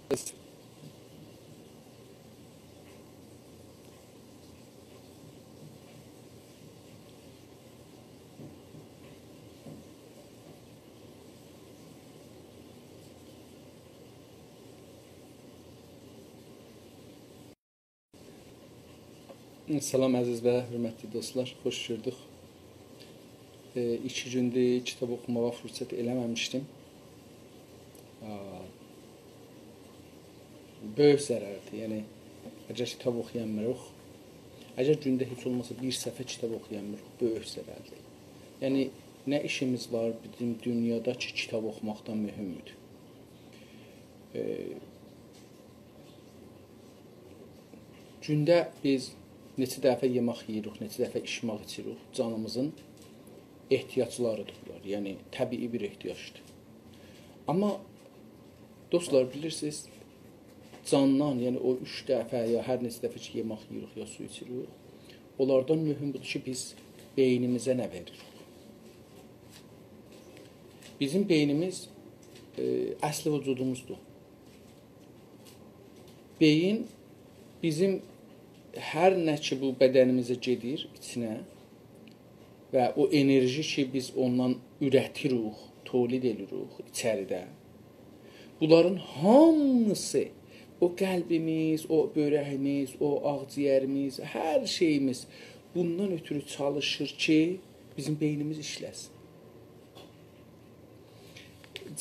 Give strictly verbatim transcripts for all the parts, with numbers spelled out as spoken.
سلام، عزیز و حؤرمتلی دوستلار، خوش گؤردوک. ائ، ایکی گوندور کیتاب اوخوماغا فرصت ائله‌مه‌میشدیم. آ، بؤیوک ضرردیر. یعنی، اگر کیتاب اوخویامیریق، اگر گونده هئچ اولماسا بیر صفحه کیتاب اوخویامیریق، بؤیوک ضرردیر. یعنی، نه ایشیمیز وار بیزیم دونیادا کی، کیتاب اوخوماقدان مهمدور؟ ائ، گونده بیز نئچه دفعه یئمک یئییریک، نئچه دفعه ایچمک ایچیریک، جانیمیزین احتیاجلاریدیر بونلار. یعنی، طبیعی بیر احتیاجدیر. آمما، دوستلار، بیلیرسینیز، جاندان، یعنی او اوچ دفعه یا هر نئچه دفعه کی، یئمک یئییریک، یا سو ایچیریک، اونلاردان مهم بودور کی، بیز بئینیمیزه نه وئریریک؟ بیزیم بئینیمیز، ائ، اصل وجودوموزدور. بئیین بیزیم هر نه کی بو بدنیمیزه گئدیر ایچینه و او انرژی کی بیز اوندان اوره‌تیریک، تولید ائدیریک ایچریده، بونلارین هامیسی، او قلبیمیز، او بؤره‌ییمیز، او آغجیگریمیز، هر شئییمیز بوندان اؤترو چالیشیر کی بیزیم بئینیمیز ایشله‌سین.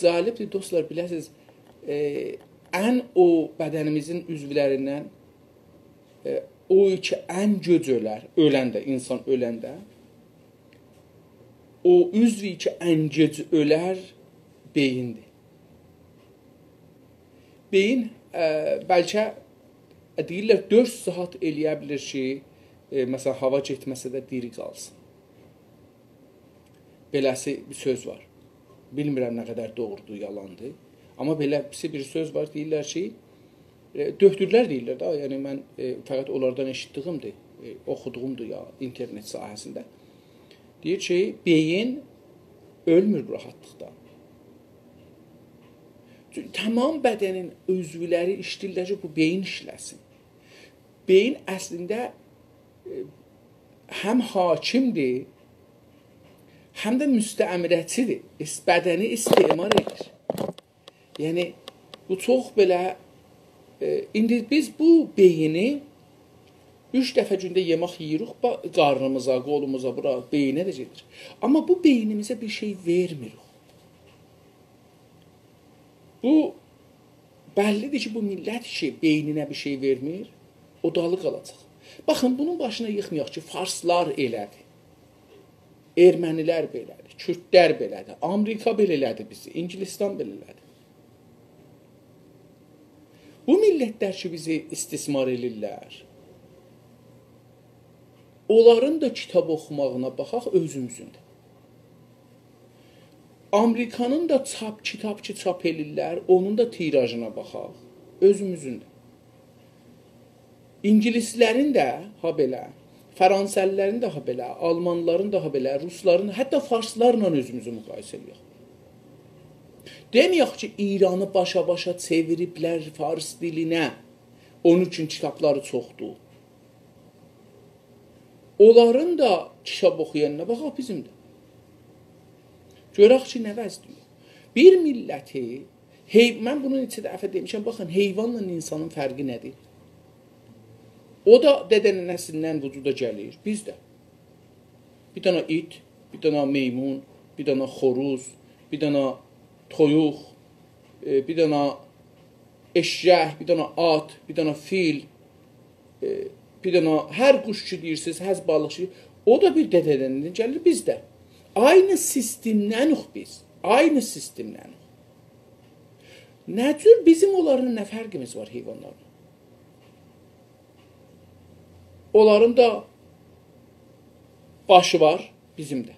جالبدیر، دوستلار، بیله‌سینیز، ائ، ان او بدنیمیزین عضولریندن، ائ، او کی ان گئج اؤلر، اؤلنده، اینسان اؤلنده، او عضو کی ان گئج اؤلر، بئییندیر. بئیین، ائ، بلکه، ائ، دئییرلر، دؤرد ساعات ائلیه بیلیر کی، ائ، مثلا، هاوا گئتمه‌سه ده دیری قالسین. بئله‌سی بیر سؤز وار. بیلمیرم نه قدر دوغرودور، یالاندیر. آمما بئله‌سی بیر سؤز وار، دئییرلر کی، ائ، دؤکتورلر دئییرلر ده، یعنی من، ائ، فقط اونلاردان ائشیتدیگیمدیر، ائ، اوخودوغومدور یا اینترنت ساحه‌سینده. دئییر کی، بئیین اؤلمور بو راحاتلیقدان. چونکی تمام بدنین عضولری ایشله‌ییرلر کی، بو بئیین ایشله‌سین. بئیین اصلینده، ائ، هم حاکمدیر، هم ده مستعمره‌چیدیر. اس-، بدنی استعمار ائدیر. یعنی، بو چوخ بئله، ائ، ایندی بیز بو بئیینی اوچ دفعه گونده یئمک یئییریک، با-، قارنیمیزا، قولوموزا، بورا، بئیینه ده گئدیر. آمما بو بئینیمیزه بیر شئی وئرمیریک. بو بللیدیر کی، بو میللت کی، بئینینه بیر شئی وئرمیر، او دالی قالاجاق. باخین، بونون باشینا ییخمایاق کی، فارسلار ائله‌دیر. ارمنیلر بئله‌دیر، کوردلر بئله‌دیر، آمریکا بئله ائله‌دی بیزی، اینگیلیستان بئله ائله‌دی. بو میللتلر کی، بیزی استثمار ائدیرلر، اونلارین دا کیتاب اوخوماغینا باخاق، اؤزوموزون ده. آمریکانین دا چاپ، کیتاب کی چاپ ائدیرلر، اونون دا تیراژینا باخاق، اؤزوموزون ده. اینگیلیسلرین ده هابئله، فرانسه‌لیلرین ده هابئله، آلمانلارین دا هابئله، روسلارین، حتی فارسلارلا اؤزوموزو مقایسه ائله‌یک. دئمه‌یک کی، ایرانی باشا-باشا چئویریبلر فارس دیلینه، اونون اوچون کیتابلاری چوخدور. اونلارین دا کیتاب اوخویانینا باخاق، بیزیم ده. گؤرک کی، نه وضعدیر. بیر میللتی، حی-، من بونو نئچه دفعه دئمیشم، باخین، حیوانلا اینسانین فرقی نه‌دیر؟ او دا دده ننه‌سیندن وجودا گلیر، بیز ده. بیر دنه ایت، بیر دنه میمون، بیر دنه خوروز، بیر دنه تویوق، ائ، بیر دنه ائششک، بیر دنه آت، بیر دنه فیل، ائ، بیر دنه هر قوش کی دئییرسینیز، هر بالیق کی، او دا بیر دده‌دن گلیر، بیز ده. عینی سیستمدنیک بیز، عینی سیستمدنیک. نه جور، بیزیم اونلارلا نه فرقیمیز وار حیوانلارلا؟ اونلارین دا باشی وار، بیزیم ده.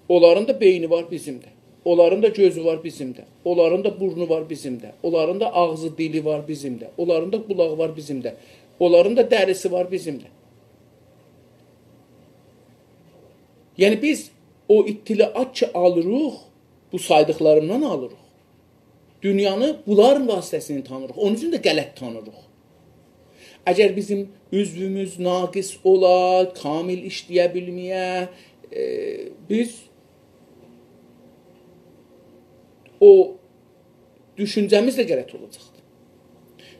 اونلارین دا بئینی وار، بیزیم ده. اونلارین دا گؤزو وار، بیزیم ده. اونلارین دا بورنو وار، بیزیم ده. اونلارین دا آغزی، دیلی وار، بیزیم ده. اونلارین دا قولاغی وار، بیزیم ده. اونلارین دا دریسی وار، بیزیم ده. یعنی بیز او اطلاعات کی آلیریق، بو سایدیقلاریمدان آلیریق. دونیانی بونلارین واسطه‌سیله تانیریق. اونون اوچون ده غلط تانیریق. اگر بیزیم عضووموز ناقص اولا، کامل ایشله‌یه بیلمه‌یه، ائ، بیز او دوشونجه‌میز ده غلط اولاجاقدیر.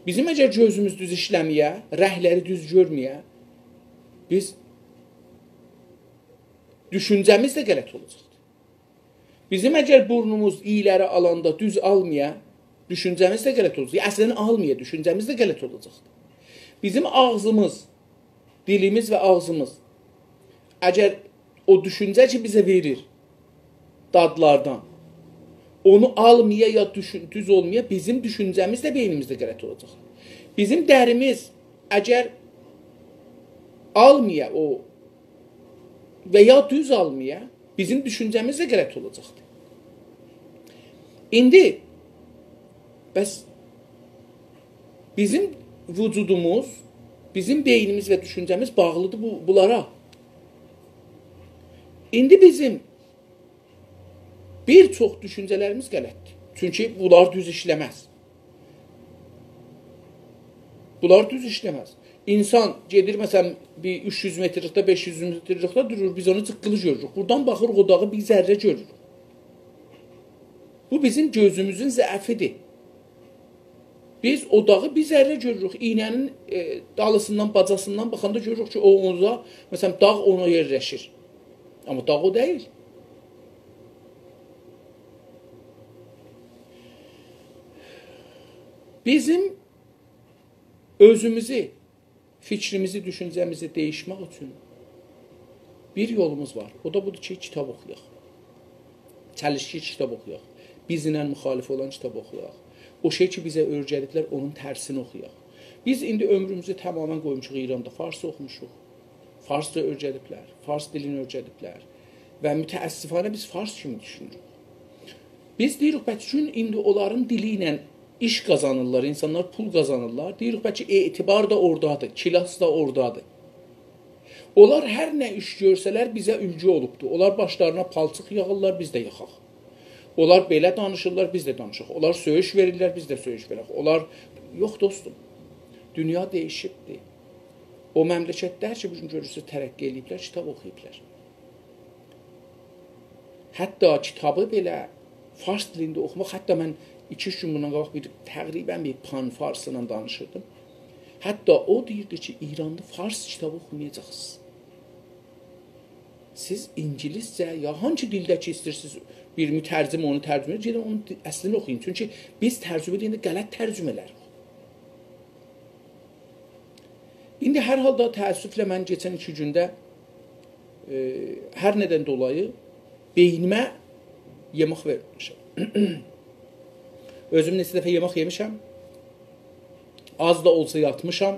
بیزیم اگر گؤزوموز دوز ایشله‌مه‌یه، رنگلری دوز گؤرمه‌یه، بیز دوشونجه‌میز ده غلط اولاجاقدیر. بیزیم اگر بورنوموز اییلری آلاندا دوز آلمایا، دوشونجه‌میز ده غلط اولاجاق. اصلاً آلمایا، دوشونجه‌میز ده غلط اولاجاقدیر. بیزیم آغزیمیز، دیلیمیز و آغزیمیز، اگر او دوشونجه کی بیزه وئریر دادلاردان، اونو آلمایا یا دوشون-، دوز اولمایا، بیزیم دوشونجه‌میز ده بئینیمیزده غلط اولاجاق. بیزیم دریمیز اگر آلمایا او و یا دوز آلمایا، بیزیم دوشونجه‌میز ده غلط اولاجاقدیر. ایندی بس بیزیم وجودوموز، بیزیم بئینیمیز و دوشونجه‌میز باغلیدیر بو، بونلارا. ایندی بیزیم بیر چوخ دوشونجه‌لریمیز غلطدیر. چونکی بونلار دوز ایشله‌مز. بونلار دوز ایشله‌مز. اینسان گئدیر، مثلاً، بیر اوچ یوز مترلیکده، بئش یوز مترلیکده دورور، بیز اونو جیققیلی گؤروروک. بورادان باخیریق، او داغی بیر ذره گؤروروک. بو بیزیم گؤزوموزون ضعفیدیر. بیز او داغی بیر ذره گؤروروک. ایینه‌نین، ائ، دالیسیندان، باجاسیندان باخاندا گؤروروک کی، او اونا، مثلاً، داغ اونا یئرلشیر. آمما داغ او دئییل. بیزیم اؤزوموزو، فیکریمیزی، دوشونجه‌میزی دییشمک اوچون بیر یولوموز وار. او دا بودور کی، کیتاب اوخویاق. چلیشکی کیتاب اوخویاق. بیزله مخالف اولان کیتاب اوخویاق. او شئی کی، بیزه اؤیره‌دیبلر، اونون ترسینی اوخویاق. بیز ایندی عؤمروموزو تماماً قویموشوق ایراندا. فارس اوخوموشوق. فارسجا اؤیره‌دیبلر. فارس دیلینی اؤیره‌دیبلر. و متأسفانه بیز فارس کیمی دوشونوروک. بیز دئییریک، بلکه چون ایندی اونلارین دیلی ایله ایش قازانیرلار، اینسانلار پول قازانیرلار. دئییریک، بلکه اعتبار دا اورادادیر، کلاس دا اورادادیر. اونلار هر نه ایش گؤرسه‌لر، بیزه اولگو اولوبدور. اونلار باشلارینا پالچیق یاغیرلار، بیز ده یاخاق. اونلار بئله دانیشیرلار، بیز ده دانیشاق. اونلار سؤیوش وئریرلر، بیز ده سؤیوش وئرک. اونلار، یوخ دوستوم، دونیا دییشیبدیر. او مملکتلر کی، بو گون گؤرورسونوز، ترقی ائله‌ییبلر، کیتاب اوخویوبلار. حتی کیتابی بئله فارس دیلینده اوخوماق، حتی من ایکی-اوچ گون بوندان قاباق بیر، تقریباً بیر پان‌فارس ایله دانیشیردیم. حتی او دئییردی کی، ایراندا فارس کیتابی اوخومایاجاقسینیز. سیز اینگیلیسجه یا هانسی دیلده کی ایسته‌ییرسینیز، بیر مترجم اونو ترجمه ائدیر، گئدین اونون دی-، اصلینی اوخویون. چونکی بیز ترجمه ائدنده غلط ترجمه ائلریک. ایندی هر حالدا تأسفله من کئچن ایکی گونده، ائ، هر ندن دولایی بئینیمه یئمک وئرمه‌میشم. اؤزوم نئچه دفعه یئمک یئمیشم، آز دا اولسا یاتمیشام،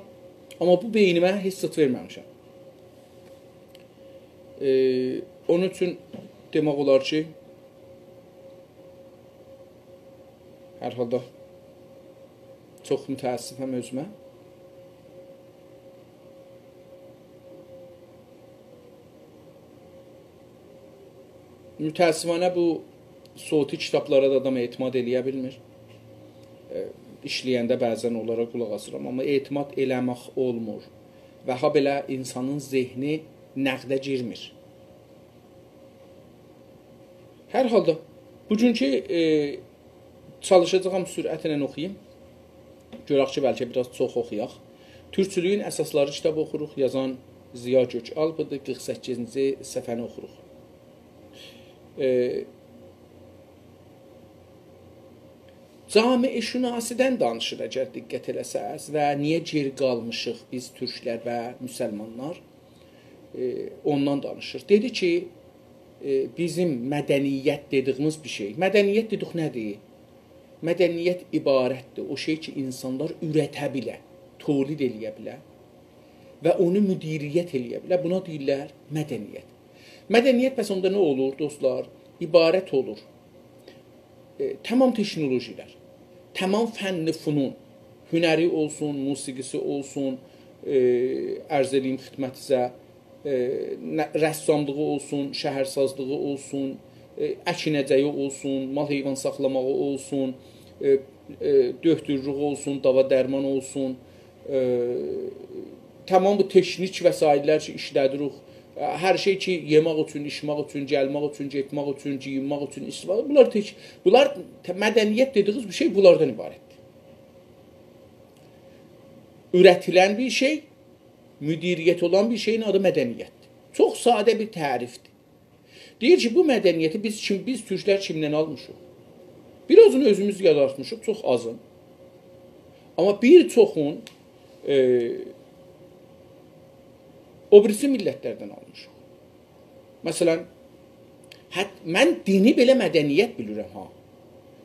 آمما بو بئینیمه هئچ زاد وئرمه‌میشم. ائ، اونون اوچون دئمک اولار کی، هر حالدا چوخ متأسفم اؤزومه. متأسفانه بو صوتی کیتابلارا دا آدام اعتماد ائله‌یه بیلمیر. ائ، ایشله‌ینده بعضاً اونلارا قولاق آسیرام، آمما اعتماد ائله‌مک اولمور. و هابئله اینسانین ذهنی نقده گیرمیر. هر حالدا، بوگونکو، ائ، چالیشاجاغام سرعتله اوخویوم. گؤرک کی، بلکه بیر آز چوخ اوخویاق. تورکچولویون اساسلاری کیتابی اوخوروق، یازان ضیا گؤک‌آلپ‌دیر، قیرخ سککیزینجی صفحه‌نی اوخوروق. ائ، جامعه‌شناسی‌دن دانیشیر، اگر دقت ائله‌سز، و نییه گئری قالمیشیق بیز تورکلر و مسلمانلار. ائ، اوندان دانیشیر. دئدی کی، ائ، بیزیم مدنیت دئدیگیمیز بیر شئی. مدنیت دئدیک نه‌دیر؟ مدنیت عبارتدیر او شئی کی، اینسانلار اورته بیله، تولید ائله‌یه بیله و اونو مدیریت ائله‌یه بیله. بونا دئییرلر مدنیت. مدنیت بس اوندا نه اولور، دوستلار؟ عبارت اولور ائ، تمام تکنولوژی‌لر، تمام فن فنون، هنری اولسون، موسیقی‌سی اولسون، ائ، عرض ائله‌ییم خدمتینیزه، ائ، نه-، رساملیغی اولسون، شهرسازلیغی اولسون، ائ، اکینه‌جه‌یی اولسون، مال حیوان ساخلاماغی اولسون، ائ، ائ، دؤکتورلوک اولسون، داوا درمان اولسون، ائ، تمام بو تکنیک وسایل‌لر کی، ایشله‌دیریک. ائ، هر شئی کی، یئمک اوچون، ایچمک اوچون، گلمک اوچون، گئتمک اوچون، گئیینمک اوچون استفاده. بونلار تک، بونلار ت-، مدنیت دئدیگینیز بیر شئی بونلاردان عبارتدیر. اورتیلن بیر شئی، مدیریت اولان بیر شئیین آدی مدنیتدیر. چوخ ساده بیر تعریفدیر. دئییر کی، بو مدنیتی بیز کیم، بیز تورکلر کیمدن آلمیشیق؟ بیر آزینی اؤزوموز یاراتمیشیق، چوخ آزین. آمما بیر چوخون، ائ، او بیریسی میللت‌لردن آلمیشیق. مثلا، حت-، من دینی بئله مدنیت بیلیرم ها.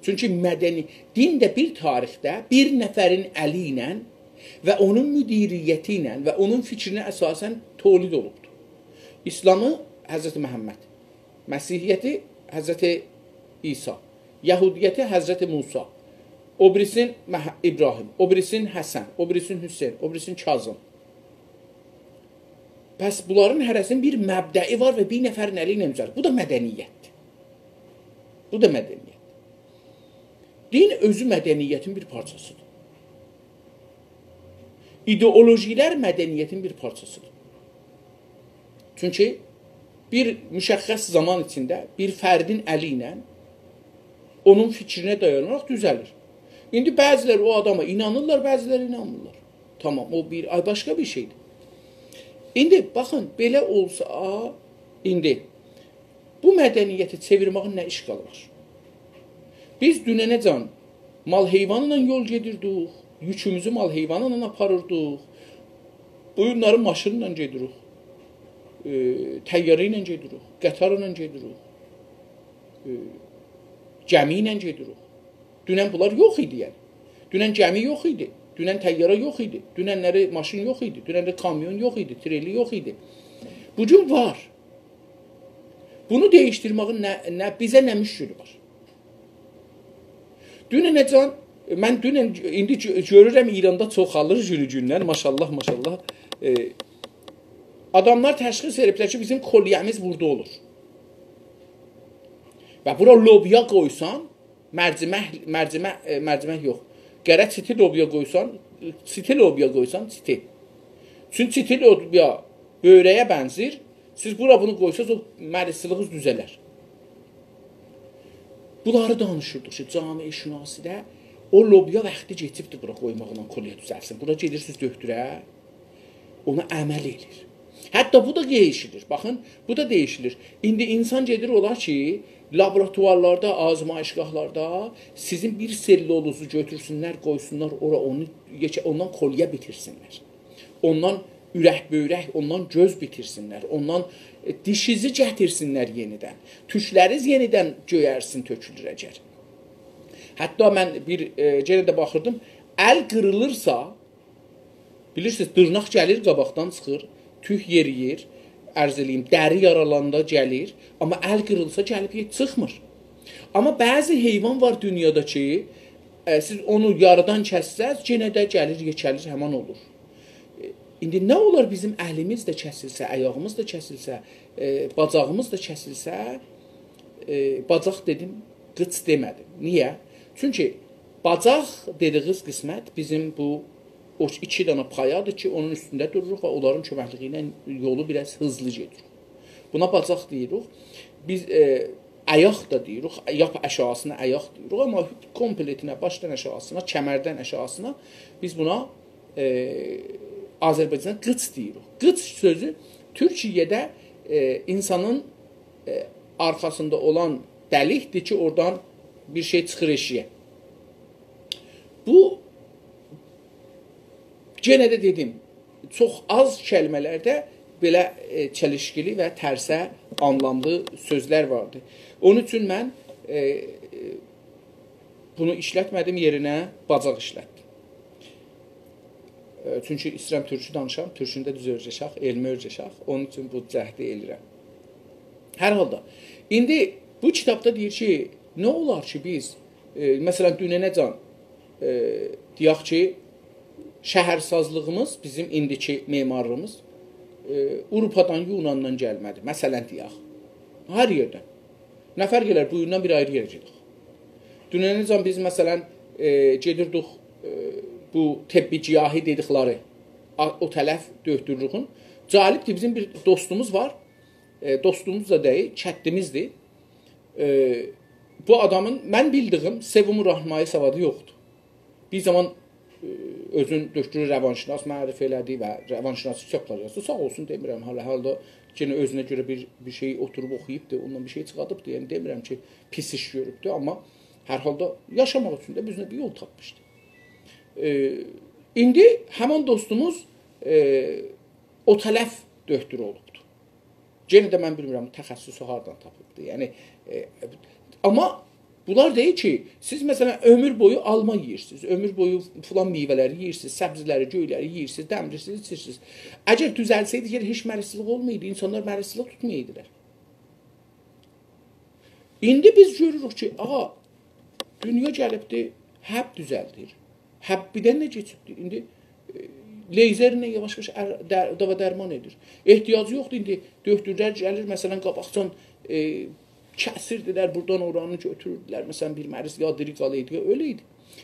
چونکی مدنی، دین ده بیر تاریخده بیر نفرین الی ایله و اونون مدیریتی ایله و اونون فیکرینه اساساً تولید اولوبدور. ایسلامی حضرت محمد، مسیحیتی حضرت عیسی، یهودیتی حضرت موسی، او بیریسین مح-، ابراهیم، او بیریسین حسن، او بیریسین حسین، او بیریسین کاظم. پس بونلارین هره‌سینین بیر مبدأیی وار و بیر نفرین الی ایله گذر. بو دا مدنیتدیر. بو دا مدنیت. دین اؤزو مدنیتین بیر پارچاسیدیر. ایدئولوژی‌لر مدنیتین بیر پارچاسیدیر. چونکی بیر مشخص زامان ایچینده بیر فردین الی ایله اونون فیکرینه دایاناراق دوزه‌لیر. ایندی بعضی‌لر او آداما اینانیرلار، بعضی‌لر اینانمیرلار. تامام، او بیر، آی، باشقا بیر شئیدیر. ایندی باخین، بئله اولسا، ایندی بو مدنیتی چئویرمه‌یین نه اشکالی وار؟ بیز دوننه‌جن مال حیوانلا یول گئدیردیک، یوکوموزو مال حیوانلا آپاریردیق، بو گونلری ماشینلا گئدیریک، ائ، طیاره ایله گئدیریک، قطارلا گئدیریک، ائ، گمی ایله گئدیریک. دونن بونلار یوخ ایدی، یعنی. دونن گمی یوخ ایدی، دونن طیاره یوخ ایدی، دونن‌لری ماشین یوخ ایدی، دونن‌لری کامیون یوخ ایدی، تریلی یوخ ایدی. بو گون وار. بونو دییشدیرمه‌یین نه، نه، بیزه نه مشکلی وار؟ دوننه‌جن، من دونن، ایندی گؤ-، گؤرورم ایراندا چوخالیر گونو گوندن، ماشاءالله، ماشاءالله. ائ، آداملار تشخیص وئریبلر کی، بیزیم کلیه‌میز بورادا اولور. و بورا لوبیا قویسان، مرجمک، مرجمک، ائ، مرجمک یوخ. قره چیتی لوبیا قویسان، چیتی لوبیا قویسان، چیتی. چونکی چیتی لوبیا بؤیره‌یه بنزیر. سیز بورا بونو قویساز، او مریضچیلیگینیز دوزه‌لر. بونلاری دانیشیردیق کی، جامعه‌شناسی‌ده او لوبیا واختی کئچیبدیر بورا قویماقلا کلیه دوزلسین. بورا گئدیرسینیز دؤکتوره، اونا عمل ائله‌ییر. حتی بو دا دییشیلیر. باخین، بو دا دییشیلیر. ایندی اینسان گئدیر اولار کی، لابوراتوارلاردا، آزمایشگاهلاردا سیزین بیر سلولوزو گؤتورسونلر، قویسونلار اورا، اونو یئکه-، اوندان کلیه بیتیرسینلر. اوندان اورک بؤیرک، اوندان گؤز بیتیرسینلر، اوندان، ائ، دیشیزی گتیرسینلر یئنیدن. توکلریز یئنیدن گؤیرسین، تؤکولور اگر. حتی من بیر، ائ، یئنه ده باخیردیم، ال قیریلیرسا، بیلیرسینیز، دیرناق گلیر، قاباقدان چیخیر، توک یئرییر، عرض ائله‌ییم، دری یارالاندا گلیر، آمما ال قیریلسا گلیب یئ-، چیخمیر. آمما بعضی حیوان وار دونیادا کی، ائ، سیز اونو یاریدان کسسز، یئنه ده گلیر، یئکه‌لیر، همان اولور. ائ، ایندی نه اولار بیزیم الیمیز ده کسیلسه، آیاغیمیز دا کسیلسه، ائ، باجاغیمیز دا کسیلسه، ائ، باجاق دئدیم، قیچ دئمه‌دیم. نییه؟ چونکی باجاق دئدیگینیز قسمت بیزیم بو او ایکی دنه پایادیر کی، اونون اوستونده دوروروق و اونلارین کؤمکلیگی ایله یولو بیر آز هیزلی گئدیر. بونا باجاق دئییریک. بیز، ائ، آیاق دا دئییریک، لاپ آشاغیسینا آیاق دئییریک، آمما کومپلئتینه، باشدان آشاغیسینا، کمردن آشاغیسینا بیز بونا، ائ، آذربایجاندا قیچ دئییریک. قیچ سؤزو تورکیه‌ده، ائ، اینسانین، ائ، آرخاسیندا اولان دلیکدیر کی، اورادان بیر شئی چیخیر ائشیگه. بو، یئنه ده دئدیم، چوخ آز کلمه‌لرده بئله، ائ، چلیشکیلی و ترسه آنلاملی سؤزلر واردی. اونون اوچون من، ائ، بونو ایشلتمه‌دیم، یئرینه باجاق ایشلتدیم. ائ، چونکی ایسته‌ییرم تورکو دانیشام، تورکونو ده دوز اؤیره‌شک، علمی اؤیره‌شک. اونون اوچون بو جهدی ائله‌ییرم. هر حالدا، ایندی بو کیتابدا دئییر کی، نه اولار کی، بیز، ائ، مثلا، دوننه‌جن، ائ، دئیک کی، شهرسازلیغیمیز، بیزیم ایندیکی معمارلیغیمیز، ائ، آوروپادان، یوناندان گلمه‌دی. مثلا، دئیک، هر یئردن. نه فرق ائلر، بو گوندن بیر آیری یئره گئدک. دوننه‌جن بیز، مثلا، ائ، گئدیردیک، ائ، بو طب گیاهی دئدیکلری، آ-، او طرف دؤکتورلویون. جالبدیر، بیزیم بیر دوستوموز وار. ائ، دوستوموز دا دئییل، کتدیمیزدیر. ائ، بو آدامین، من بیلدیگیم، سوم راهنمایی سوادی یوخدور. بیر زامان، ائ، اؤزون دؤکتور روانشناس معرفی ائله‌دی و روانشناسی کیتابلار یازدی. ساغ اولسون، دئمیرم، حال-، حالدا یئنه اؤزونه گؤره بیر، بیر شئی اوتوروب اوخویوبدور، اوندان بیر شئی چیخاردیبدیر. یعنی، دئمیرم کی، پیس ایش گؤروبدور، آمما هر حالدا یاشاماق اوچون ده اؤزونه بیر یول تاپمیشدی. ائ، ایندی همین دوستوموز، ائ، او طرف دؤکتور اولوبدور. یئنه ده من بیلمیرم، بو تخصصو هاردان تاپیبدی. یعنی، ائ، آمما بونلار دئییر کی، سیز، مثلا، عؤمور بویو آلما یئییرسینیز، عؤمور بویو فلان میوه‌لری یئییرسینیز، سبزی‌لری، گؤیلری یئییرسینیز، دمیریرسینیز، ایچیرسینیز. اگر دوزلسه‌یدی، یئنه هئچ مریضچیلیق اولمایدی، اینسانلار مریضچیلیق توتمایدیلار. ایندی بیز گؤروروک کی، آغا، دونیا گلیبدی، حب دوزلدیر. حبیدن ده کئچیبدیر. ایندی، ائ، لیزرله یاواش-یاواش ار-، در-، داوا درمان ائدیر. احتیاجی یوخدور ایندی. دؤکتورلر گلیر، مثلا، قاباقجان، ائ، کسیردیلر، بورادان اورانی گؤتوروردولر. مثلا، بیر مریض یا دیری قالیردی، یا اؤلویدی.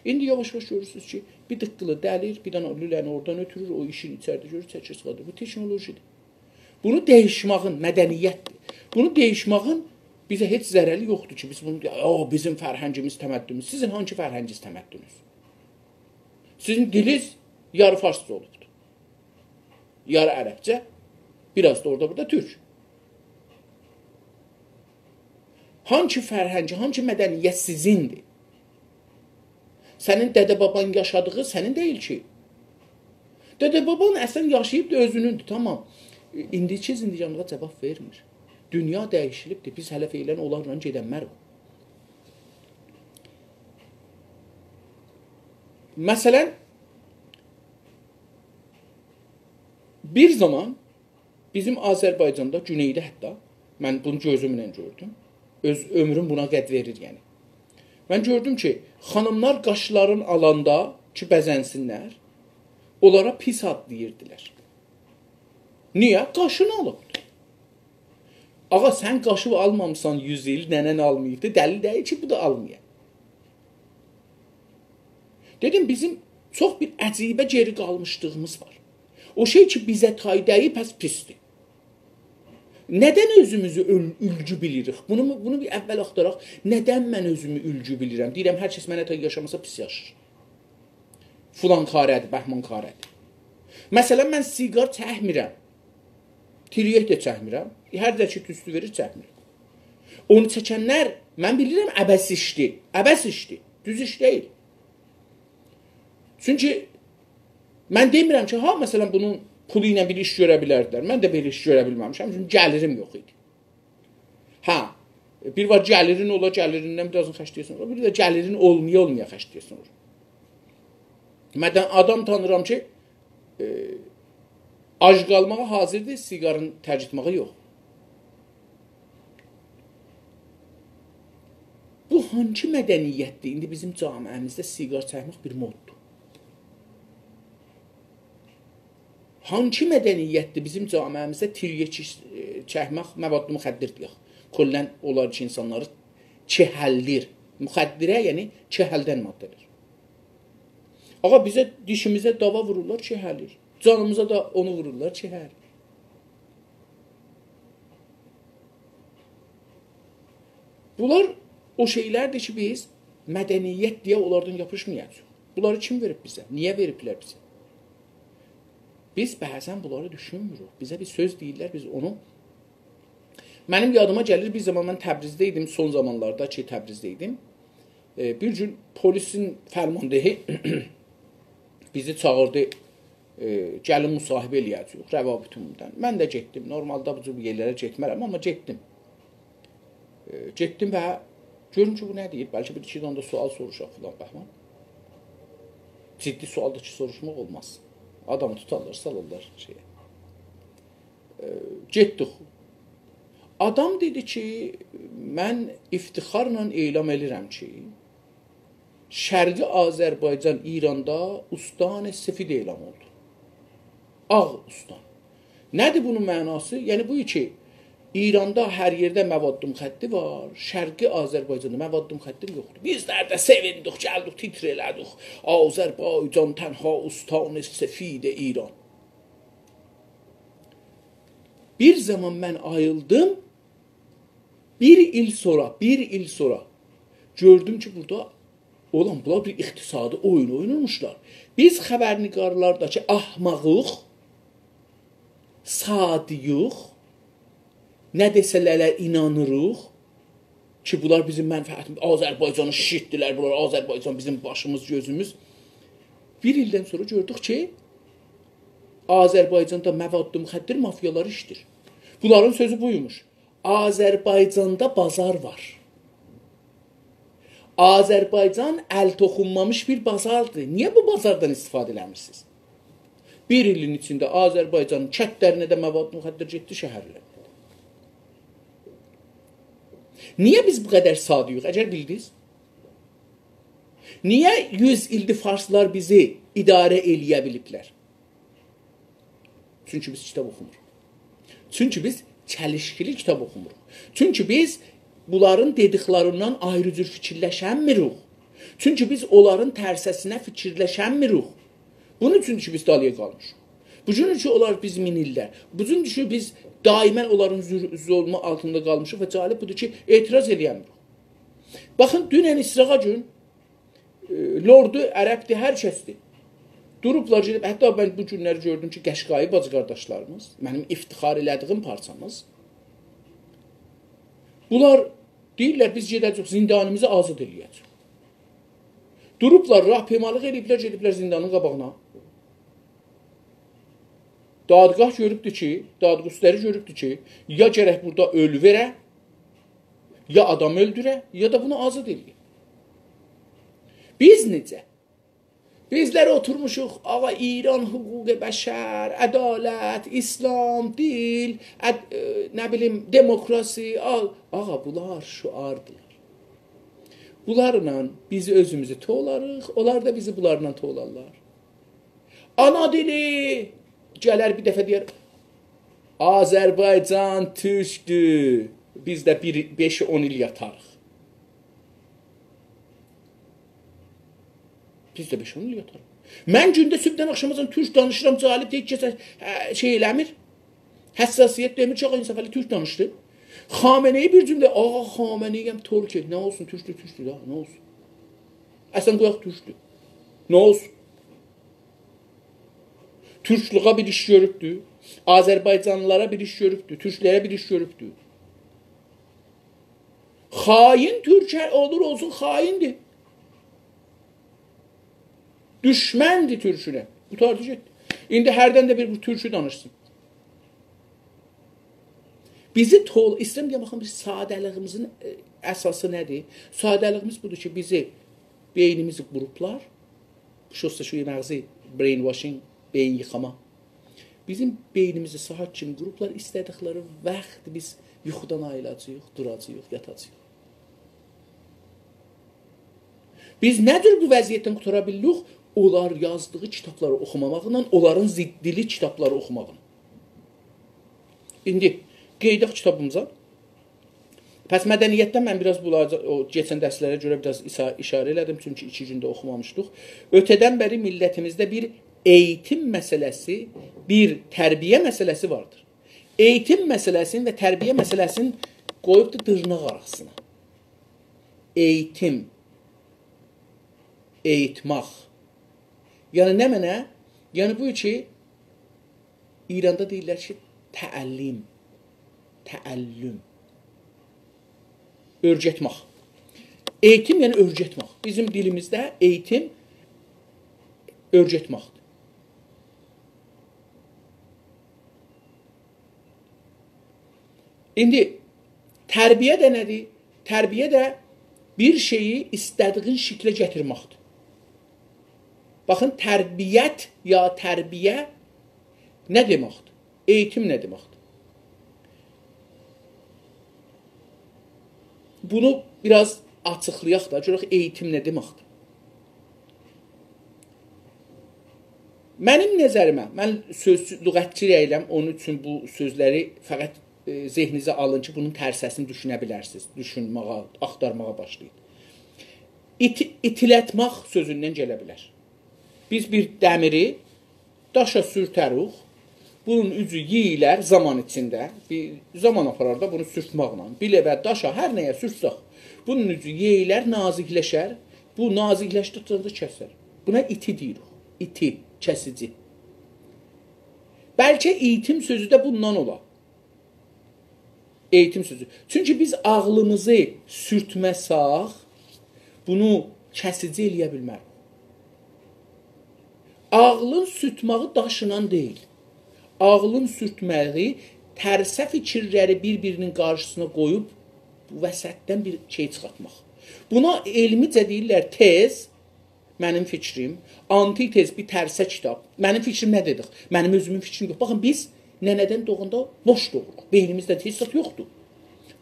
ایندی یاواش-یاواش گؤرورسونوز کی، بیر دیققیلی دلیر، بیر دنه لوله‌نی اورادان اؤتورور، او ایشین ایچریده گؤرور، چکیر چیخاردیر. بو تکنولوژی‌دیر. بونو دییشماغین، مدنیت‌دیر. بونو دییشماغین بیزه هئچ ضرری یوخدور کی، بیز بونو دئیک، «او، بیزیم فرهنگیمیز، تمدنوموز.» سیزین هانسی فرهنگیز، تمدنوز؟ سیزین دیلیز یاری فارسجا اولوبدور. یاری عربجه، بیر آز دا اورادا بورادا تورک. هانسی فرهنگی، هانسی مدنیت سیزیندیر؟ سنین دده بابان یاشادیغی سنین دئییل کی. دده بابان اصلا یاشاییب دا اؤزونوندور، تامام. ایندیکی زندگانلیغا جاواب وئرمیر. دونیا دییشیلیبدیر، بیز هله فعلا اونلارلا گئدنمه‌ریک. مثلا، بیر زامان بیزیم آذربایجاندا، گونئیده حتی، من بونو گؤزومله گؤردوم. اؤز عؤمروم بونا قد وئریر، یعنی. من گؤردوم کی، خانیملار قاشلارین آلاندا کی، بزنسینلر، اونلارا پیس آد دئییردیلر. نییه؟ قاشین آلیبدیر. آغا، سن قاشی آلمامیسان یوز ایل، ننه‌ن آلماییبدی، دلیل دئییل کی، بو دا آلمایا. دئدیم، بیزیم چوخ بیر عجیبه گئری قالمیشلیغیمیز وار. او شئی کی، بیزه تای دئییل، پس پیسدیر. ندن اؤزوموزو اول-، اولگو بیلیریک؟ بونو، بونو بیر اول آختاراق. ندن من اؤزومو اولگو بیلیرم؟ دئییرم، هر کس منه تای یاشاماسا پیس یاشیر. فلان کاره‌دیر، بهمان کاره‌دیر. مثلا، من سیگار چکمیرم. تریاک ده چکمیرم. هر نه کی توستو وئریر، چکمیرم. اونو چکنلر، من بیلیرم، عبث ایشدیر. عبث ایشدیر. دوز ایش دئییل. چونکی من دئمیرم کی، ها، مثلا، بونون پولو ایله بیر ایش گؤره بیلردیلر. من ده بئله ایش گؤره بیلمه‌میشم. چونکی گلیریم یوخ ایدی. هه، بیر وار گلیرین اولا، گلیریندن بیر آزینی خرجله‌یه‌سن اورا. بیر ده گلیرین اولمایا، اولمایا خرجله‌یه‌سن اورا. من ده آدام تانیرام کی، ائ، آج قالماغا حاضردیر، سیگارین ترک ائتمه‌یه یوخ. بو هانسی مدنیت‌دیر؟ ایندی بیزیم جامعه‌میزده سیگار چکمک بیر موددور. هانسی مدنیت‌دیر بیزیم جامعه‌میزده تریاک، ائ، چکمک، مواد مخدر دئیک، کلاً اونلار کی، اینسانلاری کئهلدیر. مخدره، یعنی کئهلدن ماده‌لر. آغا، بیزه، دیشیمیزه داوا وورورلار، کئهلیر. جانیمیزا دا اونو وورورلار، کئهلیر. بونلار او شئیلردیر کی، بیز مدنیت دئیه اونلاردان یاپیشمایاجاغیق. بونلاری کیم وئریب بیزه؟ نییه وئریبلر بیزه؟ بیز بعضاً بونلاری دوشونموروک. بیزه بیر سؤز دئییرلر، بیز اونو... منیم یادیما گلیر، بیر زامان من تبریزده ایدیم، سون زامانلاردا کی، تبریزده ایدیم. ائ، بیر گون پلیسین فرماندهی بیزی چاغیردی، ائ، «گلین مصاحبه ائله‌یه‌جه‌ییک روابط عمومی‌دن.» من ده گئتدیم. نورمالدا بو جور بیر یئرلره گئتمه‌رم، آمما گئتدیم. ائ، گئتدیم و گؤروم کی، بو نه دئییر؟ بلکه بیر ایکی دنه ده سؤال سوروشاق فلان بهمان. جدی سؤال دا کی، سوروشماق اولماز. آدامی توتارلار، سالارلار شئیه. ائ، گئتدیک. آدام دئدی کی، «من افتخارلا اعلام ائدیرم کی، شرقی آذربایجان ایراندا استان سفید اعلام اولدو. آغ استان.» نه‌دیر بونون معناسی؟ یعنی بو کی، ایراندا هر یئرده مواد مخدر وار، شرقی آذربایجاندا مواد مخدر یوخدور. بیزلر ده سئویندیک، گلدیک، تیتر ائله‌دیک. آذربایجان تنها استان سفید ایران. بیر زامان من آییلدیم، بیر ایل سونرا، بیر ایل سونرا گؤردوم کی، بورادا، اولان، بونلار بیر اقتصادی اویون اویناموشلار. بیز خبرنگارلارداکی احمقیق، ساده‌ییق، نه دئسه‌لر ائله اینانیریق کی، بونلار بیزیم منفعتیمیز، آذربایجانی شیشیرتدیلر بونلار، آذربایجان بیزیم باشیمیز، گؤزوموز. بیر ایلدن سونرا گؤردوک کی، آذربایجاندا مواد مخدر مافیالاری ایشله‌ییر. بونلارین سؤزو بویموش: آذربایجاندا بازار وار. آذربایجان ال توخونمامیش بیر بازاردیر. نییه بو بازاردان استفاده ائله‌میرسینیز؟ بیر ایلین ایچینده آذربایجانین کندلرینه ده مواد مخدر گئتدی، شهرلرینه ده. نییه بیز بو قدر ساده‌ییق؟ اگر بیلدینیز، نییه یوز ایلدیر فارسلار بیزی اداره ائله‌یه بیلیبلر؟ چونکی بیز کیتاب اوخوموروق. چونکی بیز چلیشکیلی کیتاب اوخوموروق. چونکی بیز بونلارین دئدیکلریندن آیری جور فیکیرلشنمیریک. چونکی بیز اونلارین ترسه‌سینه فیکیرلشنمیریک. بونون اوچون کی، بیز دالییا قالمیشیق. بو گون کی، اونلار بیزی مینیرلر. بو گون کی، بیز دائما اونلارین ظول-، ظلمو آلتیندا قالمیشیق و جالب بودور کی، اعتراض ائله‌یه‌میریک. باخین، دونن ایسراغا گون، ائ، لوردو، عربدیر، هر کسدیر. دوروبلار گئدیب، حتی من بو گونلری گؤردوم کی، قشقایی باجی قارداشلاریمیز، منیم افتخار ائله‌دیگیم پارچامیز، بونلار دئییرلر، بیز گئده‌جه‌ییک، زندانیمیزی آزاد ائله‌یه‌جه‌ییک. دوروبلار، راهپیمالیق ائله‌ییبلر، گئدیبلر زندانین قاباغینا. دادگاه گؤروبدور کی، دادگستری گؤروبدور کی، یا گرک بورادا اؤلو وئره، یا آدام اؤلدوره، یا دا بونو آزاد ائله‌یه. بیز نئجه؟ بیزلر اوتورموشوق، آقا، ایران، حقوق بشر، عدالت، اسلام، دیل، عد-، ائ، نه بیلیم، دموکراسی، آ-، آقا، بونلار شعاردیلار. بونلارلا بیز اؤزوموزو توولاریق، اونلار دا بیزی بونلارلا توولارلار. آنا دیلی، گلر بیر دفعه دئیر، آذربایجان تورکدور. بیز ده بیر، بئش، اون ایل یاتاریق. بیز ده بئش، اون ایل یاتاریق. من گونده صبحدن آخشاماجان تورک دانیشیرام، جالب دئییل، کسه، هه، شئی ائله‌میر. حساسیت دئمیر کی، آقا، انصافعلی تورک دانیشدی. خامنه‌ای بیر جمله، آقا، خامنه‌ای هم ترکه، نه اولسون، تورکدور، تورکدور دا، نه اولسون؟ اصلا قویاق تورکدور. نه اولسون؟ تورکلوغا بیر ایش گؤروبدور، آذربایجانلیلارا بیر ایش گؤروبدور، تورکلره بیر ایش گؤروبدور. خائن تورکه اولور اولسون، خائندیر. دوشمندیر تورکونه. قوتاردی گئتدی. ایندی هردن ده بیر بو تورکو دانیشسین. بیزی تول-، ایسته‌ییرم دئیم، باخین، بیز ساده‌لیگیمیزین، ائ، اساسی نه‌دیر؟ ساده‌لیگیمیز بودور کی، بیزی، بئینیمیزی قوروبلار. شستشوی مغزی، brainwashing، بئیین ییخاما. بیزیم بئینیمیزی ساعات کیمی قوروبلار، ایسته‌دیکلری واخت بیز یوخودان آییلاجاغیق، دوراجاغیق، یاتاجاغیق. بیز نه جور بو وضعیتدن قوتارا بیلیریک؟ اونلار یازدیغی کیتابلاری اوخوماماقلا، اونلارین ضدلی کیتابلاری اوخوماقلا. ایندی قئییداق کیتابیمیزا. پس مدنیتدن من بیر آز بولاجا-، او کئچن درسلره گؤره بیر آز ایشا-، ایشاره ائله‌دیم، چونکی ایکی گونده اوخومامیشدیق. اؤته‌دن بری میللتیمیزده بیر ائییتیم مسئله‌سی، بیر تربیه مسئله‌سی واردیر. ائییتیم مسئله‌سینی و تربیه مسئله‌سینی قویوبدور دیرناق آراسینا. ائییتیم، ائییتمک. یعنی نمنه؟ یعنی بو کی، ایراندا دئییرلر کی، تعلیم، تعلم. اؤرگتمک. ائییتیم، یعنی اؤرگتمک. بیزیم دیلیمیزده ائییتیم اؤرگتمکدیر. ایندی تربیه ده نه‌دیر؟ تربیه ده بیر شئیی ایسته‌دیگین شکله گتیرمکدیر. باخین، تربیت یا تربیه نه دئمکدیر؟ ائییتیم نه دئمکدیر؟ بونو بیر آز آچیقلایاق دا، گؤرک ائییتیم نه دئمکدیر. منیم نظریمه، من سؤزچو، لغتچی دئییلم، اونون اوچون بو سؤزلری فقط ائ، ذهنینیزه آلین کی، بونون ترسه‌سینی دوشونه بیلرسینیز. دوشونمه‌یه، آختارماغا باشلایین. ایتی-، ایتیلتمک سؤزوندن گله بیلر. بیز بیر دمیری داشا سورتریک، بونون اوجو یئییلر زامان ایچینده، بیر زامان آپارار دا بونو سورتمکله. بیله و داشا، هر نه‌یه سورتسک، بونون اوجو یئییلر، نازیکلشر. بو نازیکلشدیکجه ده کسر. بونا ایتی دئییریک. ایتی، کسیجی. بلکه ایتیم سؤزو ده بوندان اولا. ائییتیم سؤزو. چونکی بیز عاغلیمیزی سورتمه‌سک، بونو کسیجی ائله‌یه بیلمریک. عاغلین سورتمه‌یی داشلا دئییل. عاغلین سورتمه‌یی ترسه فیکیرلری بیر-بیرینین قارشیسینا قویوب، بو وسطدن بیر شئی چیخارتماق. بونا علمیجه دئییرلر تز، منیم فیکریم، آنتی‌تز، بیر ترسه کیتاب. منیم فیکریم نه دئدیک؟ منیم اؤزومون فیکریم یوخ. باخین، بیز ننه‌دن دوغاندا بوش دوغوروق. بئینیمیزده هئچ زاد یوخدور.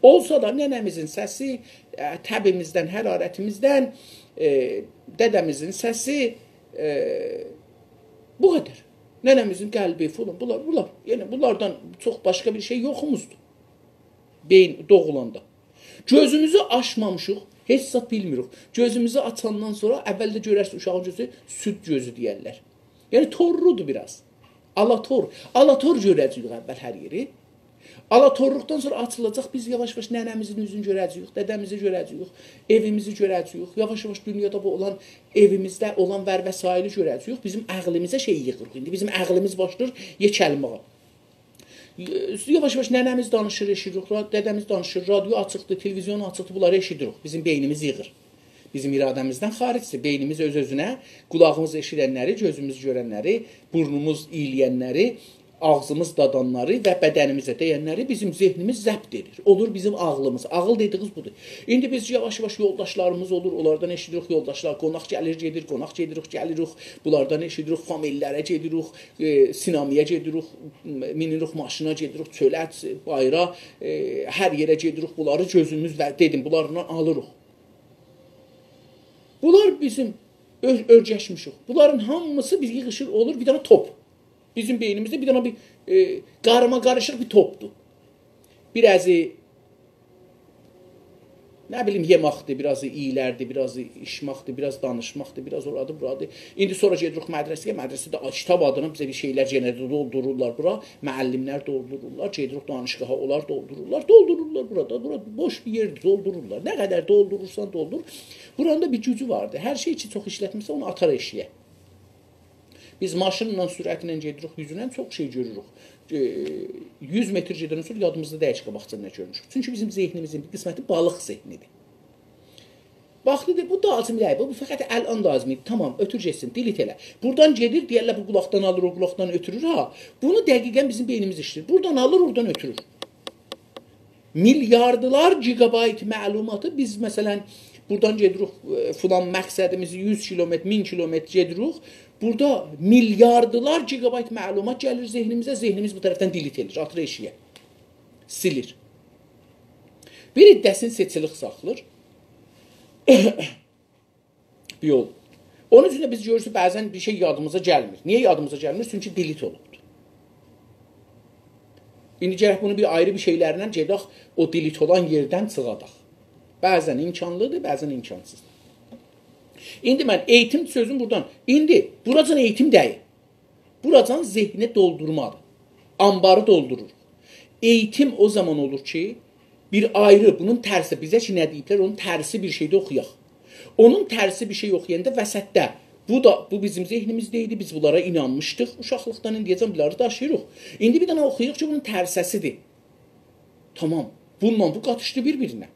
اولسا دا ننه‌میزین سسی، اه، تبیمیزدن، حرارتیمیزدن، اه، دده‌میزین سسی، اه، بو قدر. ننه‌میزین قلبی، فلان، بونلار، بونلار. یعنی بونلاردان چوخ باشقا بیر شئی یوخوموزدور. بئیین دوغولاندا. گؤزوموزو آچمامیشیق، هئچ زاد بیلمیریک. گؤزوموزو آچاندان سونرا اول ده گؤررسن اوشاغین گؤزو سود گؤزو دئیرلر. یعنی تورلودور بیر آز. آلاتور. آلاتور گؤره‌جه‌ییک اول هر یئری. آلاتورلوقدان سونرا آچیلاجاق، بیز یاواش-یاواش ننه‌میزین اوزونو گؤره‌جه‌ییک، دده‌میزی گؤره‌جه‌ییک، ائویمیزی گؤره‌جه‌ییک. یاواش-یاواش دونیادا بو اولان، ائویمیزده اولان وار وسایلی گؤره‌جه‌ییک. بیزیم عقلیمیزه شئی ییغیریق ایندی. بیزیم عقلیمیز باشلاییر یئکلمه‌یه. یاواش-یاواش ننه‌میز دانیشیر، ائشیدیریک، را-، دده‌میز دانیشیر، رادیو آچیقدیر، تلویزیون آچیقدیر، بونلاری ائشیدیریک. بیزیم بئینیمیز ییغیر. بیزیم اراده‌میزدن خارجدیر. بئینیمیز اؤز-اؤزونه، قولاغیمیز ائشیدنلری، گؤزوموز گؤرنلری، بورنوموز اییله‌ینلری، آغزیمیز دادانلاری و بدنیمیزه دَینلری بیزیم ذهنیمیز ضبط ائدیر. اولور بیزیم عقلیمیز. عقل دئدیگیمیز بودور. ایندی بیز یاواش-یاواش یولداشلاریمیز اولور، اونلاردان ائشیدیریک، یولداشلار، قوناق گلیر، گئدیر، قوناق گئدیریک، گلیریک، بونلاردان ائشیدیریک، فامیللره گئدیریک، ائ، سینمایا گئدیریک، مینیریک ماشینا، گئدیریک چؤله، باییرا، ائ، هر یئره گئدیریک، بونلاری گؤزوموز و دئدیم، بونلارلا آلیریق. بونلار بیزیم اؤ-، اؤرگشمیشیک. بونلارین هامیسی بیز ییغیشیر، اولور بیر دنه توپ. بیزیم بئینیمیزده بیر دنه بیر، ائ، قاریما قاریشیق بیر توپدور. بیر آزی، نه بیلیم، یئماقدیر، بیر آزی اییلردیر، بیر آزی ایچماقدیر، بیر آز دانیشماقدیر، بیر آز اورادیر، بورادیر. ایندی سونرا گئدیریک مدرسه‌یه، مدرسه‌ده آ-، کیتاب آدینا بیزه بیر شئیلر یئنه ده دولدورورلار بورا، معلملر دولدورورلار، گئدیریک دانشگاها، اونلار دولدورورلار، دولدورورلار بورادا، بورا بوش بیر یئردیر، دولدورورلار. نه قدر دولدورورسان دولدور، بورانین دا بیر گوجو واردیر. هر شئی کی چوخ ایشلتمیرسه، اونو آتار ائشیگه. بیز ماشینلا، سرعتله گئدیریک، یوزونن چوخ شئی گؤروروک. ائ، یوز متر گئدندن سونرا یادیمیزدا دئییل کی قاباقجا نه گؤرموشوک. چونکی بیزیم ذهنیمیزین بیر قسمتی بالیق ذهنیدیر. باخدی دئدی، بو لازیم دئییل، بو، بو فقط الان لازیم ایدی. تامام، اؤتور گئتسین، delete ائله. بورادان گئدیر، دئیرلر، بو قولاقدان آلیر، او قولاقدان اؤتورور، ها. بونو دقیقاً بیزیم بئینیمیز ایشله‌ییر. بورادان آلیر، اورادان اؤتورور. میلیاردلار گیگابایت معلوماتی بیز، مثلاً، بورادان گئدیریک، ائ، فلان مقصدیمیزی یوز کیلومتر، مین کیلومتر گئدیریک. بورادا میلیاردلار گیگابایت معلومات گلیر ذهنیمیزه، ذهنیمیز بو طرفدن delete ائله‌ییر، آتیر ائشیگه. سیلیر. بیر عده‌سینی سئچیلیک ساخلیر. بیر یول. اونون اوچون ده بیز گؤرورسونوز، بعضاً بیر شئی یادیمیزا گلمیر. نییه یادیمیزا گلمیر؟ چونکی delete اولوبدور. ایندی گرک بونو بیر آیری بیر شئیلرله گئدک، او delete اولان یئردن چیخاداق. بعضاً امکانلیدیر، بعضاً امکانسیزدیر. ایندی من ائییتیم سؤزون بورادان، ایندی بوراجان ائییتیم دئییل. بوراجان ذهنی دولدورمادیر. آنباری دولدورور. ائییتیم او زامان اولور کی، بیر آیری، بونون ترسی، بیزه کی نه دئییبلر، اونون ترسی بیر شئیده اوخویاق. اونون ترسی بیر شئی اوخویاندا وسطده، بو دا، بو بیزیم ذهنیمیزده ایدی، بیز بونلارا اینانمیشدیق اوشاقلیقدان، ایندییه‌جن بونلاری داشیییریق. ایندی بیر دنه اوخویوروق کی، بونون ترسه‌سیدیر. تامام، بونونلا بو قاتیشدی بیر-بیرینه.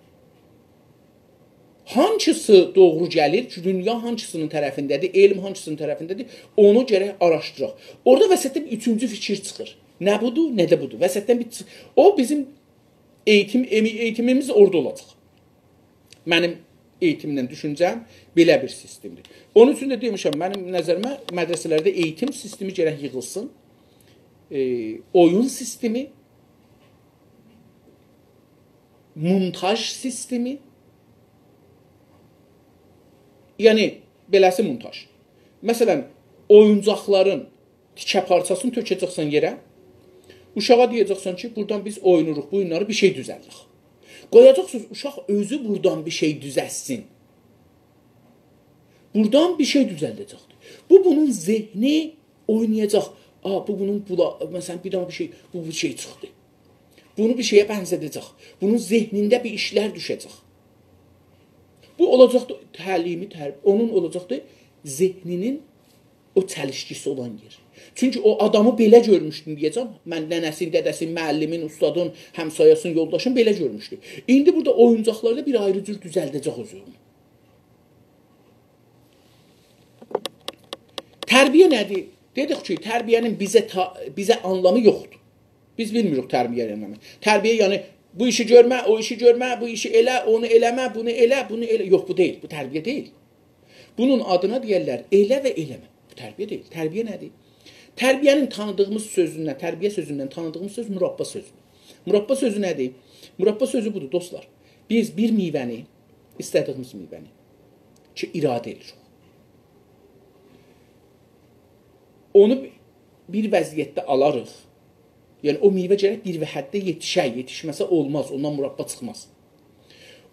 هانکیسی دوغرو گلیر، دونیا هانکیسینین طرفینده‌دیر، علم هانکیسینین طرفینده‌دیر، اونو گرک آراشدیراق. اورادا وسطده بیر اوچونجو فیکیر چیخیر. نه بودور، نه ده بودور. وسطدن بیر چیخ-، او بیزیم ائییتیم، ائمی-، ائییتیمیمیز اورادا اولاجاق. منیم ائییتیمدن دوشونجه‌م بئله بیر سیستمدیر. اونون اوچون ده دئمیشم، منیم نظریمه مدرسه‌لرده ائییتیم سیستمی گرک ییغیلسین. ائ، اویون سیستمی، مونتاژ سیستمی، یعنی بئله‌سی مونتاژ. مثلاً، اویونجاقلارین تیکه پارچاسینی تؤکه‌جکسن یئره، اوشاغا دئیه‌جکسن کی، بورادان بیز اوینوروق، بو اویونلاری بیر شئی دوزلدیک. قویاجاقسینیز، اوشاق اؤزو بورادان بیر شئی دوزلتسین. بورادان بیر شئی دوزلده‌جکدیر. بو، بونون ذهنی اوینایاجاق. «آ، بو بونون بولا-، مثلا، بیر دنه بیر شئی، بو، بو شئی چیخدی.» بونو بیر شئیه بنزه‌ده‌جک. بونون ذهنینده بیر ایشلر دوشه‌جک. بو اولاجاقدی تعلیمی، تر-، اونون اولاجاقدی ذهنینین او چلیشکیسی اولان یئر. چونکی او آدامی بئله گؤرموشدوم دئیه‌جم. من ننه‌سین، دده‌سین، معلمین، اوستادین، همسایه‌سین، یولداشین بئله گؤرموشدو. ایندی بورادا اویونجاقلاردا بیر آیری جور دوزلده‌جک اؤزونو. تربیه نه‌دیر؟ دئدیک کی، تربیه‌نین بیزه تا-، بیزه آنلامی یوخدور. بیز بیلمیریک تربیه یعنی نه. تربیه یعنی بو ایشی گؤرمه، او ایشی گؤرمه، بو ایشی ائله، اونو ائله‌مه، بونو ائله، بونو ائله. یوخ، بو دئییل، بو تربیه دئییل. بونون آدینا دئیرلر ائله و ائله‌مه. بو تربیه دئییل. تربیه نه‌دیر؟ تربیه‌نین تانیدیغیمیز سؤزوندن، تربیه سؤزوندن تانیدیغیمیز سؤز مربا سؤزودور. مربا سؤزو نه‌دیر؟ مربا سؤزو بودور، دوستلار. بیز بیر میوه‌نی، ایسته‌دیگیمیز میوه‌نی کی، اراده ائدیریک، اونو بیر وضعیتده آلاریق. یعنی، او میوه گرک بیر حدده یئتیشه، یئتیشمه‌سه اولماز، اوندان مربا چیخماز.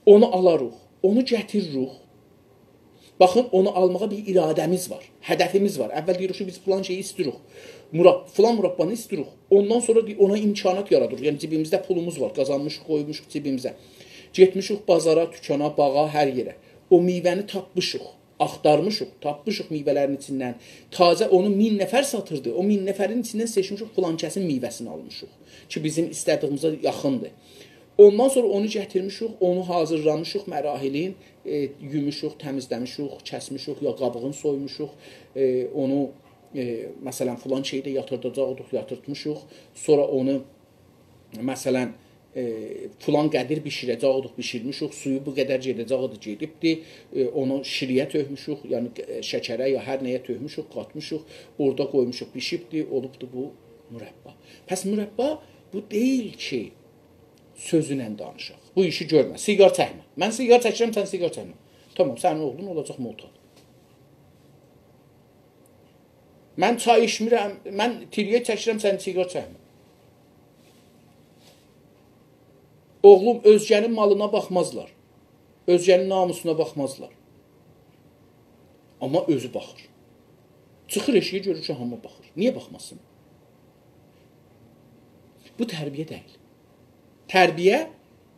اونو آلاریق، اونو گتیریریک. باخین، اونو آلماغا بیر اراده‌میز وار، هدفیمیز وار. اول دئییریک کی، بیز فلان شئیی ایسته‌ییریک. مرب-، فلان مربانی ایسته‌ییریک. اوندان سونرا دئییر، اونا امکانات یارادیریق. یعنی، جیبیمیزده پولوموز وار، قازانمیشیق، قویموشوق جیبیمیزه. گئتمیشیک بازارا، دوکانا، باغا، هر یئره. او میوه‌نی تاپمیشیق، آختارمیشیق، تاپمیشیق میوه‌لرین ایچیندن. تازه اونو مین نفر ساتیردی. او مین نفرین ایچیندن سئچمیشیک، فلان کسین میوه‌سینی آلمیشیق کی، بیزیم ایسته‌دیگیمیزه یاخیندیر. اوندان سونرا اونو گتیرمیشیک، اونو حاضیرلامیشیق، مراحلین، ائ، یوموشوق، تمیزله‌میشیک، کسمیشیک، یا قابیغینی سویموشوق، ائ، اونو، ائ، مثلا، فلان شئیده یاتیرداجاقدیق، یاتیرتمیشیق. سونرا اونو، مثلا، ائ، فلان قدر بیشیره‌جاقدیق، بیشیرمیشیک، سویو بو قدر گئده‌جاقدی، گئدیبدی. ائ، اونو شیرییه تؤکموشوک، یعنی، ائ، شکره یا هر نه‌یه تؤکموشوک، قاتمیشیق، اورادا قویموشوق، بیشیبدی، اولوبدو بو مربا. پس مربا بو دئییل کی، سؤزونن دانیشاق. بو ایشی گؤرمه، سیگار چکمه. من سیگار چکیرم، سن سیگار چکمه. تامام، سنین اوغلون اولاجاق معتاد. من چای ایچمیرم، من تیریک چکیرم، سن سیگار چکمه. اوغلوم، اؤزگه‌نین مالینا باخمازلار. اؤزگه‌نین ناموسونا باخمازلار. آمما اؤزو باخیر. چیخیر ائشیگه، گؤرور کی، هامی باخیر. نییه باخماسین؟ بو تربیه دئییل. تربیه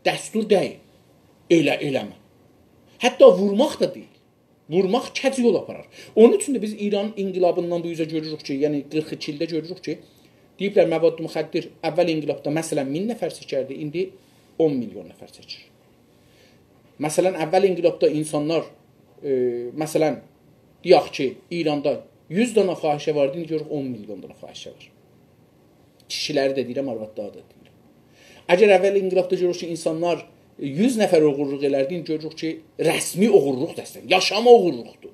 دستور دئییل. ائله، ائله‌مه. حتی وورماق دا دئییل. وورماق کج یول آپارار. اونون اوچون ده بیز ایران انقلابیندان بو اوزه گؤروروک کی، یعنی قیرخ ایکی ایلده گؤروروک کی، دئییبلر، مواد مخدر اول انقلابدا، مثلا، مین نفر چکردی، ایندی اون میلیون نفر چکیر. مثلا، اول انقلابدا اینسانلار، ائ، مثلا، دئیک کی، ایراندا یوز دنه فاحشه واردی، ایندی گؤروروک اون میلیون دنه فاحشه وار. کیشیلری ده دئییرم، آروادلاری دا دئییرم. اگر اول انقلابدا گؤروروک کی، اینسانلار، ائ، یوز نفر اوغورلوق ائلردی، ایندی گؤروروک کی، رسمی اوغورلوق دا اصلا، یاشاما اوغورلوقدور.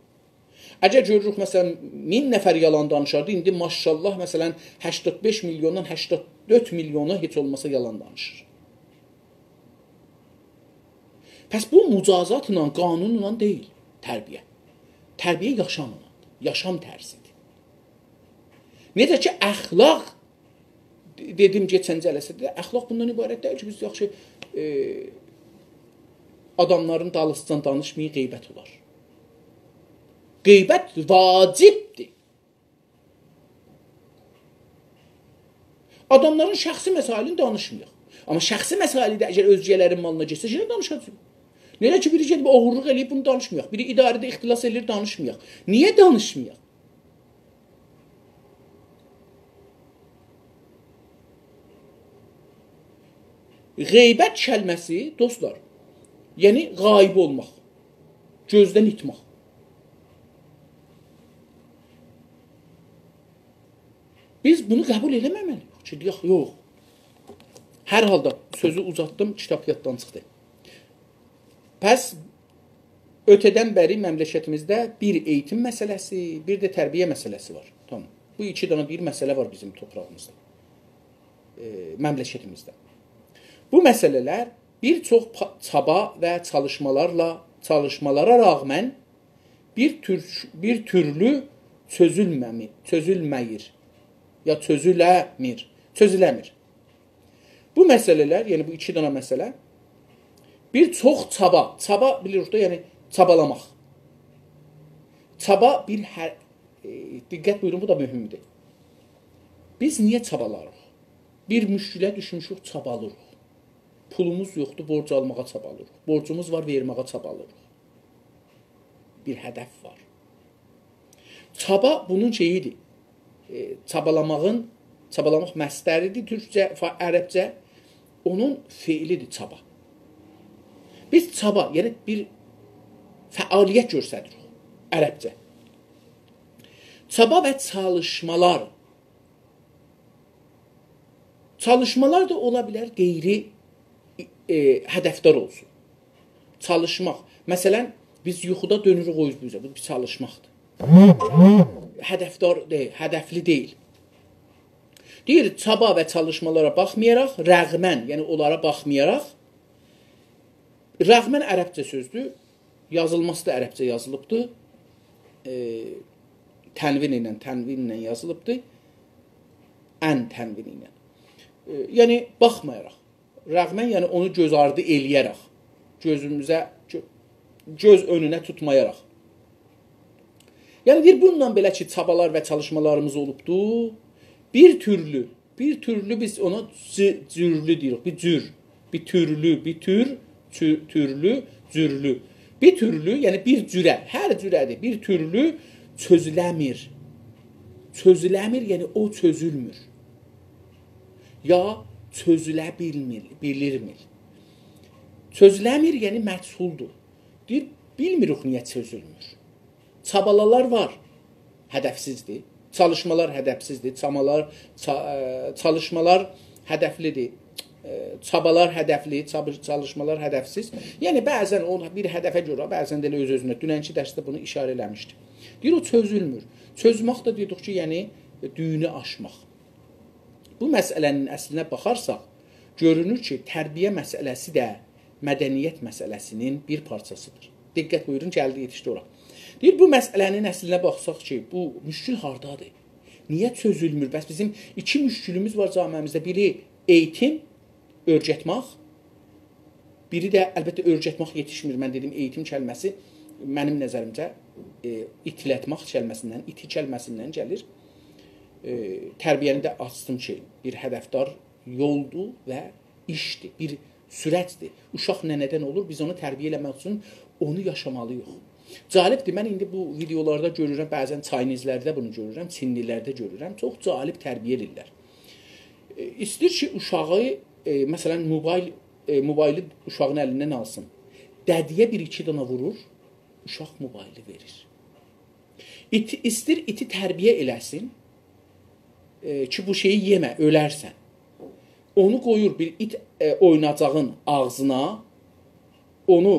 اگر گؤروروک، مثلا، مین نفر یالان دانیشاردی، ایندی ماشاالله، مثلا، هشتاد بئش میلیوندان هشتاد دؤرد میلیونو هئچ اولماسا یالان دانیشیر. پس بو مجازاتلا، قانونلا دئییل تربیه. تربیه یاشاملا، یاشام طرزیدیر. نئجه کی، اخلاق، دئدیم کئچن جلسه‌ده، اخلاق بوندان عبارت دئییل کی، بیز یاخشی، ائ، آداملارین دالیسیجان دانیشمایاق، غیبت اولار. غیبت واجبدیر. آداملارین شخصی مسائلینی دانیشمایاق. آمما شخصی مسائلی ده اگر اؤزگه‌لرین مالینا گئتسه، یئنه دانیشاجاغیق. نئجه کی، بیری گئدیب اوغورلوق ائله‌ییب، بونو دانیشمایاق. بیری اداره‌ده اختلاس ائله‌ییر، دانیشمایاق. نییه دانیشمایاق؟ غیبت کلمه‌سی، دوستلار، یعنی غایب اولماق، گؤزدن ایتمک. بیز بونو قبول ائله‌مه‌مه‌لی‌ییک کی، دئیک، یوخ. هر حالدا سؤزو اوزاتدیم، کیتاب یاددان چیخدی. پس اؤته‌دن بری مملکتیمیزده بیر ائییتیم مسئله‌سی، بیر ده تربیه مسئله‌سی وار. تامام. بو ایکی دنه بیر مسئله وار بیزیم توپراغیمیزدا، ائ، مملکتیمیزده. بو مسئله‌لر بیر چوخ پا-، چابا و چالیشمالارلا، چالیشمالارا رغمن بیر تور-، بیر تورلو چؤزولمه‌می-، چؤزولمه‌ییر. یا چؤزوله‌میر. چؤزوله‌میر. بو مسئله‌لر، یعنی بو ایکی دنه مسئله، بیر چوخ چابا، چابا بیلیریک ده، یعنی چابالاماق. چابا بیر هر، ائ، دقت بویورون، بو دا مهمدور. بیز نییه چابالاریق؟ بیر مشکله دوشموشوک، چابالیریق. پولوموز یوخدور، بورج آلماغا چابالیریق. بورجوموز وار، وئرمه‌یه چابالیریق. بیر هدف وار. چابا بونون شئییدیر. ائ، چابالاماغین، چابالاماق مصدریدیر تورکجه، فا-، عربجه. اونون فعلیدیر چابا. بیز چابا، یعنی بیر فعالیت گؤستریریک عربجه. چابا و چالیشمالار. چالیشمالار دا اولا بیلر غیری، ائ، هدفدار اولسون. چالیشماق. مثلا، بیز یوخودا دؤنوروک او اوز بو اوزه. بو بیر چالیشماقدیر. هدفدار دئییل، هدفلی دئییل. دئییر، چابا و چالیشمالارا باخمایاراق، رغماً، یعنی اونلارا باخمایاراق، رغماً عربجه سؤزدور، یازیلماسی دا عربجه یازیلیبدیر. ائ، تنوین ایله، تنوین ایله یازیلیبدیر. ان تنوین ایله. ائ، یعنی، باخمایاراق. رغماً، یعنی اونو گؤز آردی ائله‌یه‌رک. گؤزوموزه، گؤ-، گؤز اؤنونه توتمایاراق. یعنی، دئییر، بونونلا بئله کی، چابالار و چالیشمالاریمیز اولوبدو، بیر تورلو، بیر تورلو بیز اونا جو-، جورلو دئییریک، بیر جور، بیر تورلو، بیر تور، تو-، تورلو، جورلو. بیر تورلو، یعنی بیر جوره، هر جوره‌دیر، بیر تورلو چؤزوله‌میر. چؤزوله‌میر، یعنی او چؤزولمور. یا چؤزوله بیلمیر، بیلیرمیر. چؤزوله‌میر، یعنی مجهولدور. دئییر، بیلمیریک نییه چؤزولمور. چابالالار وار، هدفسیزدیر. چالیشمالار هدفسیزدیر. چامالار، چا-، ائ، چالیشمالار هدفلیدیر. ائ، چابالار هدفلی، چابی-، چالیشمالار هدفسیز. یعنی، بعضاً او بیر هدفه گؤره، بعضاً ده ائله اؤز-اؤزونه. دوننکی درسده بونو ایشاره ائله‌میشدیم. دئییر، او چؤزولمور. چؤزمک ده دئدیک کی، یعنی، دویونو آشماق. بو مسئله‌نین اصلینه باخارساق، گؤرونور کی، تربیه مسئله‌سی ده مدنیت مسئله‌سینین بیر پارچاسیدیر. دقت بویورون، گلدی، یئتیشدی اورا. دئییر، بو مسئله‌نین اصلینه باخساق کی، بو مشکل هاردادیر؟ نییه چؤزولمور؟ بس بیزیم ایکی مشکلیمیز وار جامعه‌میزده. بیری ائییتیم، اؤیرتمک. بیری ده، البته، اؤیرتمک یئتیشمیر. من دئدیم، ائییتیم کلمه‌سی منیم نظریمجه، ائ، ایتیلتمک کلمه‌سیندن، ایتی کلمه‌سیندن گلیر. ائ، تربیه‌نی ده آچدیم کی، بیر هدفدار یولدور و ایشدیر، بیر سورجدیر. اوشاق ننه‌دن اولور، بیز اونو تربیه ائله‌مک اوچون اونو یاشامالی‌ییق. جالبدیر، من ایندی بو ویدئولاردا گؤرورم، بعضاً چاینیزلرده بونو گؤرورم، چینلیلرده گؤرورم. چوخ جالب تربیه ائدیرلر. ائ، ایسته‌ییر کی، اوشاغی، ائ، مثلاً، موبایل، ائ، موبایلی اوشاغین الیندن آلسین. ددییه بیر-ایکی دنه وورور، اوشاق موبایلی وئریر. ایتی، ایسته‌ییر ایتی تربیه ائله‌سین، ائ، کی، بو شئیی یئمه، اؤلرسن. اونو قویور بیر ایت، ائ، اویناجاغین آغزینا، اونو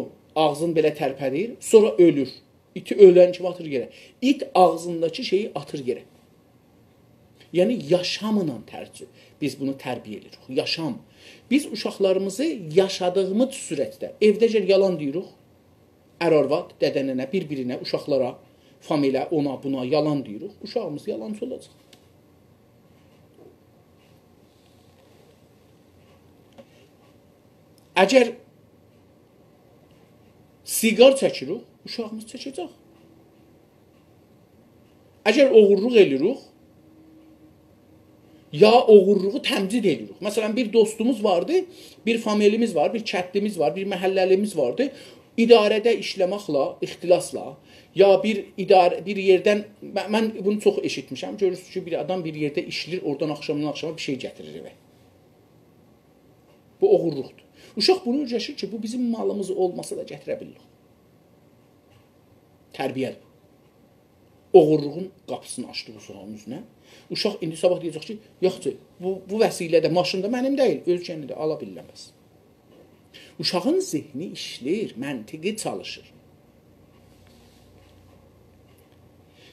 آغزین بئله ترپه‌دیر، سونرا اؤلور. ایتی اؤلن کیمی آتیر یئره. ایت آغزینداکی شئیی آتیر یئره. یعنی، یاشاملا ترجیح. بیز بونو تربیه ائدیریک. یاشام. بیز اوشاقلاریمیزی یاشادیغیمیز سورجده، ائوده اگر یالان دئییریک، ار آرواد، دده ننه، بیر-بیرینه، اوشاقلارا، فامیله، اونا، بونا یالان دئییریک، اوشاغیمیز یالانچی اولاجاق. اگر سیگار چکیریک، اوشاغیمیز چکه‌جک. اگر اوغورلوق ائله‌ییریک، یا اوغورلوغو تمجید ائله‌ییریک. مثلاً، بیر دوستوموز واردی، بیر فامیلیمیز وار، بیر کتلیمیز وار، بیر محله‌لیمیز واردی. اداره‌ده ایشله‌مکله، اختلاسلا، یا بیر اداره، بیر یئردن، من، من بونو چوخ ائشیتمیشم. گؤرورسونوز کی، بیر آدام بیر یئرده ایشله‌ییر، اورادان آخشامدان آخشاما بیر شئی گتیریر ائوه. بو اوغورلوقدور. اوشاق بونو اؤیره‌شیر کی، بو بیزیم مالیمیز اولماسا دا گتیره بیلیریک. تربیه‌دیر. اوغورلوغون قاپیسینی آچدی اوشاغین اوزونه. اوشاق ایندی صاباح دئیه‌جک کی، یاخشی، بو، بو وسیله ده، ماشین دا منیم دئییل، اؤزگه‌نیندیر، آلا بیلیرم بس. اوشاغین ذهنی ایشله‌ییر، منطقی چالیشیر.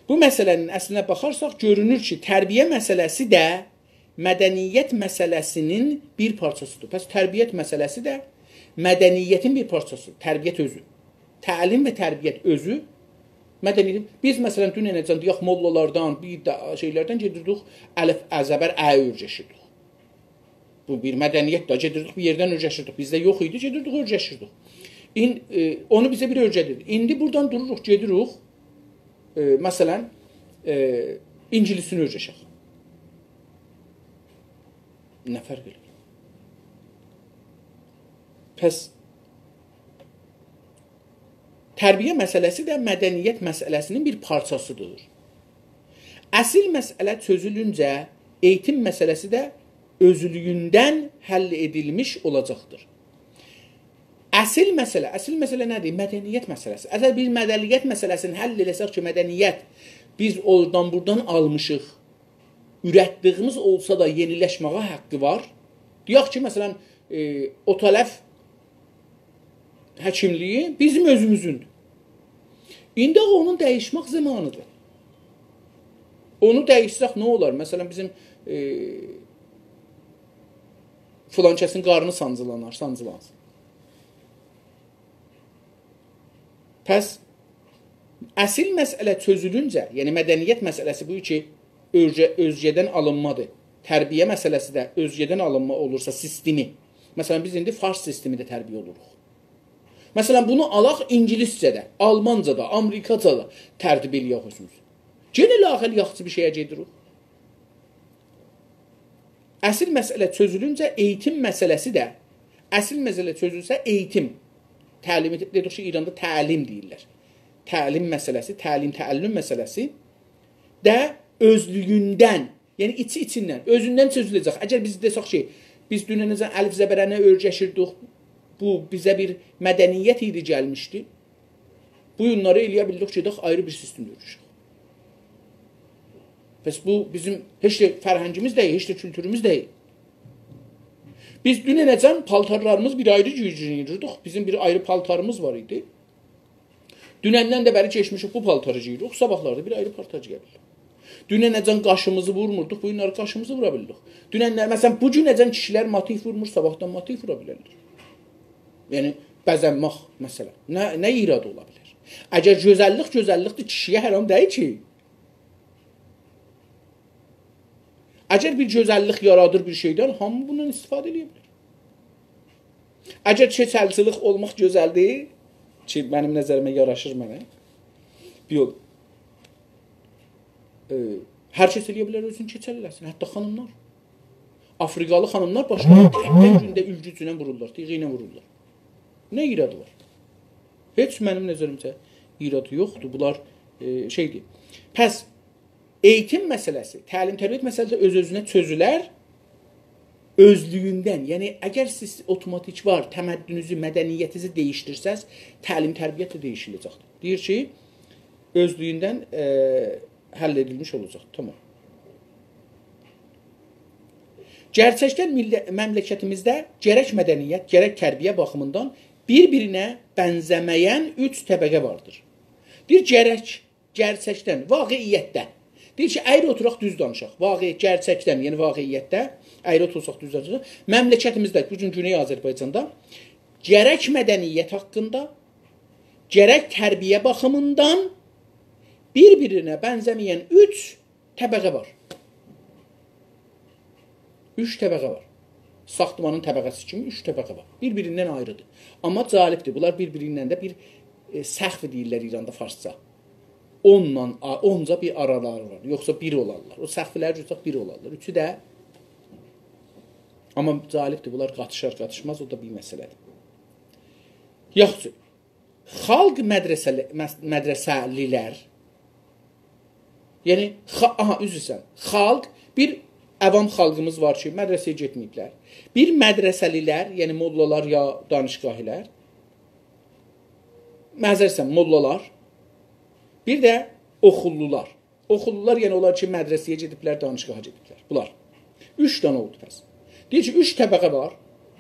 بو مسئله‌نین اصلینه باخارساق، گؤرونور کی، تربیه مسئله‌سی ده مدنیت مسئله‌سینین بیر پارچاسیدیر. پس تربیت مسئله‌سی ده مدنیتین بیر پارچاسیدیر. تربیت اؤزو. تعلیم و تربیت اؤزو مدنیتین. بیز، مثلاً، دوننه‌جن، دئیک، موللالاردان، بیر ده شئیلردن گئدیردیک، الف، ا، زبر، ا اؤیره‌شیردیک. بو بیر مدنیت ده، گئدیردیک بیر یئردن اؤیرشیردیک. بیزده یوخ ایدی، گئدیردیک اؤیرشیردیک. این، ائ، اونو بیزه بیر اؤیره‌دیردی. ایندی بورادان دوروروق، گئدیریک، ائ، مثلا، ائ، اینگیلیسینی اؤیرشک. نه فرق ائدیر؟ پس تربیه مسئله‌سی ده مدنیت مسئله‌سینین بیر پارچاسیدیر. اصل مسئله چؤزولونجه ائییتیم مسئله‌سی ده اؤزلویوندن حل ائدیلمیش اولاجاقدیر. اصل مسئله، اصل مسئله نه‌دیر؟ مدنیت مسئله‌سی. اگر بیز مدنیت مسئله‌سینی حل ائله‌سک کی، مدنیت بیز اورادان بورادان آلمیشیق، اورتدیگیمیز اولسا دا یئنیلشمه‌یه حاققی وار. دئیک کی، مثلا، ائ، او طرف حکیملیگی بیزیم اؤزوموزوندور. ایندی آغا اونون دییشمک زامانیدیر. اونو دییشسک نه اولار؟ مثلا، بیزیم، ائ، فلان کسین قارنی سانجیلانار، سانجیلانسین. پس اصل مسئله چؤزولونجه، یعنی مدنیت مسئله‌سی بو کی، اؤزگه-، اؤزگه‌دن آلینمادیر. تربیه مسئله‌سی ده اؤزگه‌دن آلینما اولورسا سیستمی. مثلا، بیز ایندی فارس سیستمینده تربیه اولوروق. مثلا، بونو آلاق اینگیلیسجه‌ده، آلمانجادا، آمریکاجادا ترتیب ائله‌یک اؤزوموزو. یئنه لااقل یاخشی بیر شئیه گئدیریک. اصل مسئله چؤزولونجه ائییتیم مسئله‌سی ده، اصل مسئله چؤزولسه ائییتیم، تعلیمی، دئدیک کی، ایراندا تعلیم دئییرلر. تعلیم مسئله‌سی، تعلیم، تعلم مسئله‌سی ده اؤزلویوندن، یعنی ایچی ایچیندن، اؤزوندن چؤزوله‌جک. اگر بیز دئسک کی، بیز دوننه‌جن الف زبرنه اؤیرشیردیک، بو بیزه بیر مدنیت ایدی گلمیشدی. بو گونلری ائله‌یه بیلدیک کی، گئدک آیری بیر سیستمده اؤیرشک. پس بو بیزیم هئچ ده فرهنگیمیز دئییل، هئچ ده کولتوروموز دئییل. بیز دوننه‌جن پالتارلاریمیز بیر آیری گوجونو گئییردیک. بیزیم بیر آیری پالتاریمیز وار ایدی. دونندن ده بری کئچمیشیک بو پالتاری گئییریک. صاباحلاری بیر آیری پالتار گئیه بیلیریک. دوننه‌جن قاشیمیزی وورموردوق، بو گونلری قاشیمیزی وورا بیلیریک. دوننلر، مثلا، بو گونه‌جن کیشیلر موتیو وورمور، صاباحدان موتیو وورا بیلرلر. یعنی، بزنمک، مثلا. نه، نه ایرادی اولا بیلر؟ اگر گؤزللیک گؤزللیکدیر، کیشی‌یه حرام دئییل کی. اگر بیر گؤزللیک یارادیر بیر شئیدن، هامی بوندان استفاده ائله‌یه بیلر. اگر کئچلچیلیک اولماق گؤزلدیر، کی، منیم نظریمه یاراشیر منه، بیر یول. ائ، هر کس ائله‌یه بیلر اؤزونو کئچل ائله‌سین، حتی خانیملار. آفریقالی خانیملار باشلاری تکدن گونده اولگوچ ایله وورورلار، تیغ ایله وورورلار. نه ایرادی وار؟ هئچ منیم نظریمجه ایرادی یوخدور. بونلار، ائ، شئیدیر. پس ائییتیم مسئله‌سی، تعلیم تربیت مسئله‌سی اؤز-اؤزونه چؤزولر، اؤزلویوندن. یعنی، اگر سیز اتوماتیک وار، تمدنونوزو، مدنیتینیزی دییشدیرسز، تعلیم تربیت ده دییشیله‌جکدیر. دئییر کی، اؤزلویوندن، ائ، حل ائدیلمیش اولاجاق. تامام. گئرچکدن میلله-، مملکتیمیزده گرک مدنیت، گرک تربیه باخیمیندان بیر-بیرینه بنزه‌مه‌ین اوچ طبقه واردیر. دئییر، گرک گئرچکدن، واقعیتده. دئییر کی، اگری اوتوراق دوز دانیشاق. واقع-، گئرچکدن، یعنی واقعیتده، اگری اوتورساق دوز دانیشاق. مملکتیمیزده، بو گون گونئی آذربایجاندا گرک مدنیت حاقیندا، گرک تربیه باخیمیندان بیر-بیرینه بنزه‌مه‌ین اوچ طبقه وار. اوچ طبقه وار. ساختمانین طبقه‌سی کیمی اوچ طبقه وار. بیر-بیریندن آیریدیر. آمما جالبدیر، بونلار بیر-بیریندن ده بیر، ائ، سقف دئییرلر ایراندا فارسجا. اونونلا، آ-، اونجا بیر آرالاری وار. یوخسا بیر اولارلار. او سقفلری گؤرسک بیر اولارلار. اوچو ده، آمما جالبدیر، بونلار قاتیشار، قاتیشماز، او دا بیر مسئله‌دیر. یاخشی. خالق مدرسه‌لی-، مس-، مدرسه‌لی‌لر، یعنی، خا-، آها، عذر ایسته‌ییرم. خالق، بیر عوام خالقیمیز وار کی، مدرسه‌یه گئتمه‌ییبلر. بیر مدرسه‌لی‌لر، یعنی موللالار یا دانشگاهی‌لر، معذرت ایسته‌ییرم، موللالار، بیر ده اوخوللولار. اوخوللولار، یعنی اونلار کی، مدرسه‌یه گئدیبلر، دانشگاها گئدیبلر. بونلار. اوچ دنه اولدو پس. دئییر کی، اوچ طبقه وار.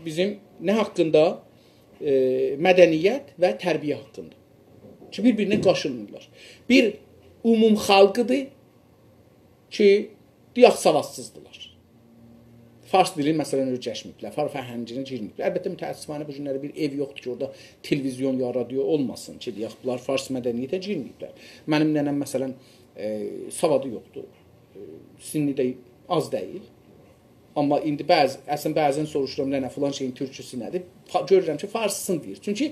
بیزیم نه حاقیندا؟ ائ، مدنیت و تربیه حاقیندا. کی، بیر-بیرینه قارشیلمیرلار. بیر عموم خالقیدیر کی، دئیک، سوادسیزدیلار. فارس دیلینی، مثلا، اؤیرشمه‌ییبلر، فارس فرهنگینه گیرمه‌ییبلر. البته، متأسفانه بو گونلری بیر ائو یوخدور کی، اورادا تلویزیون یا رادیو اولماسین کی، دئیک، بونلار فارس مدنیته گیرمه‌ییبلر. منیم ننه‌م، مثلا، ائ، سوادی یوخدور. ائ، سنّی ده آز دئییل. آمما ایندی بعضی، اصلینده بعضاً سوروشورام، «ننه، فلان شئیین تورکوسو نه‌دیر؟» فا-، گؤرورم کی، فارسین دئییر. چونکی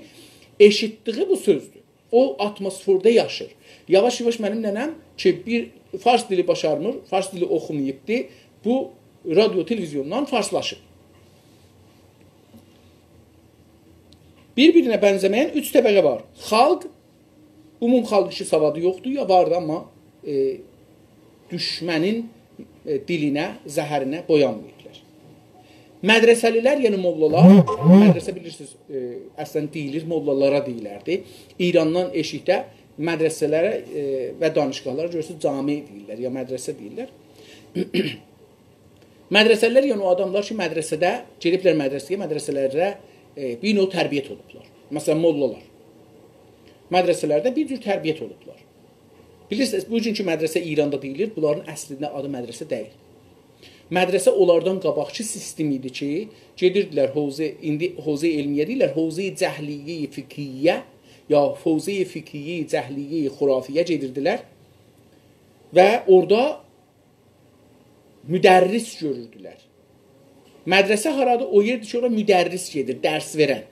ائشیتدیگی بو سؤزدور. او آتموسفرده یاشیر. یاواش-یاواش منیم ننه‌م کی، بیر فارس دیلی باشارمیر، فارس دیلی اوخوماییبدی، بو رادیو، تلویزیوندان فارسلاشیب. بیر-بیرینه بنزه‌مه‌ین اوچ طبقه وار. خالق، عموم خالق کی، سوادی یوخدور، یا واردی، آمما، ائ، دوشمنین، ائ، دیلینه، زهرینه بویانماییبلار. مدرسه‌لی‌لر، یعنی موللالار، مدرسه بیلیرسینیز، ائ، اصلاً دئییلیر، موللالارا دئییلردی. ایراندان ائشیکده مدرسه‌لره، ائ، و دانشگاهلارا گؤرورسونوز، جامع دئییرلر، یا مدرسه دئییرلر. مدرسه‌لی‌لر، یعنی او آداملار کی، مدرسه‌ده، گئدیبلر مدرسه‌یه، مدرسه‌لرده، ائ، بیر نوع تربیت اولوبلار. مثلاً، موللالار. مدرسه‌لرده بیر جور تربیت اولوبلار. بیلیرسینیز، بوگونکو مدرسه ایراندا دئییلیر، بونلارین اصلینده آدی مدرسه دئییل. مدرسه اونلاردان قاباقکی سیستم ایدی کی، گئدیردیلر حوزه، ایندی حوزه علمیه دئییرلر، حوزه جهلیه فقهیه، یا حوزه فقهیه جهلیه خرافیه گئدیردیلر و اورادا مدرس گؤروردولر. مدرسه هارادیر؟ او یئردیر کی، اورا مدرس گئدیر، درس وئرن.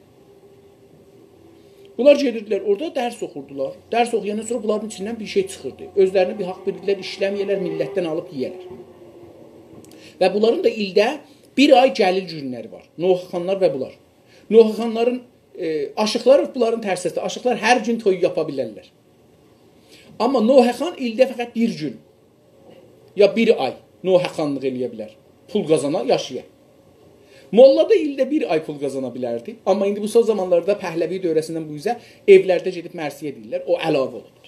بونلار گئدیردیلر اورادا، درس اوخوردولار. درس اوخویاندان سونرا بونلارین ایچیندن بیر شئی چیخیردی. اؤزلرینه بیر حاق بیلیردیلر، ایشله‌مه‌یه‌لر، میللتدن آلیب یئیه‌لر. و بونلارین دا ایلده بیر آی گلیر گونلری وار. نوحه‌خوانلار و بونلار. نوحه‌خوانلارین، ائ، آشیقلار بونلارین ترسی‌دیر. آشیقلار هر گون توی یاپا بیلرلر. آمما نوحه‌خوان ایلده فقط بیر گون یا بیر آی نوحه‌خوانلیق ائله‌یه بیلر. پول قازانا، یاشایا. موللا دا ایلده بیر آی پول قازانا بیلردی. آمما ایندی بو سون زامانلاردا پهلوی دؤوره‌سیندن بو اوزه ائولرده گئدیب مرثیه دئییرلر. او علاوه اولوبدور.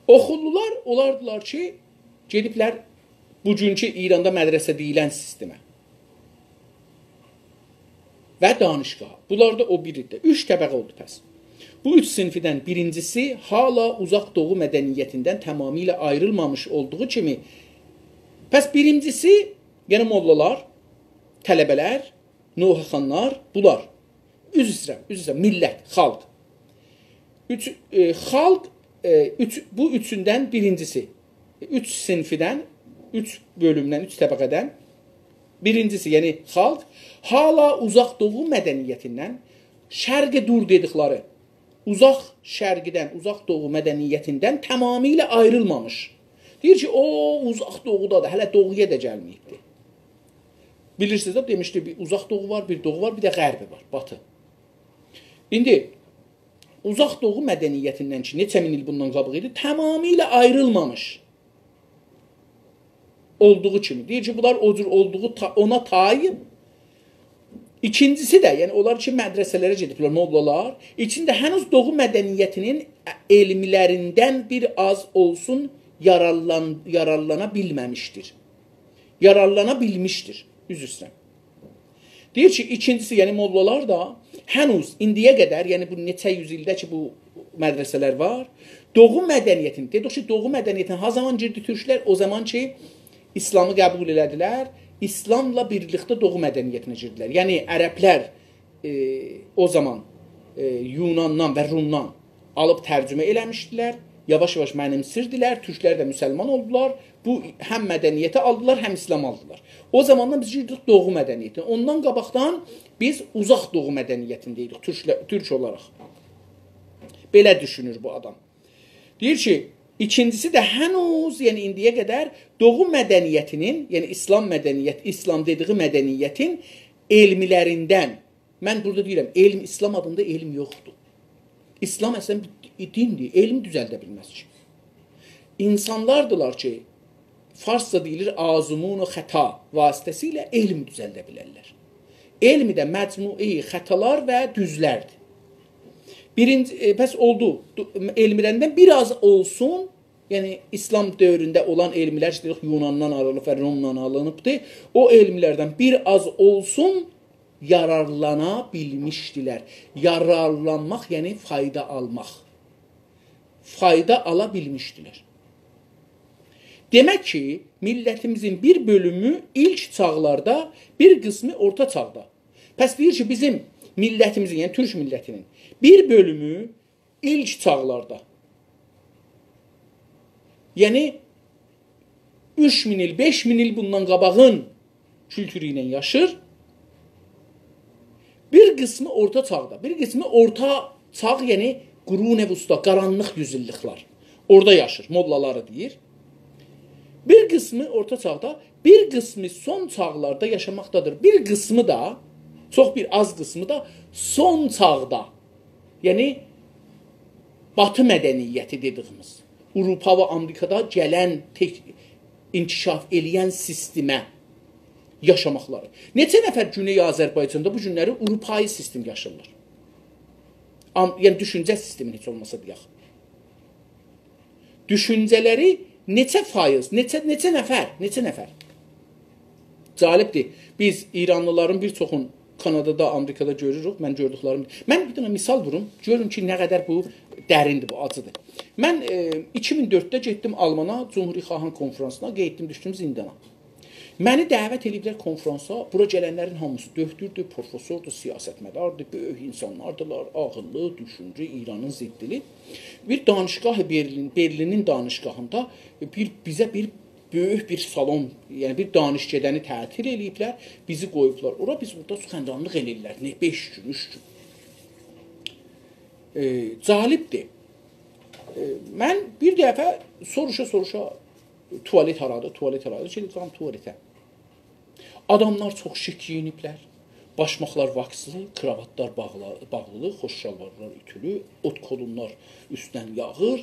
اوخوللولار اولاردیلار کی، گئدیبلر بوگونکو ایراندا مدرسه دئییلن سیستمه. و دانشگاه. بونلار دا او بیریدیر. اوچ طبقه اولدو پس. بو اوچ صنفدن بیرینجیسی حالا اوزاق دوغو مدنیتیندن تمامیله آیریلمامیش اولدوغو کیمی، پس بیرینجیسی، یعنی موللالار، طلبه‌لر، نوحه‌خوانلار، بونلار. عذر ایسته‌ییرم، عذر ایسته‌ییرم، میللت، خالق. اوچ، ائ، خالق، ائ، اوچ، بو اوچوندن بیرینجیسی، اوچ صنفدن، اوچ بؤلومدن، اوچ طبقه‌دن بیرینجیسی، یعنی خالق، حالا اوزاق دوغو مدنیتیندن، شرق دور دئدیکلری، اوزاق شرقدن، اوزاق دوغو مدنیتیندن تمامیله آیریلمامیش. دئییر کی، او اوزاق دوغودادیر، هله دوغویا دا گلمه‌ییبدیر. بیلیرسینیز ده، دئمیشدی، بیر اوزاق دوغو وار، بیر دوغو وار، بیر ده غربی وار، باتی. ایندی اوزاق دوغو مدنیتیندن کی، نئچه مین ایل بوندان قاباق ایدی، تمامیله آیریلمامیش اولدوغو کیمی. دئییر کی، بونلار او جور اولدوغو تا-، اونا تای. ایکینجیسی ده، یعنی اونلار کی، مدرسه‌لره گئدیبلر، موللالار، ایچینده هنوز دوغو مدنیتی‌نین علملریندن بیر آز اولسون یارارلان-، یارارلانا بیلمه‌میشدیر. یارارلانا بیلمیشدیر. عذر ایسته‌ییرم. دئییر کی، ایکینجیسی، یعنی موللالار دا هنوز ایندییه قدر، یعنی بو نئچه یوز ایلده کی، بو مدرسه‌لر وار، دوغو مدنیتین، دئدیک کی، دوغو مدنیتینه ها زامان گیردی تورکلر؟ او زامان کی، ایسلامی قبول ائله‌دیلر، ایسلاملا بیرلیکده دوغو مدنیتینه گیردیلر. یعنی عربلر، ائ، او زامان، ائ، یوناندان و رومدان آلیب ترجمه ائله‌میشدیلر. یاواش-یاواش منیمسیردیلر، تورکلر ده مسلمان اولدولار. بو هم مدنیتی آلدیلار، هم ایسلام آلدیلار. او زاماندان بیز گیردیک دوغو مدنیتینه. اوندان قاباقدان بیز اوزاق دوغو مدنیتینده ایدیک، تورکله-، تورک اولاراق. بئله دوشونور بو آدام. دئییر کی، ایکینجیسی ده هنوز، یعنی ایندییه قدر دوغو مدنیتی‌نین، یعنی ایسلام مدنیت، ایسلام دئدیگی مدنیتین علملریندن، من بورادا دئییرم، علم، ایسلام آدیندا علم یوخدور. ایسلام اصلاً بیر دین‌دیر، علم دوزلده بیلمز کی. اینسانلاردیلار کی، فارسجا دئییلیر، آزمون و خطا واسطه‌سیله علم دوزلده بیلرلر. علم ده مجموعه‌ی خطالار و دوزلردیر. بیرینجی، ائ، پس اولدو، دو-، علملریندن بیر آز اولسون، یعنی ایسلام دؤورونده اولان علملر، ایشته، یوخ، یوناندان آلینیب و رومدان آلینیبدی. او علملردن بیر آز اولسون یارارلانا بیلمیشدیلر. یارارلانماق، یعنی فایدا آلماق. فایدا آلا بیلمیشدیلر. دئمک کی، میللتیمیزین بیر بؤلومو ایلک چاغلاردا، بیر قیسمی اورتا چاغدا. پس دئییر کی، بیزیم میللتیمیزین، یعنی تورک میللتی‌نین بیر بؤلومو ایلک چاغلاردا، یعنی اوچ مین ایل، بئش مین ایل بوندان قاباغین کولتورو ایله یاشیر. بیر قیسمی اورتا چاغدا، بیر قیسمی اورتا چاغ، یعنی قرون وسطی، قارانلیق یوز ایللیکلر. اورادا یاشیر، موللالاری دئییر. بیر قیسمی اورتا چاغدا، بیر قیسمی سون چاغلاردا یاشاماقدادیر. بیر قیسمی دا، چوخ بیر آز قیسمی دا سون چاغدا، یعنی باتی مدنیتی دئدیگیمیز، آوروپا و آمریکادا گلن تک-، انکشاف ائله‌ین سیستمه یاشاماقلاری. نئچه نفر گونئی آذربایجاندا بو گونلری آوروپایی سیستم یاشاییرلار؟ آم-، یعنی دوشونجه سیستمینی هئچ اولماسا دئیک. دوشونجه‌لری نئچه فایز، نئچه، نئچه نفر، نئچه نفر؟ جالبدیر. بیز ایرانلیلارین بیر چوخون کانادادا، آمریکادا گؤروروک. من گؤردوکلریم. من بیر دنه مثال ووروم. گؤرون کی، نه قدر بو دریندیر، بو آجیدیر. من، ائ، ایکی مین دؤردده گئتدیم آلمانا، جمهوری خواهان کنفرانسینا، قئییتدیم، دوشدوم زیندانا. منی دعوت ائله‌ییبلر کنفرانسا، بورا گلنلرین هامیسی دؤکتوردور، پروفسوردور، سیاستمداردیر، بؤیوک اینسانلاردیلار، عاغیللی، دوشونجو، ایرانین ضدلی. بیر دانشگاه برلین، برلینین دانشگاهیندا بیر، بیزه بیر بؤیوک بیر سالون، یعنی بیر دانشکده‌نی تعطیل ائله‌ییبلر، بیزی قویوبلار اورا، بیز اورادا سخنرانلیق ائله‌ییرلر. نه، بئش گون، اوچ گون. ائ، جالبدیر. ائ، من بیر دفعه سوروشا-سوروشا توالت هارادیر، توالت هارادیر، گئدیب چیخام توالته. آداملار چوخ شیک گئیینیبلر. باشماقلار واکسلی، کراواتلار باغلا-، باغلیلی، خوش شالوارلار اوتولو، اوت کولونلار اوستدن یاغیر.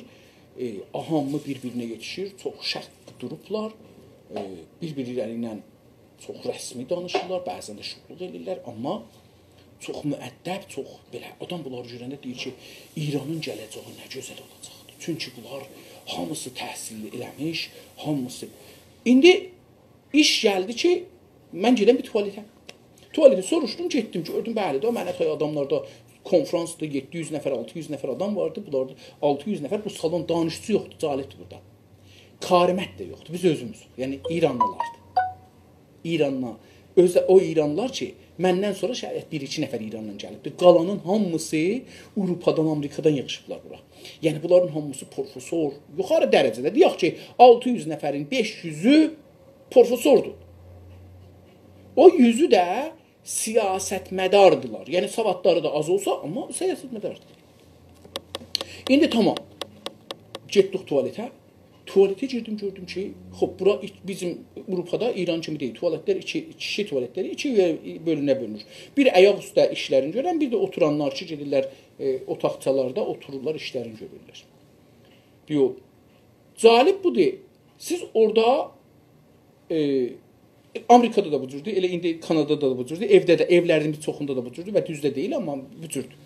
ائ، هامی بیر-بیرینه یئتیشیر، چوخ شیک دوروبلار. ائ، بیر-بیرلری ایله چوخ رسمی دانیشیرلار، بعضا ده شوخلوق ائله‌ییرلر، آمما چوخ مؤدب، چوخ بئله. آدام بونلاری گؤرنده دئییر کی، ایرانین گله‌جه‌یی نه گؤزل اولاجاقدیر. چونکی بونلار هامیسی تحصیل ائله‌میش، هامیسی. ایندی ایش گلدی کی، من گئدم بیر توالته. توالتی سوروشدوم، گئتدیم، گؤردوم، بلی ده، منه تای آداملاردا کنفرانسدا یئددی یوز نفر، آلتی یوز نفر آدام واردی. بونلاردا آلتی یوز نفر، بو سالون دانیشیجی یوخدور، جالبدیر بورادا. کارمند ده یوخدور، بیز اؤزوموز، یعنی ایرانلیلاردیر. ایرانلا، اؤزو او ایرانلیلار کی، مندن سونرا شاید بیر-ایکی نفر ایراندان گلیبدیر. قالانین هامیسی آوروپادان، آمریکادان ییغیشیبلار بورا. یعنی بونلارین هامیسی پروفسور، یوخاری درجه‌ده. دئیک کی، آلتی یوز نفرین بئش یوزو پروفسوردور. او یوزو ده سیاستمداردیلار. یعنی سوادلاری دا آز اولسا، آمما سیاستمداردیر. ایندی تامام. گئتدیک توالته. توالته گیردیم، گؤردوم کی، خوب، بورا ایک-، بیزیم آوروپادا ایران کیمی دئییل. توالتلر ایکی، کیشی توالتلری ایکی یئره بؤلونه بؤلونور. بیر آیاق اوسته ایشلرینی گؤرن، بیر ده اوتورانلار کی، گئدیرلر، ائ، اوتاقچالاردا اوتورورلار، ایشلرینی گؤرورلر. یوخ. جالب بودور. سیز اورادا، ائ، آمریکادا دا بو جوردور، ائله ایندی کانادادا دا بو جوردور، ائوده ده، ائولرین بیر چوخوندا دا بو جوردور و دوز ده دئییل، آمما بو جوردور.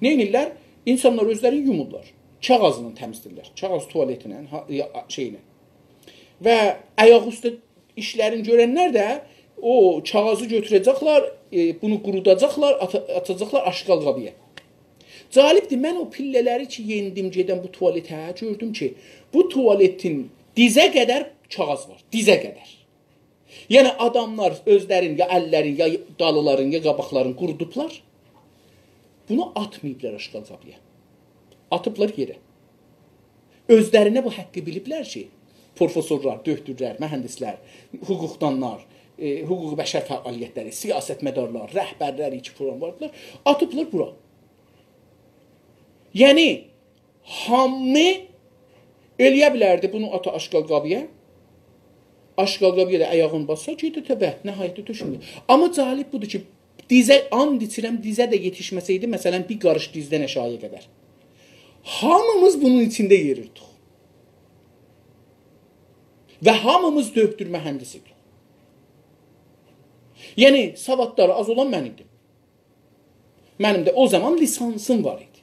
نه ائدیرلر؟ اینسانلار اؤزلرینی یومورلار. کاغاذلا تمیزله‌ییرلر. کاغاذ توالتینن، ها، یا، شئیله. و آیاق اوسته ایشلرینی گؤرنلر ده او کاغاذی گؤتوره‌جکلر، ائ، بونو قوروداجاقلار، آتا-، آتاجاقلار آشغال قابییا. جالبدیر، من او پیلله‌لری کی، یئندیم گئدم بو توالته، گؤردوم کی، بو توالتین دیزه قدر کاغاذ وار، دیزه قدر. یعنی آداملار اؤزلرین یا اللرین، یا دالیلارین، یا قاباقلارین قورودوبلار. بونو آتماییبلار آشغال قابییا. آتیبلار یئره. اؤزلرینه بو حقی بیلیبلر کی، پروفسورلار، دؤکتورلر، مهندسلر، حقوقدانلار، ائ، حقوق بشر فعالیتلری، سیاستمدارلار، رهبرلر کی، فلان واردیلار، آتیبلار بورا. یعنی، هامی ائلیه بیلردی بونو آتا آشغال قابییا. آشغال قابییا دا آیاغین باسسا، گئدیر تبه، نهایتده تؤشونور. آمما جالب بودور کی، دیزه، آند ایچیرم، دیزه ده یئتیشمه‌سه‌یدی، مثلا، بیر قاریش دیزدن آشاغییا قدر. هامیمیز بونون ایچینده یئریردیک. و هامیمیز دؤکتور، مهندس ایدیک. یعنی، سوادلاری آز اولان من ایدیم. منیم ده او زامان لیسانسیم وار ایدی.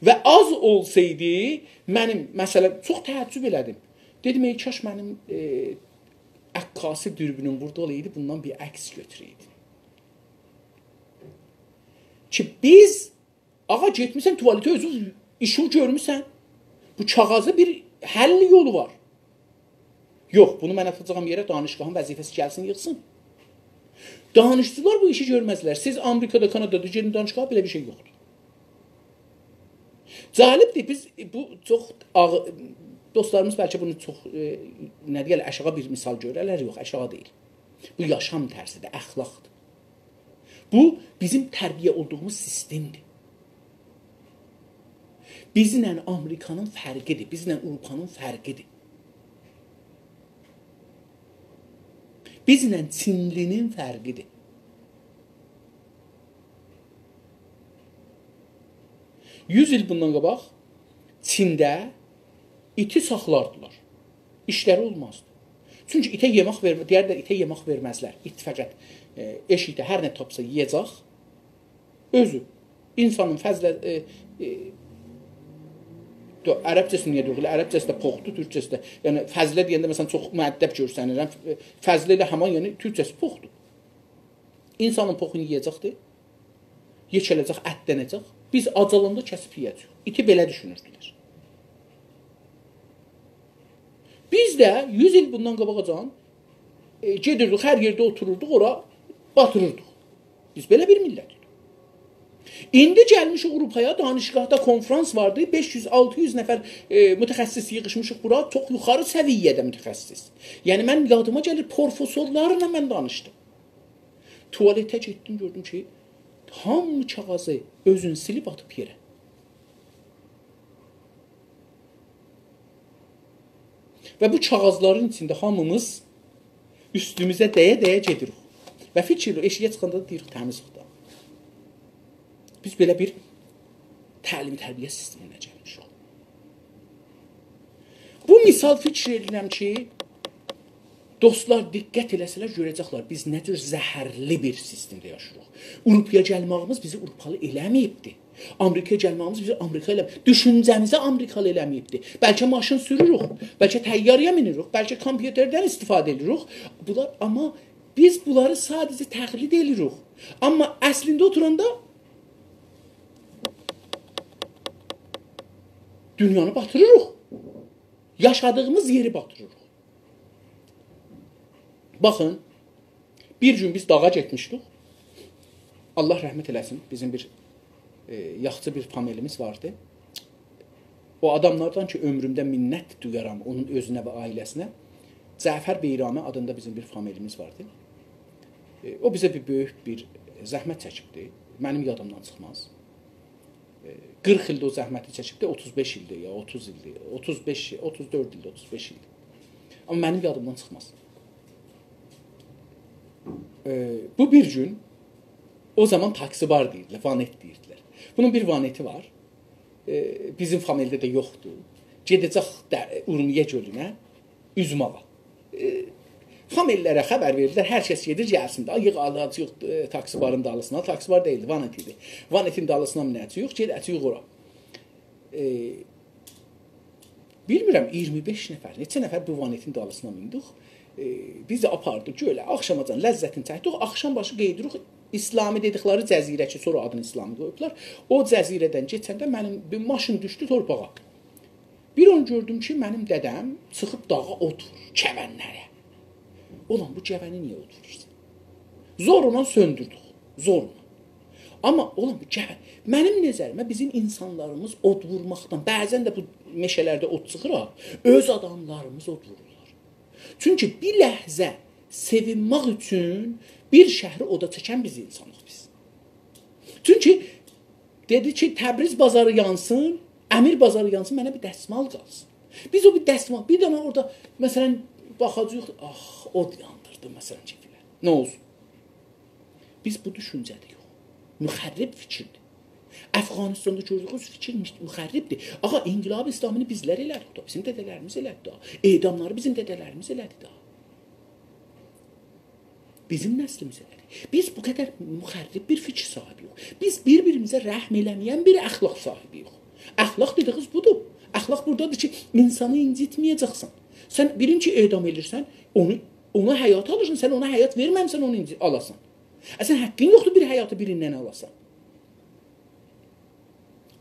و آز اولسایدی، منیم، مثلا، چوخ تعجب ائله‌دیم. دئدیم، ای کاش منیم، ائ، عکاسی دوربینیم بورادا اولایدی، بوندان بیر عکس گؤتوره‌یدیم. کی، بیز، آغا، گئتمیسن توالته، اؤزون ایشیوی گؤرموسن. بو کاغاذی بیر حل یولو وار. یوخ، بونو من آتاجاغام یئره، دانشگاهین وظیفه‌سی گلسین، ییغسین. دانشجولار بو ایشی گؤرمزلر. سیز آمریکادا، کانادادا گئدین دانشگاها، بئله بیر شئی یوخدور. جالبدیر، بیز بو چوخ آغ-، دوستلاریمیز بلکه بونو چوخ، ائ، نه دئیرلر، آشاغی بیر مثال گؤررلر. یوخ، آشاغی دئییل. بو یاشام طرزیدیر، اخلاقدیر. بو بیزیم تربیه اولدوغوموز سیستمدیر. بیزله آمریکانین فرقیدیر، بیزله آوروپانین فرقیدیر. بیزله چینلی‌نین فرقیدیر. یوز ایل بوندان قاباق چینده ایتی ساخلاردیلار. ایشلری اولمازدی. چونکی ایته یئمک وئرمه، دئیردیلر، ایته یئمک وئرمزلر. ایت فقط، ائ، ائشیکده هر نه تاپسا یئیه‌جک. اؤزو. اینسانین فضله، ائ، ائ، دو-، عربجه‌سی نییه دئییرلر؟ عربجه‌سی ده پوخدور، تورکجه‌سی ده. یعنی فضله دئینده، مثلا، چوخ مؤدب گؤرسنیرم. فضله ایله همان، یعنی تورکجه‌سی پوخدور. اینسانین پوخونو یئیه‌جکدیر. یئکه‌له‌جک، اتلنه‌جک. بیز آجالاندا کسیب یئیه‌جه‌ییک. ایتی بئله دوشونوردولر. بیز ده یوز ایل بوندان قاباغاجان، ائ، گئدیردیک، هر یئرده اوتوروردوق، اورا باتیریردیق. بیز بئله بیر میللت ایدیک. ایندی گلمیشیک آوروپایا، دانشگاهدا کنفرانس واردی، بئش یوز، آلتی یوز نفر، ائ، متخصص ییغیشمیشیق بورا، چوخ یوخاری سویه‌ده متخصص. یعنی، من یادیما گلیر، پروفسورلارلا من دانیشدیم. توالته گئتدیم، گؤردوم کی، هامی کاغیذی اؤزون سیلیب آتیب یئره. و بو کاغیذلارین ایچینده هامیمیز اوستوموزه دَیه-دَیه گئدیریک. و فیکیر، ائشیگه چیخاندا دا دئییریک، تمیز اوتاق. بیز بئله بیر تعلیم تربیه سیستمینه گلمیشیک. بو مثال، فیکیر ائدیرم کی، دوستلار دقت ائله‌سه‌لر گؤره‌جکلر بیز نه جور زهرلی بیر سیستمده یاشاییریق. آوروپایا گلمه‌ییمیز بیزی آوروپالی ائله‌مه‌ییبدی. آمریکایا گلمه‌ییمیز بیزی آمریکالی ائله‌مه‌ییبدی. دوشونجه‌میزی آمریکالی ائله‌مه‌ییبدی. بلکه ماشین سوروروک، بلکه طیاره‌یه مینیریک، بلکه کامپیوتردن استفاده ائدیریک. بونلار، آمما بیز بونلاری ساده‌جه تقلید ائدیریک. آمما اصلینده اوتوراندا دونیانی باتیریریق. یاشادیغیمیز یئری باتیریریق. باخین، بیر گون بیز داغا گئتمیشدیک. الله رحمت ائله‌سین، بیزیم بیر، ائ، یاخشی بیر فامیلیمیز واردی. او آداملاردان کی، عؤمرومده منت دویارام اونون اؤزونه و عائله‌سینه. جعفر بیرامی آدیندا بیزیم بیر فامیلیمیز واردی. ائ، او بیزه بیر بؤیوک بیر زحمت چکیبدی. منیم یادیمدان چیخماز. ائ، قیرخ ایلدیر او زحمتی چکیبدی، اوتوز بئش ایلدیر یا، اوتوز ایلدیر، اوتوز بئش، اوتوز دؤرد ایلدیر، اوتوز بئش ایلدیر. آمما منیم یادیمدان چیخماز. ائ، بو بیر گون، او زامان تاکسی بار دئییردیلر، وانت دئییردیلر. بونون بیر وانتی وار. ائ، بیزیم فامیلده ده یوخدور. گئده‌جک ده، اورمیه گؤلونه. اوزماغا. ائ، فامیللره خبر وئردیلر، هر کس گئدیر، گلسین ده. ییغ، آلاجاغیق، ائ، تاکسی بارین دالیسینا، تاکسی بار دئییلدی، وانت ایدی. وانتین دالیسینا مینه‌جه‌ییک، گئده‌جه‌ییک اورا. ائ، بیلمیرم، اییرمی بئش نفر، نئچه نفر بو وانتین دالیسینا میندیک. ائ، بیزی آپاردی گؤله، آخشاماجان لذتینی چکدیک. آخشام باشی قئییدیریک اسلامی دئدیکلری جزیره کی، سونرا آدینی اسلامی قویوبلار. او جزیره‌دن کئچنده منیم بیر ماشین دوشدو تورپاغا. بیر آن گؤردوم کی، منیم دده‌م چیخیب داغا اود وورور، گونلره. اولان، بو گونی نییه اود وورورسان؟ زورلا سؤندوردوک، زورلا. آمما، اولان، بو گون، منیم نظریمه بیزیم اینسانلاریمیز اود وورماقدان، بعضا ده بو مئشه‌لرده اود چیخیر ها، اؤز آداملاریمیز اود وورورلار. چونکی بیر لحظه سئوینمک اوچون بیر شهری اودا چکن بیز اینسانیق بیز. چونکی دئدی کی، تبریز بازاری یانسین، امیر بازاری یانسین، منه بیر دسمال قالسین. بیز او بیر دسمال، بیر دنه اورادا، مثلا، باخاجاغیق، آخ، اود یاندیردی، مثلا، کی، فلان. نه اولسون؟ بیز بو دوشونجه‌ده یوخ. مخرب فیکیردیر. افغانستاندا گؤردویونوز فیکیر مخ-، مخربدیر. آغا، انقلاب اسلامینی بیزلر ائله‌دیک دا، بیزیم دده‌لریمیز ائله‌دی دا. اعداملاری بیزیم دده‌لریمیز ائله‌دی دا. بیزیم نسلیمیز ائله‌دی. بیز بو قدر مخرب بیر فیکیر صاحیبی‌یوخ. بیز بیر-بیریمیزه رحم ائله‌مه‌ین بیر اخلاق صاحیبی‌یوخ. اخلاق دئدیگینیز بودور. اخلاق بورادادیر کی، اینسانی اینجیتمه‌یه‌جکسن. سن بیرینی کی، اعدام ائدیرسن، اونو، اونا حیات آلیرسان، سن اونا حیات وئرمه‌میسن، اونو اینجی-، آلاسان. ائ، سن حقین یوخدور بیر حیاتی بیریندن آلاسان.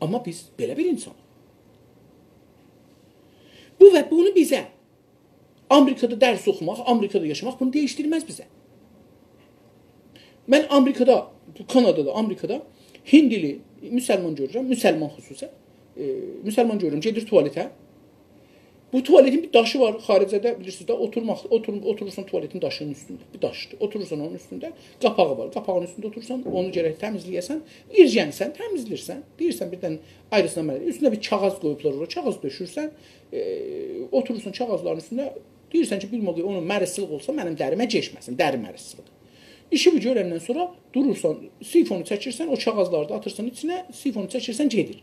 آمما بیز بئله بیر اینسانیق. بو و بونو بیزه آمریکادا درس اوخوماق، آمریکادا یاشاماق بونو دییشدیرمز بیزه. من آمریکادا، کانادادا، آمریکادا هیندیلی مسلمان گؤرورم، مسلمان خصوصا. ائ، مسلمان گؤرورم، گئدیر توالته. بو توالتین بیر داشی وار، خارجه‌ده بیلیرسینیز ده، اوتورماق، اوتور، اوتورورسان توالتین داشینین اوستونده. بیر داشدیر. اوتورورسان اونون اوستونده، قاپاغی وار. قاپاغین اوستونده اوتورورسان، اونو گرک تمیزله‌یه‌سن، ایرگنسن، تمیزله‌ییرسن. دئییرسن، بیر دنه آیریسینا مره-، اوستونه بیر کاغیذ قویوبلار اورا، کاغیذ دؤشورسن، ائ، اوتورورسان کاغیذلارین اوستونده، دئییرسن کی، بیر موقع اونون مریضلیگی اولسا، منیم دریمه کئچمه‌سین، دری مریضلیگی. ایشی بو گؤرندن سونرا دورورسان، سیفونو چکیرسن، او کاغیذلاری دا آتیرسان ایچینه، سیفونو چکیرسن، گئدیر.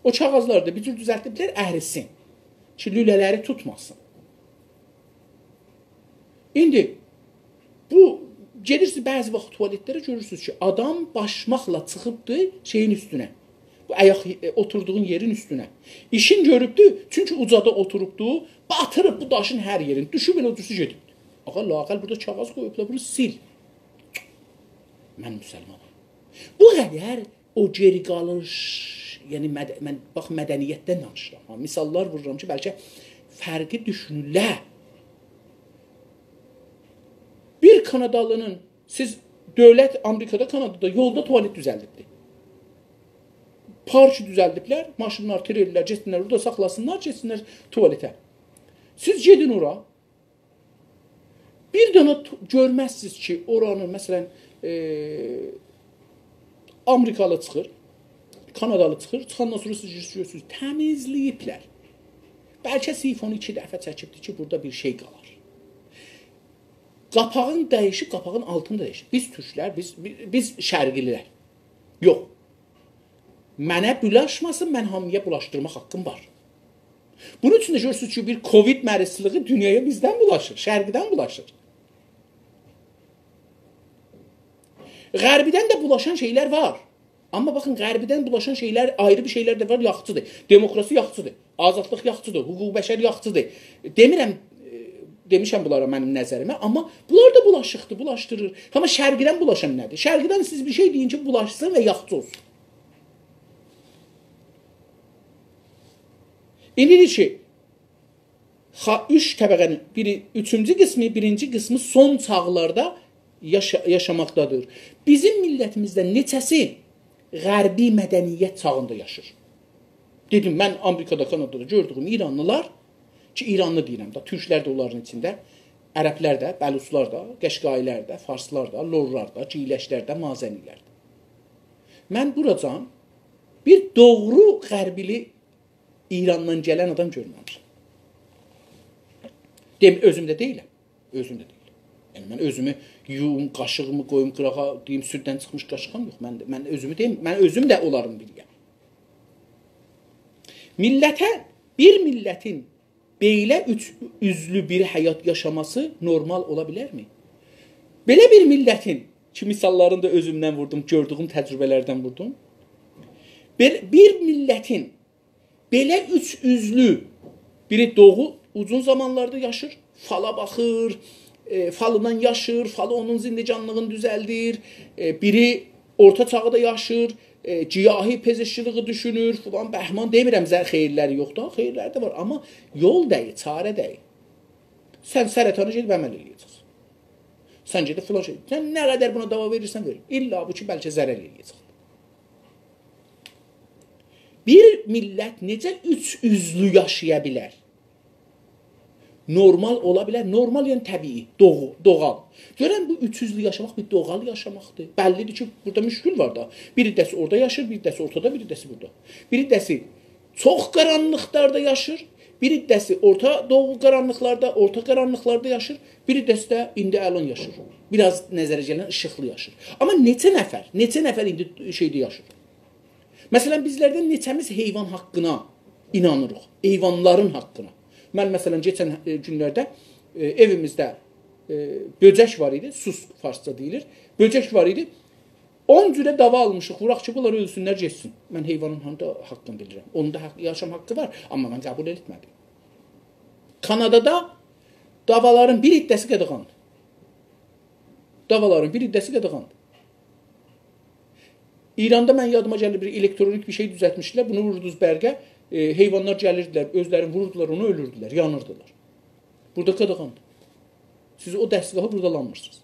او کاغیذلاری دا بیر جور دوزلدیبلر، اریسین. کی، لوله‌لری توتماسین. ایندی بو، گئدیرسینیز بعضی واخت توالتلره، گؤرورسونوز کی، آدام باشماقلا چیخیبدی شئیین اوستونه. بو آیاق، ائ، اوتوردوغون یئرین اوستونه. ایشین گؤروبدو، چونکی اوجادا اوتوروبدو، باتیریب بو داشین هر یئرین، دوشوب ائله او جورسو گئدیبدی. آغا، لااقل بورادا کاغیذ قویوبلار، بونو سیل. من مسلمانام. بو قدر او گئری قالیش، یعنی مد-، من، باخ، مدنیتدن دانیشیرام. ها، مثاللار وورورام کی، بلکه فرقی دوشونولر. بیر کانادالی‌نین، سیز، دؤولت آمریکادا، کانادادا یولدا توالت دوزلدیبدی. پارک دوزلدیبلر، ماشینلار، تریلرلر گئتسینلر، اورادا ساخلاسینلار، گئتسینلر توالته. سیز گئدین اورا، بیر دنه تو-، گؤرمزسینیز کی، اورانی، مثلا، ائ، آمریکالی چیخیر، کانادالی چیخیر، چیخاندان سونرا سیز گؤرورسونوز، تمیزله‌ییبلر. بلکه سیفونو ایکی دفعه چکیبدیر کی، بورادا بیر شئی قالار. قاپاغین دییشیب، قاپاغین آلتینی دا دییشیب. بیز تورکلر، بیز، بیز، بیز شرقی‌لی‌لر. یوخ. منه بولاشماسین، من هامییا بولاشدیرماق حاققیم وار. بونون اوچون ده گؤرورسونوز کی، بیر کووید مریضلیگی دونیایا بیزدن بولاشیر، شرقدن بولاشیر. غربیدن ده بولاشان شئیلر وار. آمما باخین، غربیدن بولاشان شئیلر، آیری بیر شئیلر ده وار، یاخشیدیر. دموکراسی یاخشیدیر. آزادلیق یاخشیدیر، حقوق بشر یاخشیدیر. دئمیرم، ائ، دئمیشم بونلارا منیم نظریمی، آمما بونلار دا بولاشیقدیر، بولاشدیریر. آمما شرقیدن بولاشان نه‌دیر؟ شرقیدن سیز بیر شئی دئیین کی، بولاشسین و یاخشی اولسون. ایندی دئییر کی، خا-، اوچ طبقه‌نین بیری، اوچونجو قسمی، بیرینجی قسمی سون چاغلاردا یاشا-، یاشاماقدادیر. بیزیم میللتیمیزدن نئچه‌سی غربی مدنیت چاغیندا یاشیر؟ دئدیم، من آمریکادا، کانادادا گؤردویوم ایرانلیلار، کی، ایرانلی دئییرم ده، تورکلر ده اونلارین ایچینده، عربلر ده، بلوچلار دا، قشقایی‌لر ده، فارسلار دا، لورلار دا، گیلکلر ده، مازنی‌لر ده. من بوراجان بیر دوغرو غربیلی ایراندان گلن آدام گؤرمه‌میشم. دئییم، اؤزوم ده دئییلم. اؤزوم ده دئییلم. یعنی، من اؤزومو یویوم، قاشیغیمی قویوم قیراغا، دئییم، سوددن چیخمیش قاشیغام یوخ. من، من اؤزومو دئییم، من اؤزوم ده اونلارین بیری‌یم. میللته، بیر میللتین بئله اوچ اوزلو بیر حیات یاشاماسی نورمال اولا بیلرمی؟ بئله بیر میللتین، کی، مثاللارینی دا اؤزومدن ووردوم، گؤردویوم تجربه‌لردن ووردوم. بئل-، بیر میللتین بئله اوچ اوزلو، بیری دوغو اوزون زامانلاردا یاشیر، فالا باخیر، ائ، فالیندان یاشیر، فالی اونون زندگانلیغینی دوزلدیر، ائ، بیری اورتا چاغدا یاشیر، ائ، گیاهی پزشکچیلیگی دوشونور، فلان بهمان، دئمیرم زه-، خیرلری یوخدور، خیرلری ده وار، آمما یول دئییل، چاره دئییل. سن سرطانی گئدیب عمل ائله‌یه‌جکسن. سن گئدیب فلان شئی، سن نه قدر بونا داوا وئریرسن، وئر. الا بو کی، بلکه ضرر ائله‌یه‌جک. بیر میللت نئجه اوچ اوزلو یاشایا بیلر؟ نورمال اولا بیلر، نورمال، یعنی طبیعی، دوغو-، دوغال. گؤرن بو اوچ اوزلو یاشاماق بیر دوغال یاشاماقدیر. بللیدیر کی، بورادا مشکل وار دا. بیر حیصه‌سی اورادا یاشیر، بیر حیصه‌سی اورتادا، بیر حیصه‌سی بورادا. بیر حیصه‌سی چوخ قارانلیقلاردا یاشیر، بیر حیصه‌سی اورتا دوغو قارانلیقلاردا، اورتا قارانلیقلاردا یاشیر، بیر حیصه‌سی ده ایندی الان یاشیر. بیر آز نظره گلن ایشیقلی یاشیر. آمما نئچه نفر، نئچه نفر ایندی شئیده یاشیر؟ مثلا، بیزلردن نئچه‌میز حیوان حاققینا اینانیریق؟ حیوانلارین حاققینا. من، مثلا، کئچن، ائ، گونلرده، ائ، ائویمیزده، ائ، بؤجک وار ایدی، سوس فارسجا دئییلیر. بؤجک وار ایدی. اون جوره داوا آلمیشیق، ووراق کی، بونلار اؤلسونلر، گئتسین. من حیوانین هاندا حاققینی بیلیرم؟ اونون دا حاق-، یاشام حاققی وار، آمما من قبول ائتمه‌دیم. کانادادا داوالارین بیر حیصه‌سی قاداغاندیر. داوالارین بیر حیصه‌سی قاداغاندیر. ایراندا من یادیما گلیر، بیر الکترونیک بیر شئی دوزلتمیشدیلر. بونو ووردونوز برقه، ائ، حیوانلار گلیردیلر، اؤزلرینی ووروردولار اونا، اؤلوردولر، یانیردیلار. بورادا قاداغاندیر. سیز او دستگاهی بورادا آلانمیرسینیز.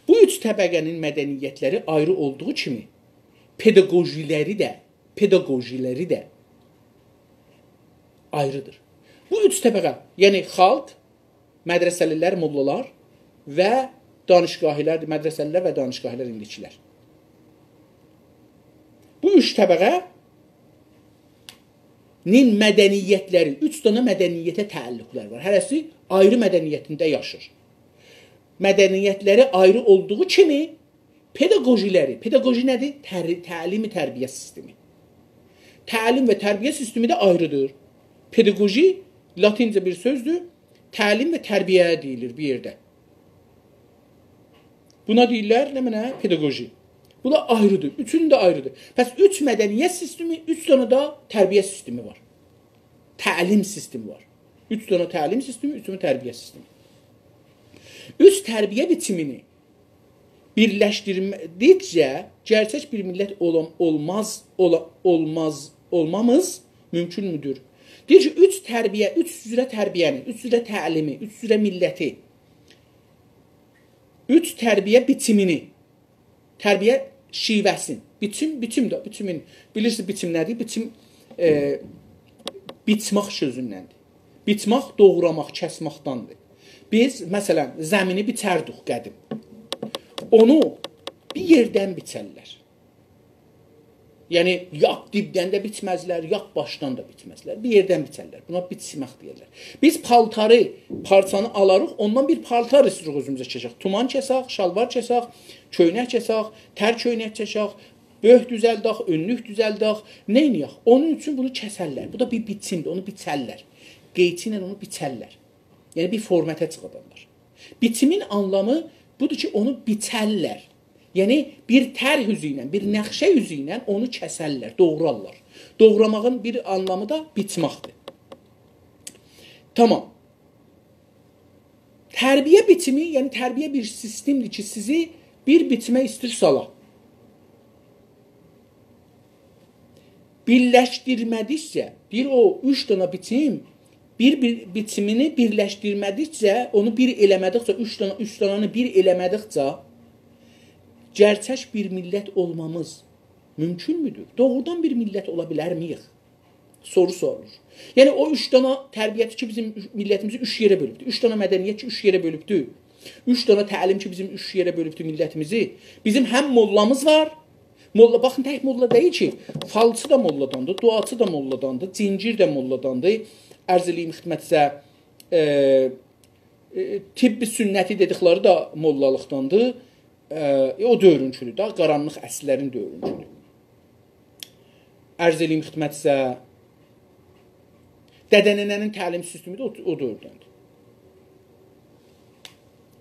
بو اوچ طبقه‌نین مدنیتلری آیری اولدوغو کیمی، پداگوژی‌لری ده پئداگوژی‌لری ده آیریدیر. بو اوچ طبقه، یعنی خالق، مدرسه‌لی‌لر، موللالار و دانشگاهی‌لر، مدرسه‌لی‌لر و دانشگاهی‌لر ایندیکی‌لر. بو اوچ طبقه‌نین مدنیت‌لری، اوچ دنه مدنیته تعلق‌لری وار. هره‌سی آیری مدنیتینده یاشیر. مدنیت‌لری آیری اولدوغو کیمی، پئداگوژی‌لری، پئداگوژی نه‌دیر؟ تر-، تعلیم و تربیه سیستمی. تعلیم و تربیه سیستمی ده آیریدیر. پئداگوژی لاتینجه بیر سؤزدور. تعلیم و تربیه‌یه دئییلیر بیر یئرده. بونا دئییرلر، نمنه؟ پئداگوژی. بو دا آیریدیر. اوچونو ده آیریدیر. پس اوچ مدنیت سیستمی، اوچ دنه ده تربیه سیستمی وار. تعلیم سیستمی وار. اوچ دنه تعلیم سیستمی، اوچ دنه تربیه سیستمی. اوچ تربیه بیچیمینی بیرلشدیردیکجه گئرچک بیر میللت اولام-، اولماز، اولا-، اولماز، اولمامیز مومکونمودور؟ دئییر کی، اوچ تربیه، اوچ جوره تربیه‌نی، اوچ جوره تعلیمی، اوچ جوره میللتی، اوچ تربیه بیچیمینی، تربیه شیوه‌سین، بیچیم، بیچیم ده، بیچیمین، بیلیرسینیز بیچیم نه‌دیر؟ بیچیم، ائ، بیچمک سؤزوندندیر. بیچمک، دوغراماق، کسمکدندیر. بیز، مثلا، زمینی بیچردیک قدیم. اونو بیر یئردن بیچرلر. یعنی، لاپ دیبدن ده بیچمزلر، لاپ باشدان دا بیچمزلر. بیر یئردن بیچرلر. بونا بیچمک دئیرلر. بیز پالتاری، پارچانی آلاریق، اوندان بیر پالتار ایستیریک اؤزوموزه کئچک. تومان کسک، شالوار کسک، کؤینک کسک، تر کؤینک کسک، بؤرک دوزلدک، اؤنلوک دوزلدک. نئینیه‌ک؟ اونون اوچون بونو کسرلر. بو دا بیر بیچیمدیر، اونو بیچرلر. قئیچی ایله اونو بیچرلر. یعنی، بیر فورماتا چیخادارلار. بیچیمین آنلامی بودور کی، اونو بیچرلر. یعنی، بیر طرح اوزو ایله، بیر نقشه اوزو ایله اونو کسرلر، دوغرارلار. دوغراماغین بیر آنلامی دا بیچمکدیر. تامام. تربیه بیچیمی، یعنی تربیه بیر سیستمدیر کی، سیزی بیر بیچیمه ایستیر سالا. بیرلشدیرمه‌دیکجه، دئییر او اوچ دنه بیچیم، بیر، بیر بیچیمینی بیرلشدیرمه‌دیکجه، اونو بیر ائله‌مه‌دیکجه، اوچ دنه، اوچ دنه‌نی بیر ائله‌مه‌دیکجه گئرچک بیر میللت اولمامیز مومکونمودور؟ دوغرودان بیر میللت اولا بیلرمییک؟ سورو سورولور. یعنی او اوچ دنه تربیتی کی، بیزیم میللتیمیزی اوچ یئره بؤلوبدور. اوچ دنه مدنیت کی، اوچ یئره بؤلوبدور. اوچ دنه تعلیم کی، بیزیم اوچ یئره بؤلوبدور میللتیمیزی. بیزیم هم موللامیز وار. موللا، باخین، تک موللا دئییل کی، فالچی دا موللاداندیر، دعاچی دا موللاداندیر، جینگیر ده موللاداندیر. عرض ائله‌ییم خدمتیزه، ائ، ائ، طب سنتی دئدیکلری ده موللالیقداندیر. ائ، او دؤورونکودور دا، قارانلیق عصرلرین دؤورونکودور. عرض ائله‌ییم خدمتیزه، دده ننه‌نین تعلیم سیستمی ده او، او دؤوردندیر.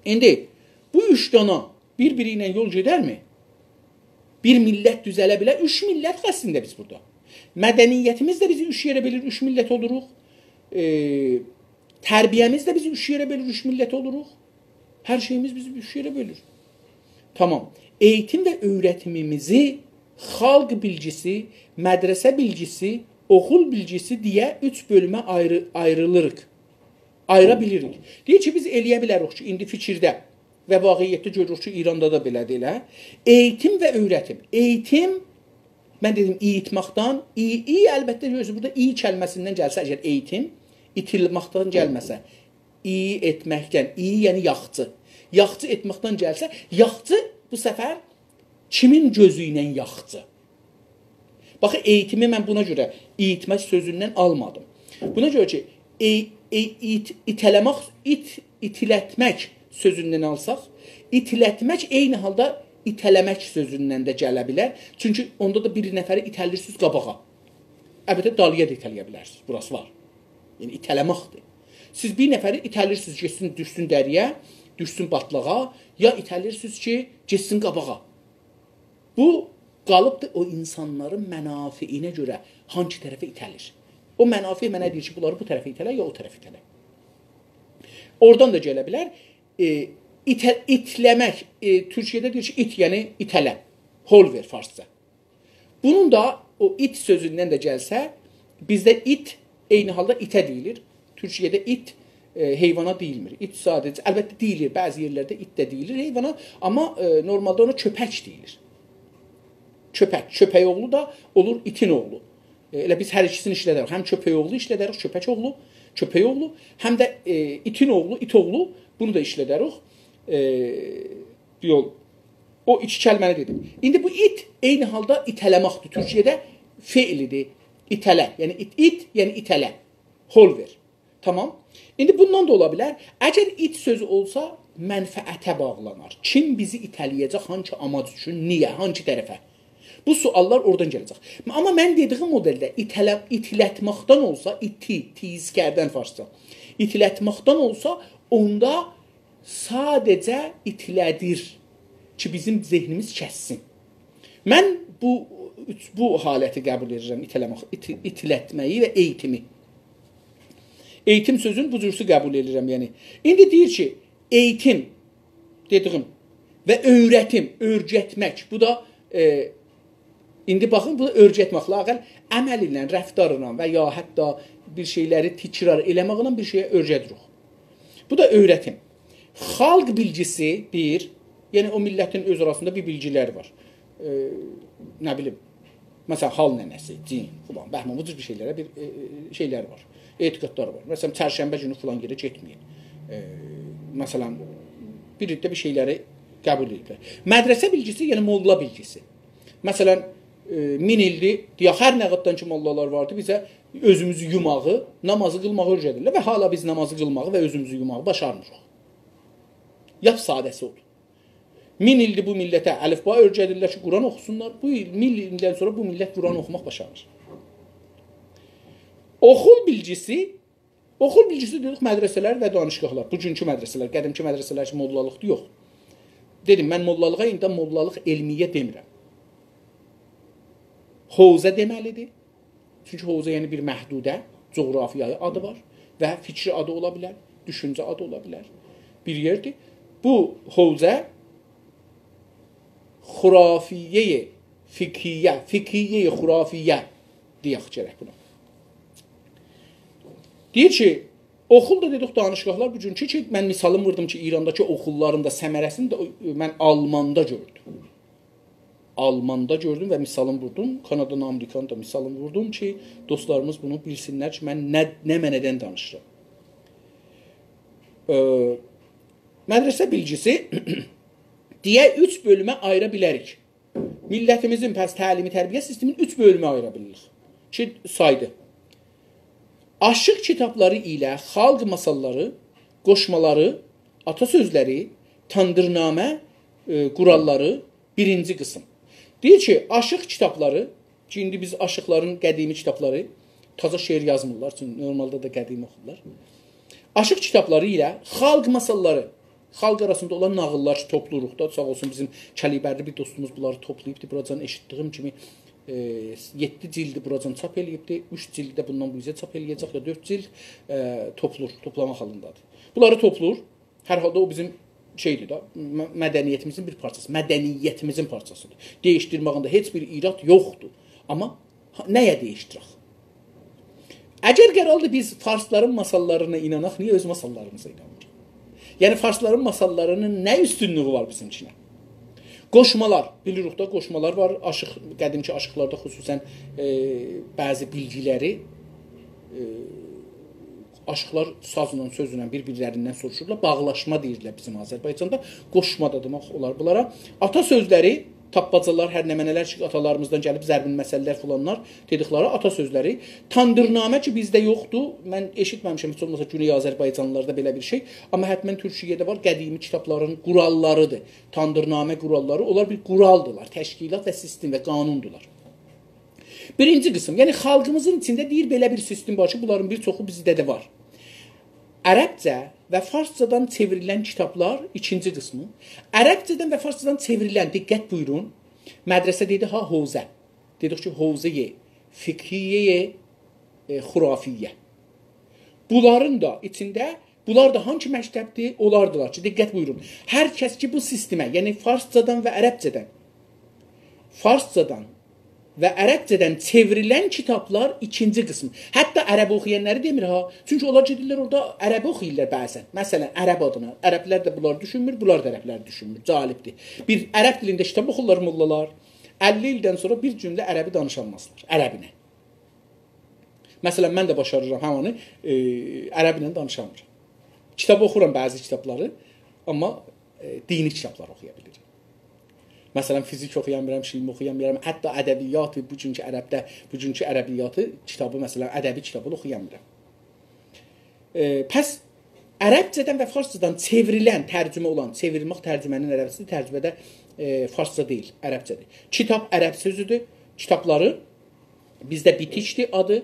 ایندی بو اوچ دانا بیر-بیری ایله یول گئدرمی؟ بیر میللت دوزه‌له بیلر؟ اوچ میللت اصلینده بیز بورادا. مدنیتیمیز ده بیزی اوچ یئره بؤلور، اوچ میللت اولوروق. ائ، تربیه‌میز ده بیزی اوچ یئره بؤلور، اوچ میللت اولوروق. هر شئییمیز بیزی اوچ یئره بؤلور. تامام. ائییتیم و اؤیرتیمیمیزی خالق بیلگیسی، مدرسه بیلگیسی، اوخول بیلگیسی دئیه اوچ بؤلومه آیری-، آیریلیریق. آییرا بیلیریک. دئییر کی، بیز ائله‌یه بیلریک کی، ایندی فیکیرده و واقعیتده گؤروروک کی، ایراندا دا بئله‌دیر ائله. ائییتیم و اؤیرتیم. ائییتیم، من دئدیم، اییتمکدن، ای، ای، البته، گؤرورسونوز، بورادا ای کلمه‌سیندن گلسه، اگر ائییتیم، ایتیلمکدن گلمه‌سه، ای ائتمکدن، ای، یعنی یاخچی. یاخچی ائتمکدن گلسه، یاخچی بو سفر کیمین گؤزو ایله یاخچی؟ باخین، ائییتیمی من بونا گؤره اییتمک سؤزوندن آلمادیم. بونا گؤره کی، ای، ای، ایت-، ایته‌له‌مک، ایت-، ایتیلتمک سؤزوندن آلساق، ایتیلتمک عینی حالدا ایته‌له‌مک سؤزوندن ده گله بیلر. چونکی اوندا دا بیر نفری ایته‌لیرسینیز قاباغا. البته، دالییا دا ایته‌له‌یه بیلرسینیز. بوراسی وار. یعنی، ایته‌له‌مکدیر. سیز بیر نفری ایته‌لیرسینیز، گئتسین، دوشسون دریایا، دوشسون باتلاغا، یا ایته‌لیرسینیز کی، گئتسین قاباغا. بو قالیبدیر او اینسانلارین منافعینه گؤره هانگی طرفه ایته‌لیر. او منافع منه دئییر کی، بونلاری بو طرفه ایته‌له، یا او طرفه ایته‌له. اورادان دا گله بیلر. ائ، ایته-، ایتله‌مک، ائ، تورکیه‌ده دئییر کی، ایت، یعنی ایته‌له. هول وئر فارسجا. بونون دا او ایت سؤزوندن ده گلسه، بیزده ایت عینی حالدا ایته دئییلیر. تورکیه‌ده ایت، ائ، حیوانا دئییلمیر. ایت ساده‌جه، البته دئییلیر، بعضی یئرلرده ایت ده دئییلیر حیوانا، آمما، ائ، نورمالدا اونا کؤپک دئییلیر. کؤپک. کؤپک اوغلو دا اولور ایتین اوغلو. ائ، ائله بیز هر ایکیسینی ایشله‌دریک. هم کؤپک اوغلو ایشله‌دریک، کؤپک اوغلو، کؤپک اوغلو، هم ده، ائ، ایتین اوغلو، ایت اوغلو، بونو دا ایشله‌دریک. ائ، یول. او ایکی کلمه‌نی دئدیم. ایندی بو ایت عینی حالدا ایته‌له‌مکدیر. تورکیه‌ده فعلیدیر. ایته‌له. یعنی ایت، ایت، یعنی ایته‌له. هول وئر. تامام. ایندی بوندان دا اولا بیلر. اگر ایت سؤزو اولسا، منفعته باغلانار. کیم بیزی ایته‌له‌یه‌جک، هانسی آماج اوچون، نییه، هانسی طرفه؟ بو سؤاللار اورادان گله‌جک. آمما من دئدیگیم مدلده ایته‌له-، ایتیلتمکدن اولسا، ایتی، تیز کردن فارسجا. ایتیلتمکدن اولسا، اوندا ساده‌جه ایتیله‌دیر کی، بیزیم ذهنیمیز کسسین. من بو، بو حالتی قبول ائدیرم، ایتیله‌مک، ایتی-، ایتیلتمه‌یی و ائییتیمی. ائییتیم سؤزون بو جورسو قبول ائدیرم، یعنی. ایندی دئییر کی، ائییتیم دئدیگیم و اؤیرتیم، اؤیرتمک، بو دا، ائ، ایندی باخین، بو دا اؤیرتمک، لااقل عمل ایله، رفتارلا و یا حتی بیر شئیلری تکرار ائله‌مکله بیر شئیه اؤیره‌دیریک. بو دا اؤیرتیم. خالق بیلگیسی بیر، یعنی او میللتین اؤز آراسیندا بیر بیلگیلری وار. ائ، نه بیلیم، مثلا، حال ننه‌سی، جین، فلان، بهمان، بو جور بیر شئیلره بیر، ائ، ائ، شئیلر وار، اعتقادلار وار. مثلا، چرشنبه گونو فلان یئره گئتمه‌یین. ائ، مثلا، بیر ده بیر شئیلری قبول ائدیبلر. مدرسه بیلگیسی، یعنی موللا بیلگیسی. مثلا، ائ، مین ایلدیر، دئیک، هر نه قدردان کی موللالار واردی، بیزه اؤزوموزو یوماغی، نامازی قیلماغی اؤیره‌دیرلر و حالا بیز نامازی قیلماغی و اؤزوموزو یوماغی باشارمیریق. لاپ ساده‌سی اودور. مین ایلدیر بو میللته الفبا اؤیره‌دیرلر کی، قرآن اوخوسونلار. بو ایل، مین ایلدن سونرا بو میللت قرآن اوخوماق باشارمیر. اوخول بیلگیسی، اوخول بیلگیسی دئدیک، مدرسه‌لر و دانشگاهلار. بوگونکو مدرسه‌لر، قدیمکی مدرسه‌لر کی، موللالیقدیر، یوخ. دئدیم، من موللالیغا ایندی موللالیق علمیه دئمیرم. حوزه دئمه‌لیدیر. چونکی حوزه، یعنی، بیر محدوده، جغرافیایی آدی وار و فکری آدی اولا بیلر، دوشونجه آدی اولا بیلر. بیر یئردیر. بو حوزه خرافیه فقهیه، فقهیه خرافیه دئیک گرک بونا. دئییر کی، اوخول دا دئدیک، دانشگاهلار بوگونکو کی، من مثالین ووردوم کی، ایرانداکی اوخوللارین دا ثمره‌سینی ده من آلماندا گؤردوم. آلماندا گؤردوم و مثالین ووردوم. کانادانین، آمریکانین دا مثالین ووردوم کی، دوستلاریمیز بونو بیلسینلر کی، من نه، نه معنادان دانیشیرام. ائ، مدرسه بیلگیسی دئیه اوچ بؤلومه آییرا بیلریک. میللتیمیزین پس تعلیمی تربیه سیستمینی اوچ بؤلومه آییرا بیلیریک. کی، سایدی. آشیق کیتابلاری ایله خالق ماساللاری، قوشمالاری، آتا سؤزلری، تاندیرنامه، ائ، قوراللاری، بیرینجی قیسیم. دئییر کی، آشیق کیتابلاری، کی، ایندی بیز آشیقلارین قدیمی کیتابلاری، تازا شعر یازمیرلار، چونکی نورمالدا دا قدیمی اوخورلار. آشیق کیتابلاری ایله خالق ماساللاری، خالق آراسیندا اولان ناغیللار کی، توپلوروق دا، ساغ اولسون بیزیم کلیبرلی بیر دوستوموز بونلاری توپلاییبدی. بوراجان ائشیتدیگیم کیمی، ائ، یئددی جیلدی بوراجان چاپ ائله‌ییبدی، اوچ جیلدی ده بوندان بو اوزه چاپ ائله‌یه‌جک، یا دؤرد جیلد، ائ، توپلور، توپلاماق حالیندادیر. بونلاری توپلور. هر حالدا او بیزیم شئیدیر ده، م-، مدنیتیمیزین بیر پارچاسی، مدنیتیمیزین پارچاسیدیر. دییشدیرمه‌یینده هئچ بیر ایراد یوخدور. آمما ها، نه‌یه دییشدیرک؟ اگر قراردیر بیز فارسلارین ماساللارینا ایناناق، نییه اؤز ماساللاریمیزا اینانمیریق؟ یعنی فارسلارین ماساللارینین نه اوستونلویو وار بیزیمکینه؟ قوشمالار، بیلیریک ده، قوشمالار وار. آشیق، قدیمکی آشیقلاردا خصوصاً، ائ، بعضی بیلگیلری، ائ، آشیقلار سازلا، سؤزله بیر-بیرلریندن سوروشورلار. باغلاشما دئییرلر بیزیم آذربایجاندا. قوشما دا دئمک اولار بونلارا. آتا سؤزلری، تاپماجالار، هر نمنه‌لر کی، آتالاریمیزدان گلیب، ضرب‌المثل‌لر فلانلار، دئدیکلری آتا سؤزلری. تاندیرنامه کی، بیزده یوخدور. من ائشیتمه‌میشم هئچ اولماسا گونئی آذربایجانلیلاردا بئله بیر شئی. آمما حتماً تورکیه‌ده وار. قدیمی کیتابلارین قوراللاریدیر. تاندیرنامه قوراللاری، اونلار بیر قورالدیلار، تشکیلات و سیستم و قانوندولار. بیرینجی قیسیم، یعنی خالقیمیزین ایچینده دئییر، بئله بیر سیستم وار کی، بونلارین بیر چوخو بیزده ده وار. عربجه و فارسجادان چئوریلن کیتابلار، ایکینجی قیسمی. عربجه‌دن و فارسجادان چئوریلن، دقت بویورون، مدرسه دئدی ها، حوزه. دئدیک کی، حوزه‌ی فقهیه، ائ، خرافیه. بونلارین دا ایچینده، بونلار دا هانسی مکتبدیر؟ اولاردیلار کی، دقت بویورون. هر کس کی، بو سیستمه، یعنی فارسجادان و عربجه‌دن، فارسجادان و عربجه‌دن چئوریلن کیتابلار ایکینجی قیسیم. حتی عرب اوخویانلاری دئمیر ها. چونکی اونلار گئدیرلر اورادا عربی اوخویورلار بعضاً. مثلاً، عرب آدینا. عربلر ده بونلاری دوشونمور، بونلار دا عربلری دوشونمور. جالبدیر. بیر عرب دیلینده کیتاب اوخورلار موللالار. اللی ایلدن سونرا بیر جمله عربی دانیشانمازلار. عربینن. مثلا، من ده باشاریرام همانی، ائ، عربینن دانیشانمیرام. کیتاب اوخورام بعضی کیتابلاری، آمما، ائ، دینی کیتابلار اوخویا بیلیرم. مثلا، فیزیک اوخویا بیلیرم، شیمی اوخویا بیلیرم. حتی ادبیات، بوگونکو عربده، بوگونکو ادبیاتی، کیتابی، مثلا، ادبی کیتابی اوخویا بیلیرم. ائ، پس عربجه‌دن و فارسجادان چئوریلن، ترجمه اولان، چئویرمک ترجمه‌نین عربجه‌سی، ترجمه ده، ائ، فارسجا دئییل، عربجه‌دیر. کیتاب عرب سؤزودور، کیتابلاری بیزده بیتیکدیر آدی،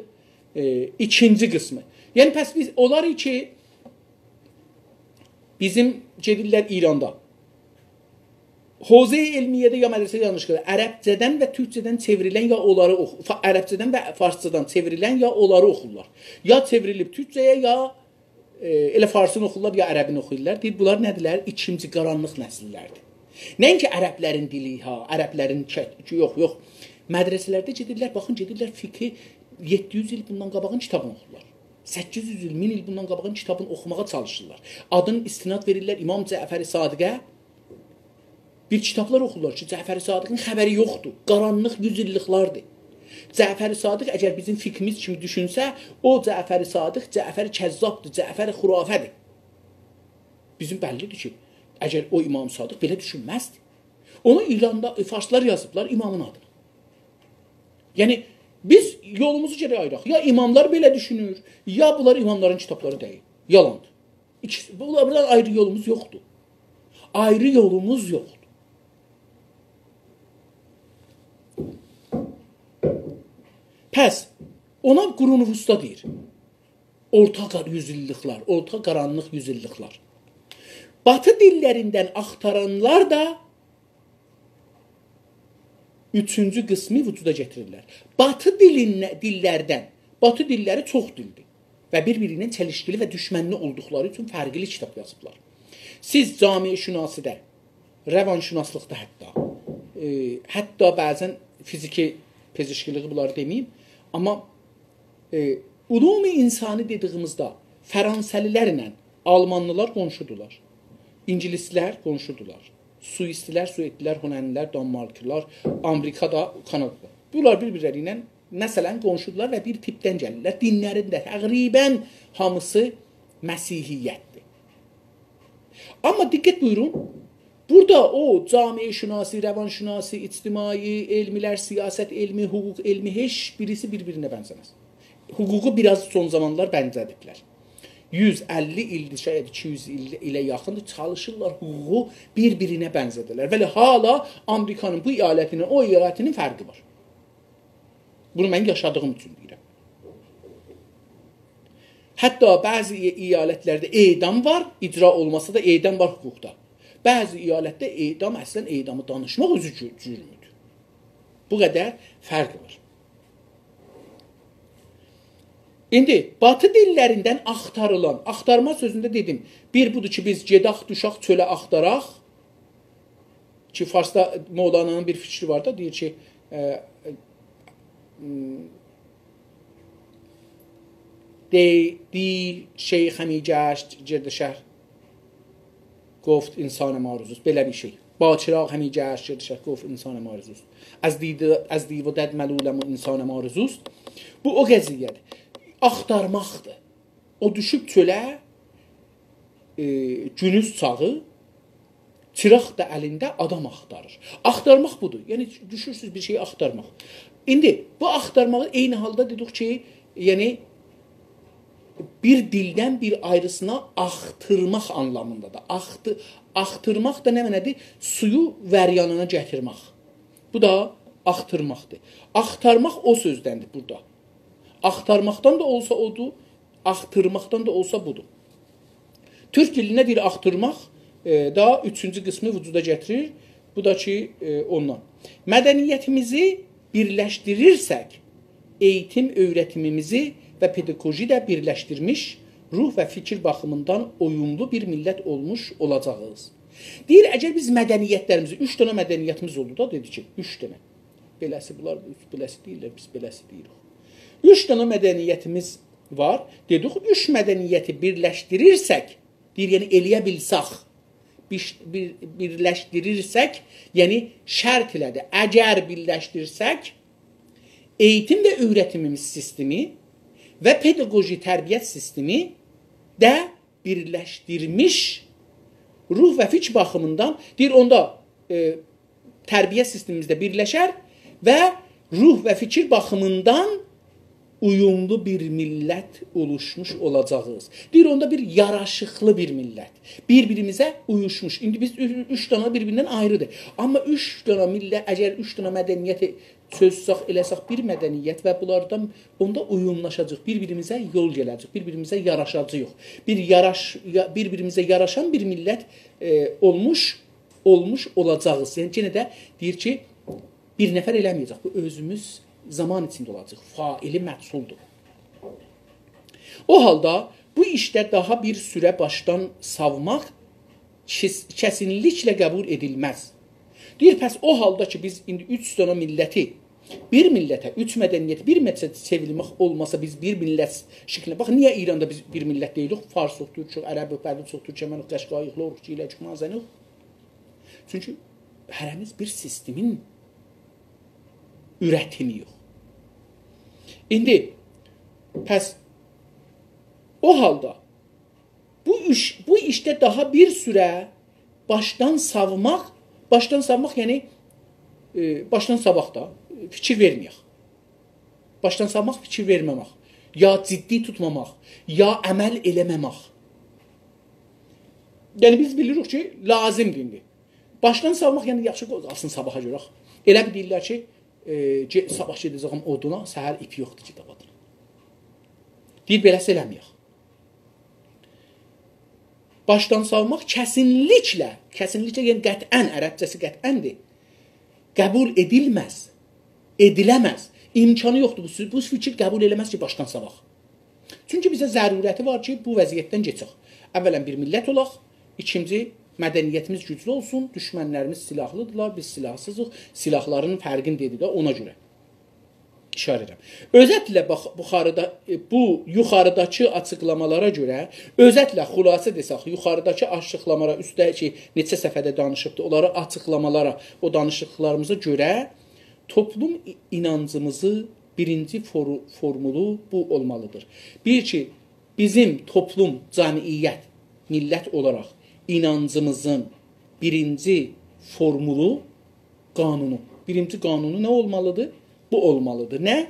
ائ، ایکینجی قیسمی. یعنی، پس بیز، اولار کی، بیزیم گئدیرلر ایراندا. حوزه علمیه‌ده یا مدرسه یانلیشلیغی، عربجه‌دن و تورکجه‌دن چئوریلن یا اونلاری اوخو-، فا-، عربجه‌دن و فارسجادان چئوریلن یا اونلاری اوخورلار. یا چئوریلیب تورکجه‌یه، یا، ائ، ائله فارسینی اوخورلار، یا عربینی اوخویورلار. دئییر، بونلار نه‌دیرلر؟ ایکینجی قارانلیق نسیللردیر. نه اینکی عربلرین دیلی، ها، عربلرین کئ-، یوخ، یوخ. مدرسه‌لرده گئدیرلر، باخین، گئدیرلر فقهی یئددی یوز ایل بوندان قاباغین کیتابینی اوخورلار. سککیز یوز ایل، مین ایل بوندان قاباغین کیتابینی اوخوماغا چالیشیرلار. آدین استناد وئریرلر امام جعفر صادقه. بیر کیتابلار اوخورلار کی، جعفر صادقین خبری یوخدور. قارانلیق یوز ایللیکلاردیر. جعفر صادق اگر بیزیم فقهیمیز کیمی دوشونسه، او جعفر صادق، جعفر کذابدیر، جعفر خرافه‌دیر. بیزیم بللیدیر کی، اگر او امام صادق بئله دوشونمزدی. اونو ایراندا، ائ، فارسلار یازیبلار امامین آدینی. یعنی، بیز یولوموزو گرک آییراق. یا اماملار بئله دوشونور، یا بونلار اماملارین کیتابلاری دئییل. یالاندیر. ایکیسی، بونلار، بونلار آیری یولوموز یوخدور. آیری یولوموز یوخدور. پس، اونا قرون وسطی دئییر. اورتا قار-، یوز ایللیکلر، اورتا قارانلیق یوز ایللیکلر. باتی دیللریندن آختارانلار دا اوچونجو قیسمی وجودا گتیریرلر. باتی دیلینده-، دیللردن، باتی دیللری چوخ دیلدیر و بیر-بیری ایله چلیشکیلی و دوشمنلی اولدوقلاری اوچون فرقلی کیتاب یازیبلار. سیز جامعه‌شناسی‌ده، روانشناسلیقدا حتی، ائ، حتی بعضا فیزیکی پزشکیلیگی بونلاری دئمه‌ییم، آمما، ائ، علوم انسانی دئدیگیمیزده فرانسه‌لی‌لرله آلمانلی‌لار قونشودولار، اینگیلیسلر قونشودولار، سوئیسلی‌لر، سوئدلی‌لر، هلندلی‌لر، دانمارکلی‌لار، آمریکادا، کانادادا. بونلار بیر-بیرلری ایله، مثلا، قونشودولار و بیر تیپدن گلیرلر. دینلرین ده تقریبا هامیسی مسیحیتدیر. آمما دقت بویورون، بورادا او جامعه‌شناسی، روانشناسی، اجتماعی علملر، سیاست علمی، حقوق علمی، هئچ بیریسی بیر-بیرینه بنزه‌مز. حقوقو بیر آز سون زامانلار بنزه‌دیبلر. یوز اللی ایلدیر، شاید ایکی یوز ایل، ایله یاخیندیر، چالیشیرلار حقوقو بیر-بیرینه بنزه‌ده‌لر. ولی حالا آمریکانین بو ایالتینین، او ایالتینین فرقی وار. بونو من یاشادیغیم اوچون دئییرم. حتی بعضی ای-، ایالتلرده اعدام وار، اجرا اولماسا دا اعدام وار حقوقدا. بعضی ایالتده اعدام، اصلا اعدامی دانیشماق اؤزو جر-، جرمودور. بو قدر فرق وار. ایندی باتی دیللریندن آختاریلان، آختارما سؤزونده دئدیم، بیر بودور کی، بیز گئدک، دوشک چؤله آختاراق، کی، فارسدا مولانانین بیر فیکری وار دا، دئییر کی، ائ، م، دی، دی شیخ همی گشت گرد شهر، گفت انسانم آرزوست. بئله بیر شئی. با چراغ همی گشت گرد شهر، گفت انسانم آرزوست. از دیده، از دیو و دد ملولم و انسانم آرزوست. بو او قضیه‌دیر. آختارماقدیر. او دوشوب چؤله، ائ، گونوز چاغی، چیراق دا الینده آدام آختاریر. آختارماق بودور. یعنی، دوشورسوز بیر شئیی آختارماق. ایندی بو آختارماغی عینی حالدا دئدیک کی، یعنی، بیر دیلدن بیر آیریسینا آختیرماق آنلامیندادیر. آختی-، آختیرماق دا نه معنادیر؟ سویو وریانینا گتیرمک. بو دا آختیرماقدیر. آختارماق او سؤزدندیر بورادا. آختارماقدان دا اولسا اودور، آختیرماقدان دا اولسا بودور. تورک دیلینده دئییر آختیرماق، ائ، دا اوچونجو قیسمی وجودا گتیریر. بو دا کی، ائ، اوندان. مدنیتیمیزی بیرلشدیریرسک، ائییتیم اؤیرتیمیمیزی و پداگوژی ده بیرلشدیرمیش، روح و فیکیر باخیمیندان اویوملو بیر میللت اولموش اولاجاغیق. دئییر، اگر بیز مدنیتلریمیزی، اوچ دنه مدنیتیمیز اولدو دا، دئدی کی، اوچ دنه. بئله‌سی بونلار، بئله‌سی دئییرلر، بیز بئله‌سی دئییریک. اوچ دنه مدنیتیمیز وار. دئدیک، اوچ مدنیتی بیرلشدیریرسک، دئییر، یعنی ائلیه بیلسک، بیش-، بیر-، بیرلشدیریرسک، یعنی شرط ائله‌دی، اگر بیرلشدیرسک، ائییتیم و اؤیرتیمیمیز سیستمی و پداگوژی تربیت سیستمی ده بیرلشدیرمیش روح و فیکیر باخیمیندان، دئییر، اوندا، ائ، تربیت سیستمیمیز ده بیرلشر و روح و فیکیر باخیمیندان اویوملو بیر میللت اولوشموش اولاجاغیق. دئییر، اوندا بیر یاراشیقلی بیر میللت. بیر-بیریمیزه اویوشموش. ایندی بیز اوچ، اوچ دنه بیر-بیریندن آیریدیر. آمما اوچ دنه میللت، اگر اوچ دنه مدنیتی چؤزسک، ائله‌سک بیر مدنیت و بونلاردان، اوندا اویوملاشاجاغیق. بیر-بیریمیزه یول گله‌جک، بیر-بیریمیزه یاراشاجاغیق. بیر یاراش-، یا-، بیر-بیریمیزه یاراشان بیر میللت، ائ، اولموش، اولموش اولاجاغیق. یعنی، یئنه ده دئییر کی، بیر نفر ائله‌مه‌یه‌جک. بو اؤزوموز زامان ایچینده اولاجاق. فاعلی مجهولدور. او حالدا بو ایشده داها بیر سوره باشدان ساوماق کس-، کسینلیکله قبول ائدیلمز. دئییر، پس او حالدا کی، بیز ایندی اوچ دنه میللتی، بیر میللته، اوچ مدنیتی بیر میللته چئوریلمک اولماسا، بیز بیر میللت شکلینده، باخ، نییه ایراندا بیز بیر میللت دئییلیک؟ فارسوق، تورکوق، عربوق، بلوچوق، تورکمنوق، قشقاییق، لوروق، گیله‌جوق، مازنوق. چونکی هره‌میز بیر سیستمین اورتیمی‌یوخ. ایندی، پس، او حالدا بو ایش، بو ایشده داها بیر سوره باشدان ساوماق، باشدان ساوماق، یعنی، ائ، باشدان ساواق دا، فیکیر وئرمه‌یک. باشدان ساوماق، فیکیر وئرمه‌مک. یا جدی توتماماق، یا عمل ائله‌مه‌مک. یعنی، بیز بیلیریک کی، لازیمدیر ایندی. باشدان ساوماق، یعنی، یاخشی، قوی قالسین صاباحا گؤرک. ائله بیل دئییرلر کی، ائ، گئ-، صاباح گئده‌جه‌یم اودونا، سحر ایپ یوخدور کی، داوادیر. دئییر، بئله‌سی ائله‌مه‌یک. باشدان ساوماق کسینلیکله، کسینلیکله، یعنی قطعاً، عربجه‌سی قطعاًدیر، قبول ائدیلمز، ائدیله‌مز. امکانی یوخدور، بو، بو فیکیر قبول ائله‌مز کی، باشدان ساواق. چونکی بیزه ضرورتی وار کی، بو وضعیتدن کئچک. اولاً بیر میللت اولاق، ایکینجی، مدنیتیمیز گوجلو اولسون، دوشمنلریمیز سلاحلی‌دیرلار، بیز سلاحسیزیق، سلاحلارین فرقینی دئدی ده، اونا گؤره ایشاره ائدیرم. اؤزتله باخ، بوخاریدا، ائ، بو یوخاریداکی آچیقلامالارا گؤره، اؤزتله خلاصه دئسک، یوخاریداکی آچیقلامالارا، اوستده‌کی نئچه صفحه‌ده دانیشیبدی، اونلارا آچیقلامالارا، او دانیشیقلاریمیزا گؤره توپلوم ای-، اینانجیمیزی بیرینجی فورو-، فورمولو بو اولمالیدیر. بیر کی، بیزیم توپلوم، جمعیت، میللت اولاراق اینانجیمیزین بیرینجی فورمولو، قانونو. بیرینجی قانونو نه اولمالیدیر؟ بو اولمالیدیر. نه؟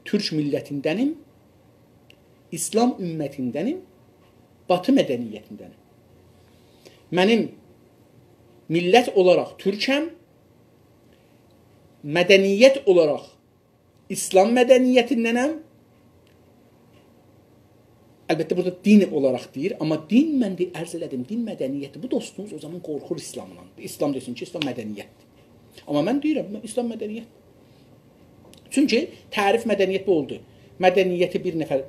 تورک میللتیندنیم، ایسلام امتیندنیم، باتی مدنیتیندنیم. منیم میللت اولاراق تورکم، مدنیت اولاراق ایسلام مدنیتیندنم. البته، بورادا دین اولاراق دئییر، آمما دین، من ده عرض ائله‌دیم، دین مدنیتدیر. بو دوستوموز او زامان قورخور ایسلامدان. ایسلام دئسین کی، ایسلام مدنیتدیر. آمما من دئییرم، من، ایسلام مدنیت. چونکی تعریف مدنیت بو اولدو. مدنیتی بیر نفر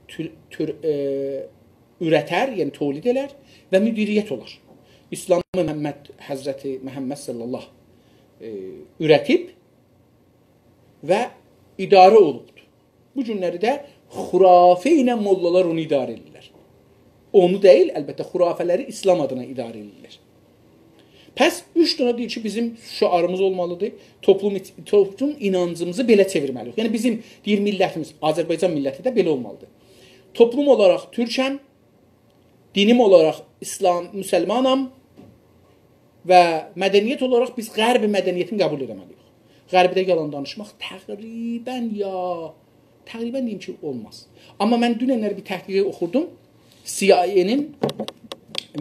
تور-، تور-، ائ، اورتر، یعنی تولید ائلر و مدیریت اولار. ایسلامی محمد، حضرت محمد صلی الله، ائ، اورتیب و اداره اولوبدور. بو گونلری ده خرافه ایله موللالار اونو اداره ائدیرلر. اونو دئییل، البته، خرافه‌لری ایسلام آدینا اداره ائدیرلر. پس اوچ دنه دئییر کی، بیزیم شعاریمیز اولمالیدیر. توپلوم ایچ-، توپلوم اینانجیمیزی بئله چئویرمه‌لی‌ییک. یعنی بیزیم، دئییر، میللتیمیز، آذربایجان میللتی ده بئله اولمالیدیر. توپلوم اولاراق تورکم، دینیم اولاراق ایسلام، مسلمانام و مدنیت اولاراق بیز غرب مدنیتینی قبول ائله‌مه‌لی‌ییک. غربده یالان دانیشماق تقریباً، یا، تقریباً دئییم کی، اولماز. آمما من دوننلری بیر تحقیق اوخوردوم. سی آی ائ‌نین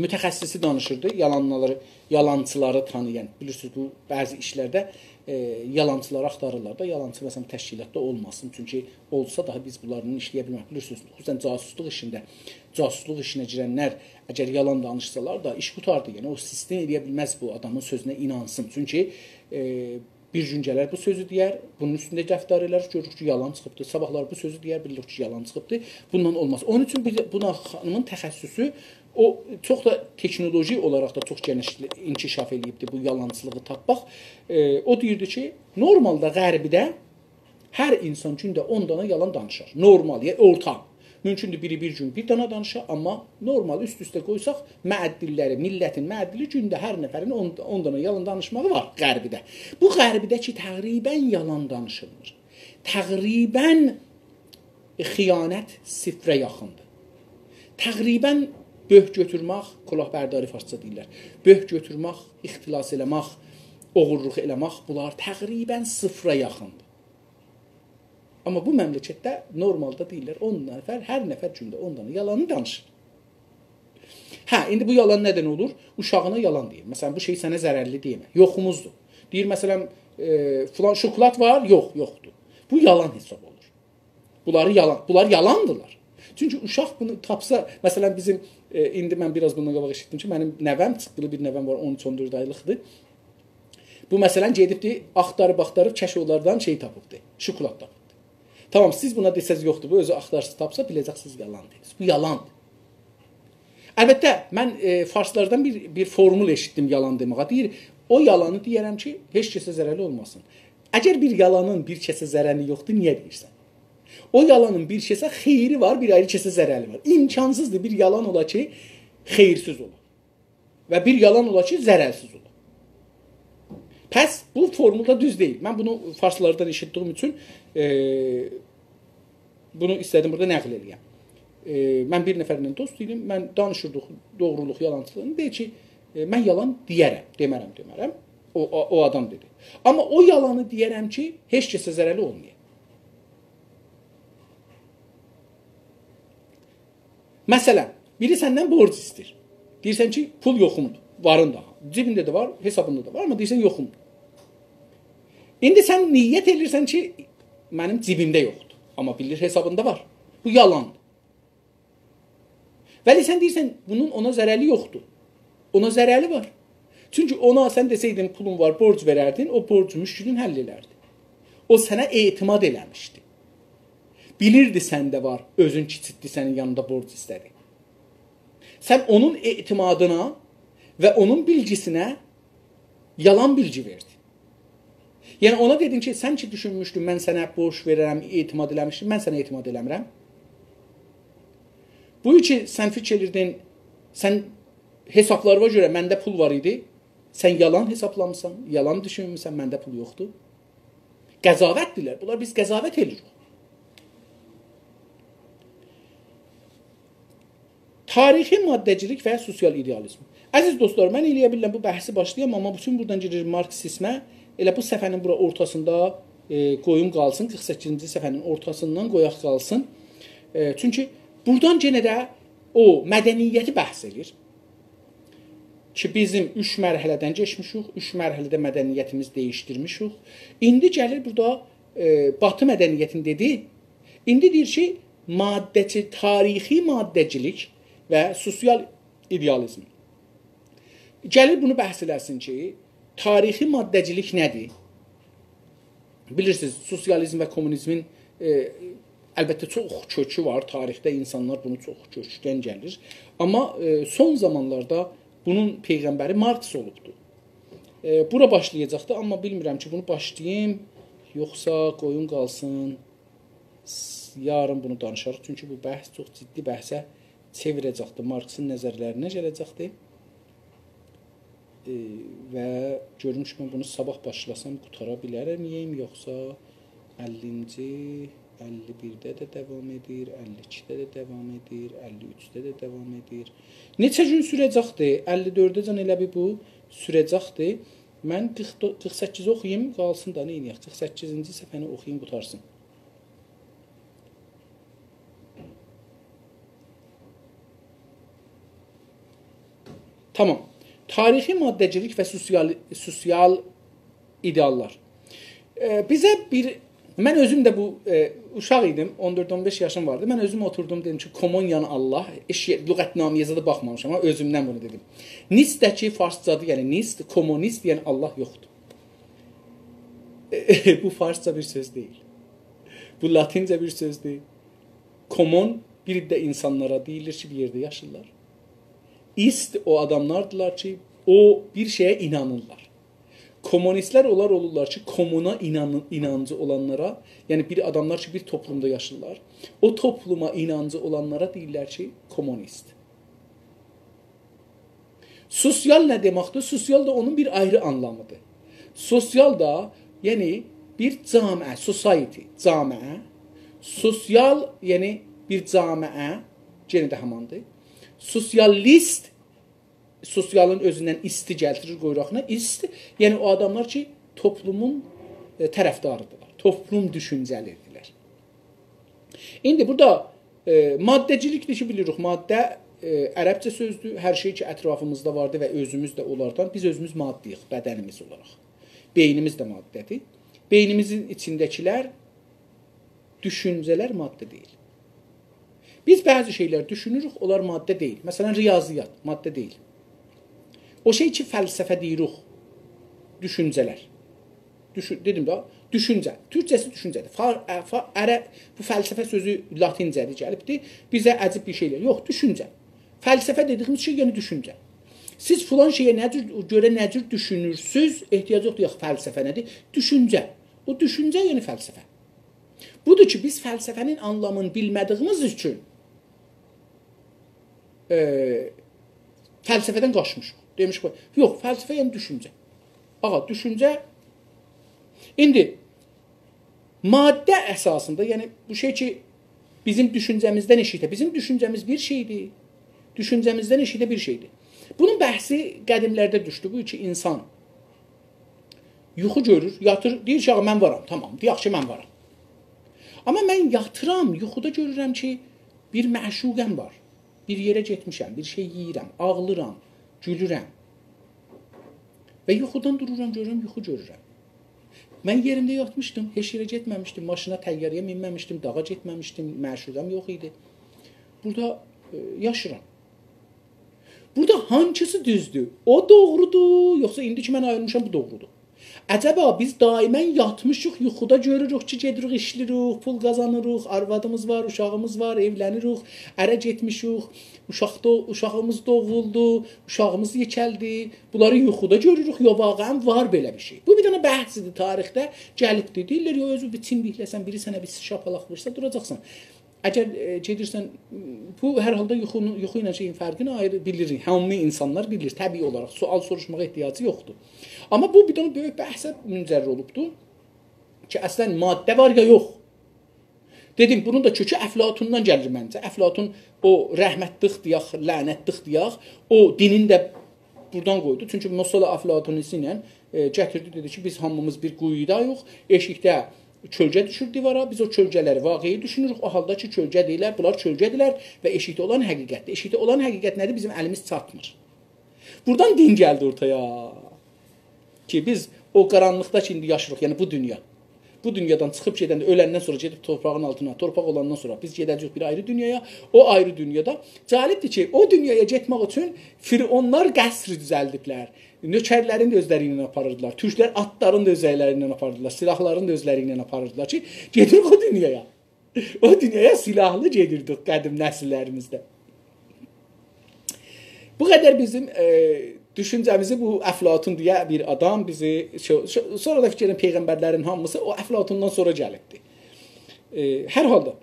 متخصصی دانیشیردی، یالانلاری، یالانچیلاری تانییان. بیلیرسینیز، بو بعضی ایشلرده، ائ، یالانچیلاری آختاریرلار دا، یالانچی، مثلاً، تشکیلاتدا اولماسین. چونکی اولسا، داها بیز بونلارلا ایشله‌یه بیلمه‌ریک. بیلیرسینیز، خصوصاً جاسوسلوق ایشینده، جاسوسلوق ایشینه گیرنلر، اگر یالان دانیشسالار دا، ایش قوتاردی. یعنی، او سیستم ائله‌یه بیلمز بو آدامین سؤزونه اینانسین. چونکی، ائ، بیر گون گلر بو سؤزو دئیر، بونون اوستونده رفتار ائلر، گؤروروک کی، یالان چیخیبدی. صاباحلار بو سؤزو دئیر، بیلیریک کی، یالان چیخیبدی. بوندان اولماز. اونون اوچون بیر، بونا خانیمین تخصصو، او چوخ دا تکنولوژی اولاراق دا چوخ گئنیش انکشاف ائله‌ییبدی بو یالانچیلیغی تاپماق. ائ، او دئییردی کی، نورمالدا غربده هر اینسان گونده اون دانا یالان دانیشار. نورمال، یعنی اورتا. مومکوندور بیری بیر گون بیر دانا دانیشا، آمما نورمال اوست-اوسته قویساق، معدل‌لری، میللتین معدلی گونده هر نفرین اون، اون دانا یالان دانیشماغی وار غربیده. بو غربیده کی، تقریباً یالان دانیشیلمیر. تقریباً خیانت صفره یاخیندیر. تقریباً بؤرک گؤتورمک، کلاهبرداری فارسجا دئییرلر، بؤرک گؤتورمک، اختلاس ائله‌مک، اوغورلوق ائله‌مک، بونلار تقریباً صفره یاخیندیر. آمما بو مملکتده نورمالدا دئییرلر، اون نفر، هر نفر گونده اون دانا یالانی دانیشیر. هه، ایندی بو یالان نه‌دن اولور؟ اوشاغینا یالان دئییر. مثلاً، بو شئی سنه ضررلی دئییرم. یوخوموزدور. دئییر، مثلاً، ائ، فلان شوکولات وار؟ یوخ، یوخدور. بو یالان حساب اولور. بونلاری یالان، بونلار یالاندیرلار. چونکی اوشاق بونو تاپسا، مثلاً، بیزیم، ائ، ایندی من بیر آز بوندان قاباق ائشیتدیم کی، منیم نوه‌م، چیخقیلی بیر نوه‌م وار، اون اوچ، اون دؤرد آیلیقدیر. بو، مثلاً، گئدیبدی، آختاریب، آختاریب، کش اونلاردان شئی تاپیبدی، شوکولات تاپیبدی. تامام، سیز بونا دئسز یوخدور، بو اؤزو آختارسا، تاپسا، بیله‌جکسینیز، یالان دئییر. بو یالاندیر. البته، من، ائ، فارسلاردان بیر، بیر فورمول ائشیتدیم یالان دئمه‌یه. دئییر، او یالانی دئیه‌رم کی، هئچ کسه ضرری اولماسین. اگر بیر یالانین بیر کسه ضرری یوخدور، نییه دئییرسن؟ او یالانین بیر کسه خیری وار، بیر آیری کسه ضرری وار. امکانسیزدیر بیر یالان اولا کی، خیرسیز اولا. و بیر یالان اولا کی، ضررسیز اولا. پس بو فورمول دا دوز دئییل. من بونو فارسلاردان ائشیتدیییم اوچون، ائ، بونو ایسته‌دیم بورادا نقل ائله‌یم. ائ، من بیر نفرله دوست ایدیم، من دانیشیردیق دوغرولوق، یالانچیلیغینی، دئییر کی، ائ، من یالان دئیه‌رم، دئمه‌رم، دئمه‌رم. او، او، او آدام دئدی. آمما او یالانی دئیه‌رم کی، هئچ کسه ضررلی اولمایا. مثلاً، بیری سندن بورج ایسته‌ییر. دئییرسن کی، پول یوخومدور. وارین دا. جیبینده ده وار، حسابیندا دا وار، آمما دئییرسن یوخومدور. ایندی سن نیت ائدیرسن کی، منیم جیبیمده یوخدور. آمما بیلیر حسابیندا وار. بو یالاندیر. ولی سن دئییرسن، بونون اونا ضرری یوخدور. اونا ضرری وار. چونکی اونا سن دئسه‌یدین، پولون وار، بورج وئرردین، او بورج مشکلین حل ائلردی. او سنه اعتماد ائله‌میشدی. بیلیردی سنده وار، اؤزون کیچیتدی، سنین یانیندا بورج ایسته‌دی. سن اونون اعتمادینا و اونون بیلگیسینه یالان بیلگی وئردین. یعنی اونا دئدین کی، سن کی دوشونموشدون، من سنه بورج وئررم، اعتماد ائله‌میشدین، من سنه اعتماد ائله‌میرم. بو کی سن فیکیر ائدیردین، سن حسابلاریما گؤره منده پول وار ایدی، سن یالان حسابلامیسان، یالان دوشونموسن، منده پول یوخدور. قضاوت‌دیرلر. بونلار بیز قضاوت ائدیریک. تاریخی ماده‌چیلیک و سوسیال ایده‌آلیزم. عزیز دوستلار، من ائلیه بیلرم بو بحثی باشلایام، آمما بوتون بورادان گیریر مارکسیزمه. ائله بو صفحه‌نین بورا اورتاسیندا، ائ، قویوم قالسین، قیرخ سککیزینجی صفحه‌نین اورتاسیندان قویاق قالسین. ائ، چونکی بورادان یئنه ده او مدنیتی بحث ائدیر کی، بیزیم اوچ مرحله‌دن کئچمیشیک، اوچ مرحله‌ده مدنیتیمیزی دییشدیرمیشیک. ایندی گلیر بورادا، ائ، باتی مدنیتینی دئدی. ایندی دئییر کی، ماده‌چی، تاریخی ماده‌چیلیک و سوسیال ایده‌آلیزم. گلیر بونو بحث ائله‌سین کی، تاریخی ماده‌چیلیک نه‌دیر؟ بیلیرسینیز، سوسیالیزم و کمونیزمین، ائ، البته، چوخ کؤکو وار. تاریخده اینسانلار بونو چوخ کؤکدن گلیر. آمما، ائ، سون زامانلاردا بونون پیغمبری مارکس اولوبدور. ائ، بورا باشلایاجاقدی، آمما بیلمیرم کی، بونو باشلاییم، یوخسا قویوم قالسین، س-، یارین بونو دانیشاریق. چونکی بو بحث چوخ جدی بحثه چئویره‌جکدیر. مارکسین نظرلرینه گله‌جکدیر. ائ، و گؤرموشکن بونو صاباح باشلاسام قوتارا بیلرم، یئییم، یوخسا اللینجی، اللی بیرده ده داوام ائدیر، اللی ایکیده ده داوام ائدیر، اللی اوچده ده داوام ائدیر. نئچه گون سوره‌جکدیر؟ اللی دؤرده‌جن ائله بیل بو سوره‌جکدیر. من قیرخ دو-، قیرخ سککیزی اوخویوم، قالسین دا، نئینیه‌ک؟ قیرخ سککیزینجی صفحه‌نی اوخویوم، قوتارسین. تامام. تاریخی ماده‌چیلیک و سوسیال، سوسیال ایده‌آللار. ائ، بیزه بیر، من اؤزوم ده بو، ائ، اوشاق ایدیم، اون دؤرد اون بئش یاشیم واردی. من اؤزوم اوتوردوم، دئدیم کی، کومون یعنی الله، هئچ یئر، لغت‌نامه‌یه ده باخمامیشام، آمما اؤزومدن بونو دئدیم. نیستده‌کی فارسجادیر، یعنی نیست، کومونیست، یعنی الله یوخدور. بو فارسجا بیر سؤز دئییل. بو لاتینجه بیر سؤزدور. کومون بیر عده اینسانلارا دئییلیر کی، بیر یئرده یاشاییرلار. ایست او آداملاردیلار کی، او بیر شئیه اینانیرلار. کمونیستلر اونلار اولورلار کی، کومونا اینان-، اینانجی اولانلارا، یعنی بیر آداملار کی، بیر توپلومدا یاشاییرلار، او توپلوما اینانجی اولانلارا دئییرلر کی، کمونیست. سوسیال نه دئمکدیر؟ سوسیال دا اونون بیر آیری آنلامیدیر. سوسیال دا، یعنی بیر جامعه، society، جامعه. سوسیال، یعنی بیر جامعه، یئنه ده هماندیر. سوسیالیست، سوسیالین اؤزوندن «ایستی» گتیریر، قویور آخیرا، «ایست»، یعنی او آداملار کی، توپلومون، ائ، طرفداریدیرلار، توپلوم دوشونجه‌لیدیرلر. ایندی بورادا، ائ، ماده‌چیلیکدیر کی، بیلیریک، ماده، ائ، عربجه سؤزدور، هر شئی کی، اطرافیمیزدا واردیر و اؤزوموز ده اونلاردان، بیز اؤزوموز ماده‌ییک، بدنیمیز اولاراق. بئینیمیز ده ماده‌دیر. بئینیمیزین ایچینده‌کیلر دوشونجه‌لر ماده دئییل. بیز بعضی شئیلر دوشونوروک، اونلار ماده دئییل. مثلا، ریاضیات ماده دئییل. او شئی کی، فلسفه دئییریک، دوشونجه‌لر. دوشون-، دئدیم ده، دوشونجه. تورکجه‌سی دوشونجه‌دیر. فار-، ا، فا-، عره-، بو فلسفه سؤزو لاتینجه‌دیر، گلیبدیر. بیزه عجیب بیر شئیلر. یوخ، دوشونجه. فلسفه دئدیگیمیز شئی، یعنی دوشونجه. سیز فلان شئیه نه جور، گؤره نه جور دوشونورسوز، احتیاج یوخدور، یوخ، فلسفه نه‌دیر؟ دوشونجه. او دوشونجه، یعنی فلسفه. بودور کی، بیز فلسفه‌نین آنلامینی بیلمه‌دیگیمیز اوچون، ائ، فلسفه‌دن قاچمیشیق. دئمیشیک، یوخ، فلسفه یعنی دوشونجه. آغا، دوشونجه. ایندی ماده اساسیندا، یعنی بو شئی کی، بیزیم دوشونجه‌میزدن ائشیکده، بیزیم دوشونجه‌میز بیر شئیدیر، دوشونجه‌میزدن ائشیکده بیر شئیدیر. بونون بحثی قدیملرده دوشدو. بو کی، اینسان یوخو گؤرور، یاتیر، دئییر کی، «آغا، من وارام، تامام، دئیک کی، من وارام.» آمما من یاتیرام، یوخودا گؤرورم کی، بیر معشوقه‌م وار، بیر یئره گئتمیشم، بیر شئی یئییرم، آغلیرام، گولورم. و یوخودان دورورام، گؤرورم، یوخو گؤرورم. من یئریمده یاتمیشدیم، هئچ یئره گئتمه‌میشدیم، ماشینا، طیاره‌یه مینمه‌میشدیم، داغا گئتمه‌میشدیم، معشوقه‌م یوخ ایدی. بورادا، ائ، یاشیرام. بورادا هانسیسی دوزدور؟ او دوغرودور، یوخسا ایندی کی، من آییلمیشام، بو دوغرودور؟ عجبا، بیز دائما یاتمیشیق، یوخودا گؤروروک کی، گئدیریک، ایشله‌ییریک، پول قازانیریق، آروادیمیز وار، اوشاغیمیز وار، ائولنیریک، اره گئتمیشیک، اوشاق دو-، اوشاغیمیز دوغولدو، اوشاغیمیز یئکه‌لدی. بونلاری یوخودا گؤروروک، یا واقعا وار بئله بیر شئی؟ بو بیر دنه بحثدیر، تاریخده گلیبدیر. دئییرلر، یوخ، اؤزو بیر چیمدیکله‌سن، بیری سنه بیر شاپالاق وورسا، دوراجاقسان. اگر، ائ، گئدیرسن، بو هر حالدا یوخونو-، یوخو ایله شئیین فرقینی آیری بیلیریک. هامی اینسانلار بیلیر، طبیعی اولاراق. سؤال سوروشماغا احتیاجی یوخدور. آمما بو بیر دنه بؤیوک بحثه منجر اولوبدور کی، اصلا ماده وار یا یوخ. دئدیم، بونون دا کؤکو افلاطوندان گلیر منجه. افلاطون او رحمتلیک دئیک، لعنتلیک دئیک، او دینین ده بورادان قویدو. چونکی مصل افلاطونیسی ایله، ائ، گتیردی، دئدی کی، بیز هامیمیز بیر قویودایوخ، ائشیکده کؤلگه دوشور دیوارا، بیز او کؤلگه‌لری واقعی دوشونوروک، او حالدا کی، کؤلگه دئییرلر، بونلار کؤلگه‌دیرلر و ائشیکده اولان حقیقتدیر. ائشیکده اولان حقیقت نه‌دیر؟ بیزیم الیمیز چاتمیر. بورادان دین گلدی اورتایا. کی، بیز او قارانلیقدا کی، ایندی یاشیریق، یعنی بو دونیا. بو دونیادان چیخیب گئدنده، اؤلندن سونرا گئدیب تورپاغین آلتینا، تورپاق اولاندان سونرا بیز گئده‌جه‌ییک بیر آیری دونیایا. او آیری دونیادا جالبدیر کی، او دونیایا گئتمک اوچون فرعونلار قصر دوزلدیبلر. نؤکرلرینی ده اؤزلری ایله آپاریردیلار. تورکلر آتلارینی دا اؤزلری ایله آپاریردیلار، سلاحلارینی دا اؤزلری ایله آپاریردیلار کی، گئدیریک او دونیایا. او دونیایا سلاحلی گئدیردیک قدیم نسیللریمیزده. بو قدر بیزیم، ائ، دوشونجه‌میزی بو افلاطون دئیه بیر آدام بیزی، شو-، شو-، سونرا دا فیکر ائدیرم، پیغمبرلرین هامیسی او افلاطوندان سونرا گلیبدی. ائ، هر حالدا،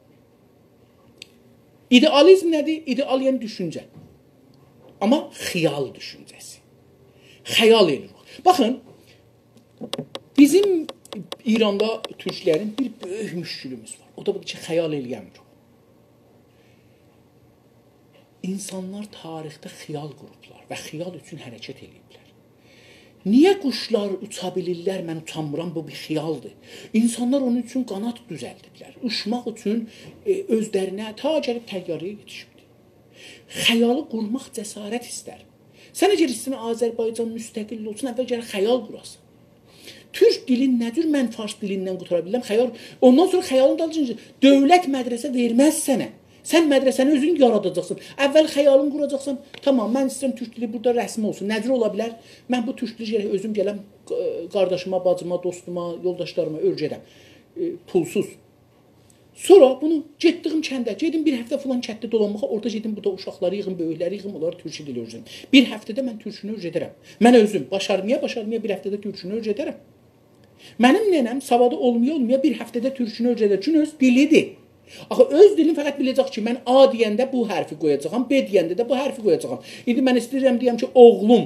ایده‌آلیزم نه‌دیر؟ ایده‌آل، یعنی دوشونجه. آمما خیال دوشونجه‌سی. خیال ائدیریک. باخین، بیزیم ایراندا تورکلرین بیر بؤیوک مشکلیمیز وار. او دا بودور کی، خیال ائلیه‌میریک. اینسانلار تاریخده خیال قوروبلار و خیال اوچون حرکت ائله‌ییبلر. نییه قوشلار اوچا بیلیرلر، من اوچامیرام، بو بیر خیالدیر. اینسانلار اونون اوچون قاناد دوزلدیبلر. اوچماق اوچون، ائ، اؤزلرینه تا گلیب طیاره‌یه یئتیشیبدیر. خیالی قورماق جسارت ایستر. سن اگر ایسته‌ییرسن آذربایجان مستقل اولسون، اول گرک خیال قوراسان. تورک دیلین نه جور من فارس دیلیندن قوتارا بیلرم؟ خیال، اوندان سونرا خیالین دالینجا دؤولت مدرسه وئرمز سنه. سن مدرسه‌نی اؤزون یاراداجاقسان. اول خیالین قوراجاقسان. تامام، من ایسته‌ییرم تورک دیلی بورادا رسمی اولسون. نه جور اولا بیلر؟ من بو تورک دیلی گرک اؤزوم گلم، ق-، قارداشیما، باجیما، دوستوما، یولداشلاریما اؤیره‌دم. ائ، پولسوز. سونرا بونو گئتدیگیم کنده، گئدیم بیر هفته فلان کندده دولانماغا، اورادا گئدیم، بورادا اوشاقلاری ییغیم، بؤیوکلری ییغیم، اونلارا تورکو دیلی اؤیره‌دیم. بیر هفته‌ده من تورکونو اؤیره‌درم. من اؤزوم باشارمایا، باشارمایا بیر هفته‌ده تورکونو اؤیره‌درم. منیم ننه‌م سوادی اولمایا، اولمایا بیر هفته‌ده تورکونو اؤیره‌در. چونکی اؤز دیلیدیر. آخی اؤز دیلینی فقط بیله‌جک کی، من «آ» دئینده بو حرفی قویاجاغام، «ب» دئینده ده بو حرفی قویاجاغام. ایندی من ایسته‌ییرم دئیم کی، اوغلوم،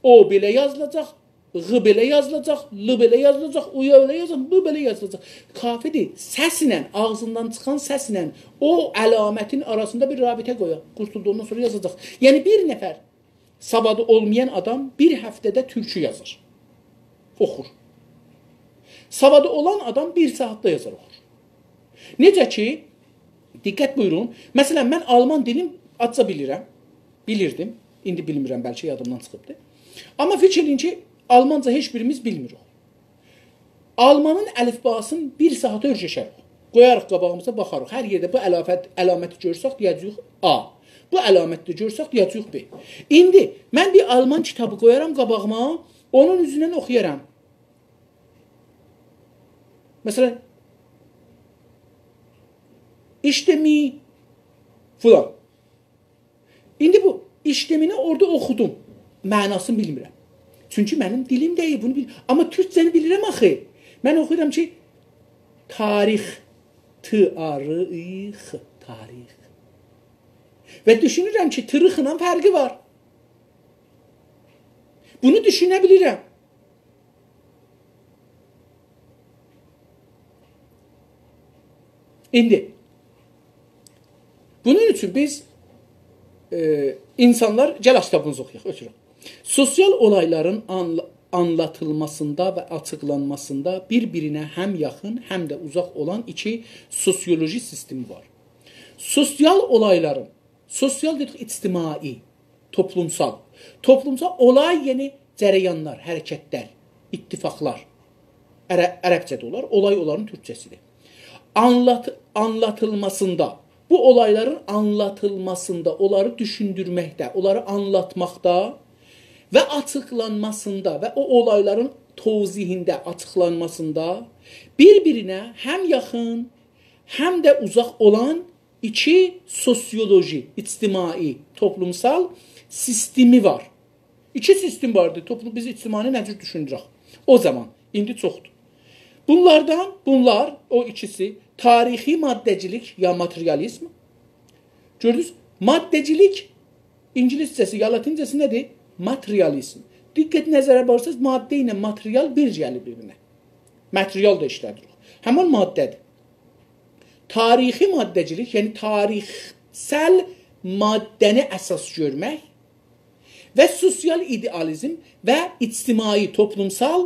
«او» بئله یازیلاجاق، «غ» بئله یازیلاجاق، «ل» بئله یازیلاجاق، «او» بئله یازیلاجاق، «ب» بئله یازیلاجاق. کافیدیر. سسله، آغزیندان چیخان سسله او علامتین آراسیندا بیر رابطه قویا. قورتولدو، اوندان سونرا یازاجاق. یعنی، بیر نفر سوادی اولمایان آدام بیر هفته‌ده تورکو یازیر. اوخور. سوادی اولان آدام بیر ساعاتدا یازیر، اوخور. نئجه کی، دقت بویورون، مثلا، من آلمان دیلین آزجا بیلیرم. بیلیردیم. ایندی بیلمیرم، بلکه یادیمدان چیخیبدی. آمما فیکیر ائله‌یین کی، آلمانجا هئچ بیریمیز بیلمیریک. آلمانین الیفباسینی بیر ساعاتا اؤیرشه‌ریک. قویاریق قاباغیمیزا، باخاریق. هر یئرده بو علافت-، علامتی گؤرسک، دئیه‌جه‌ییک «آ». بو علامتی ده گؤرسک، دئیه‌جه‌ییک «ب». ایندی من بیر آلمان کیتابی قویارام قاباغیما، اونون اوزوندن اوخویارام. مثلا، «ایشته می» فلان. ایندی بو «ایشته می»نی اورادا اوخودوم. معناسینی بیلمیرم. چونکی منیم دیلیم دئییل، بونو بیل-، آمما تورکجه‌نی بیلیرم آخی. من اوخویورام کی، تاریخ، ت، آ، ر، ی، خ، تاریخ. و دوشونورم کی، «تریخ»لا فرقی وار. بونو دوشونه بیلیرم. ایندی، بونون اوچون بیز، ائ، اینسانلار، گل آچ کیتابیمیزی اوخویاق، اؤتورون. سوسیال اولایلارین آنلا-، آنلاتیلماسیندا و آچیقلانماسیندا بیر-بیرینه هم یاخین، هم ده اوزاق اولان ایکی سوسیولوژی سیستمی وار. سوسیال اولایلارین، سوسیال دئدیک، اجتماعی، توپلومسال. توپلومسال اولای، یعنی جریانلار، حرکتلر، اتفاقلار. عر-، عربجه ده اولار، اولای اونلارین تورکجه‌سیدیر. آنلات-، آنلاتیلماسیندا، بو اولایلارین آنلاتیلماسیندا، اونلاری دوشوندورمکده، اونلاری آنلاتماقدا و آچیقلانماسیندا و او اولایلارین توضیحینده، آچیقلانماسیندا بیر-بیرینه هم یاخین، هم ده اوزاق اولان ایکی سوسیولوژی، اجتماعی، توپلومسال سیستمی وار. ایکی سیستم واردیر. توپلوم، بیز اجتماعینی نه جور دوشونوروک؟ او زامان، ایندی چوخدور. بونلاردان، بونلار، او ایکیسی، تاریخی ماده‌جیلیک یا ماتریالیزم. گؤردونوز؟ ماده‌جیلیک، اینگیلیسجه‌سی یا لاتینجه‌سی نه‌دیر؟ ماتریالیزم. دقت نظره باخساز، ماده ایله ماتریال بیر گلیر بیر-بیرینه. ماتریال دا ایشله‌دیریک. همین ماده‌دیر. تاریخی ماده‌جیلیک، یعنی تاریخسل ماده‌نی اساس گؤرمک و سوسیال ایده‌آلیزم و اجتماعی، توپلومسال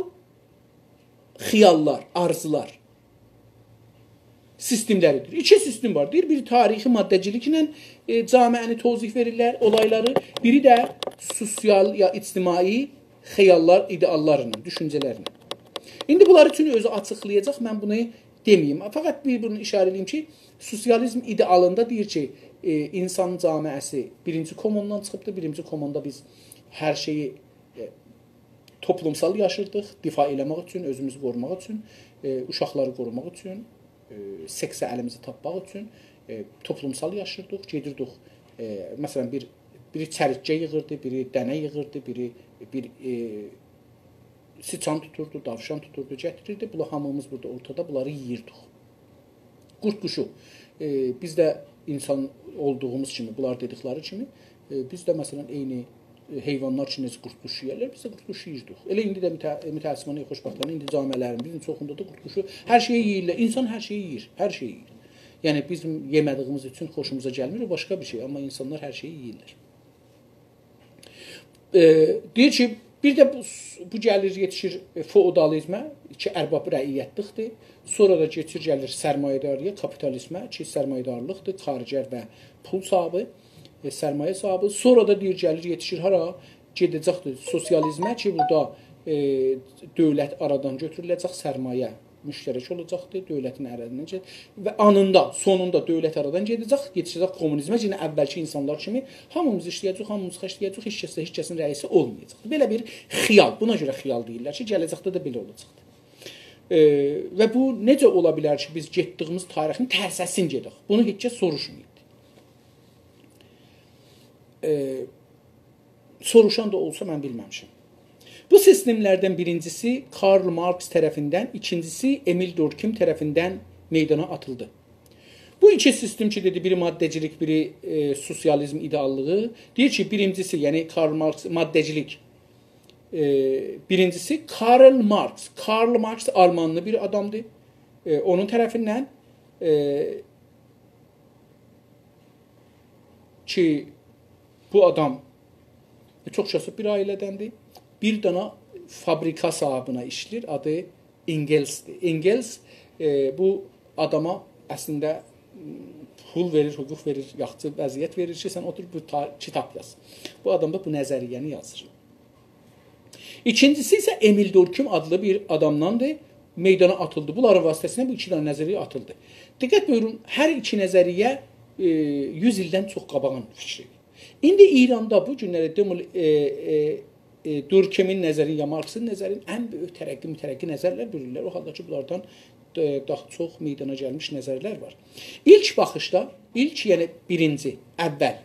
خیاللار، آرزولار سیستملریدیر. ایکی سیستم وار. دئییر، بیری تاریخی ماده‌جیلیکله، ائ، جامعه‌نی توضیح وئریرلر، اولایلاری، بیری ده سوسیال یا اجتماعی خیاللار، ایده‌آللارلا، دوشونجه‌لرله. ایندی بونلاری اوچون اؤزو آچیقلایاجاق، من بونو دئمه‌ییم. فقط بیر بونو ایشاره ائله‌ییم کی، سوسیالیزم ایده‌آلیندا دئییر کی، ائ، اینسان جامعه‌سی بیرینجی کوموندان چیخیبدیر. بیرینجی کوموندا بیز هر شئیی، ائ، توپلومسال یاشیردیق، دفاع ائله‌مک اوچون، اؤزوموزو قوروماق اوچون، ائ، اوشاقلاری قوروماق اوچون، ائ، سکسه الیمیزی تاپماق اوچون، ائ، توپلومسال یاشیردیق، گئدیردیک، ائ، مثلا، بیر، بیری چریتگه ییغیردی، بیری دنه ییغیردی، بیری بیر، ائ، سیچان توتوردو، داوشان توتوردو، گتیریردی. بونلار هامیمیز بورادا اورتادا بونلاری یئییردیک. قورد قوشو، ائ، بیز ده اینسان اولدوغوموز کیمی، بونلار دئدیکلری کیمی، ائ، بیز ده، مثلا، عینی، ائ، حیوانلار کی، نئجه قورد قوشو یئیرلر، بیز ده قورد قوشو یئییردیک. ائله ایندی ده متأ-، متأسفانه، خوشبختانه ایندی جامعه‌لریمیزین چوخوندا دا قورد قوشو هر شئیی یئییرلر. اینسان هر شئیی یئییر، هر شئیی یئییر. یعنی، بیزیم یئمه‌دیگیمیز اوچون خوشوموزا گلمیر، او باشقا بیر شئی. آمما اینسانلار هر شئیی یئییرلر. ائ، دئییر کی، بیر ده بو، بو گلیر، یئتیشیر، ائ، فئودالیزمه، کی، ارباب رعیتلیکدیر. سونرا دا کئچیر، گلیر سرمایه‌داری‌یا، کاپیتالیزمه، کی، سرمایه‌دارلیقدیر، تاجر و پول صاحبی، ائ، سرمایه صاحبی. سونرا دا دئییر، گلیر، یئتیشیر هارا؟ گئده‌جکدیر سوسیالیزمه، کی، بورادا، ائ، دؤولت آرادان گؤتوروله‌جک، سرمایه مشترک اولاجاقدیر، دؤولتین ارادان گئت-، و آنیندا، سونوندا دؤولت آرادان گئده‌جک، یئتیشه‌جک کومونیزمه، یئنه اولکی اینسانلار کیمی هامیمیز ایشله‌یه‌جک، هامیمیز خرجله‌یه‌جک، هئچ کس ده، هئچ کسین رئیسی اولمایاجاق. بئله بیر خیال، بونا گؤره خیال دئییرلر کی، گله‌جکده ده بئله اولاجاقدیر. ائ، و بو نئجه اولا بیلر کی، بیز گئتدیییمیز تاریخین ترسه‌سینی گئدک؟ بونو هئچ کس سوروشماییب. ائ، سوروشان دا اولسا، من بیلمه‌میشم. بو سیستملردن بیرینجیسی کارل مارکس طرفیندن، ایکینجیسی امیل دورکیم طرفیندن میدانا آتیلدی. بو ایکی سیستم کی، دئدی، بیری ماده‌چیلیک، بیری، ائ، سوسیالیزم ایده‌آللیغی. دئییر کی، بیرینجیسی، یعنی کارل مارکس، ماده‌چیلیک، ائ، بیرینجیسی کارل مارکس. کارل مارکس آلمانلی بیر آدامدیر. ائ، اونون طرفیندن، ائ، کی، بو آدام چوخ کاسیب بیر عائله‌دندیر. بیر دانا فابریکا صاحیبینه ایشله‌ییر، آدی انگلسدیر. انگلس، ائ، بو آداما اصلینده، م، پول وئریر، حقوق وئریر، یاخشی وضعیت وئریر کی، سن اوتور بو تا-، کیتاب یاز. بو آدام دا بو نظریه‌نی یازیر. ایکینجیسی ایسه امیل دورکیم آدلی بیر آدامداندیر. میدانا آتیلدی. بونلارین واسطه‌سیله بو ایکی دنه نظریه آتیلدی. دقت بویورون، هر ایکی نظریه، ائ، یوز ایلدن چوخ قاباغین فیکری. ایندی ایراندا بو گونلری دئمول-، ائ، ائ، ائ، دورکیمین نظرین یا مارکسین نظرین ان بؤیوک ترقی مترقی نظرلر گؤرورلر. او حالدا کی، بونلاردان، ائ، داها چوخ میدانا گلمیش نظرلر وار. ایلک باخیشدا، ایلک، یعنی بیرینجی، اول،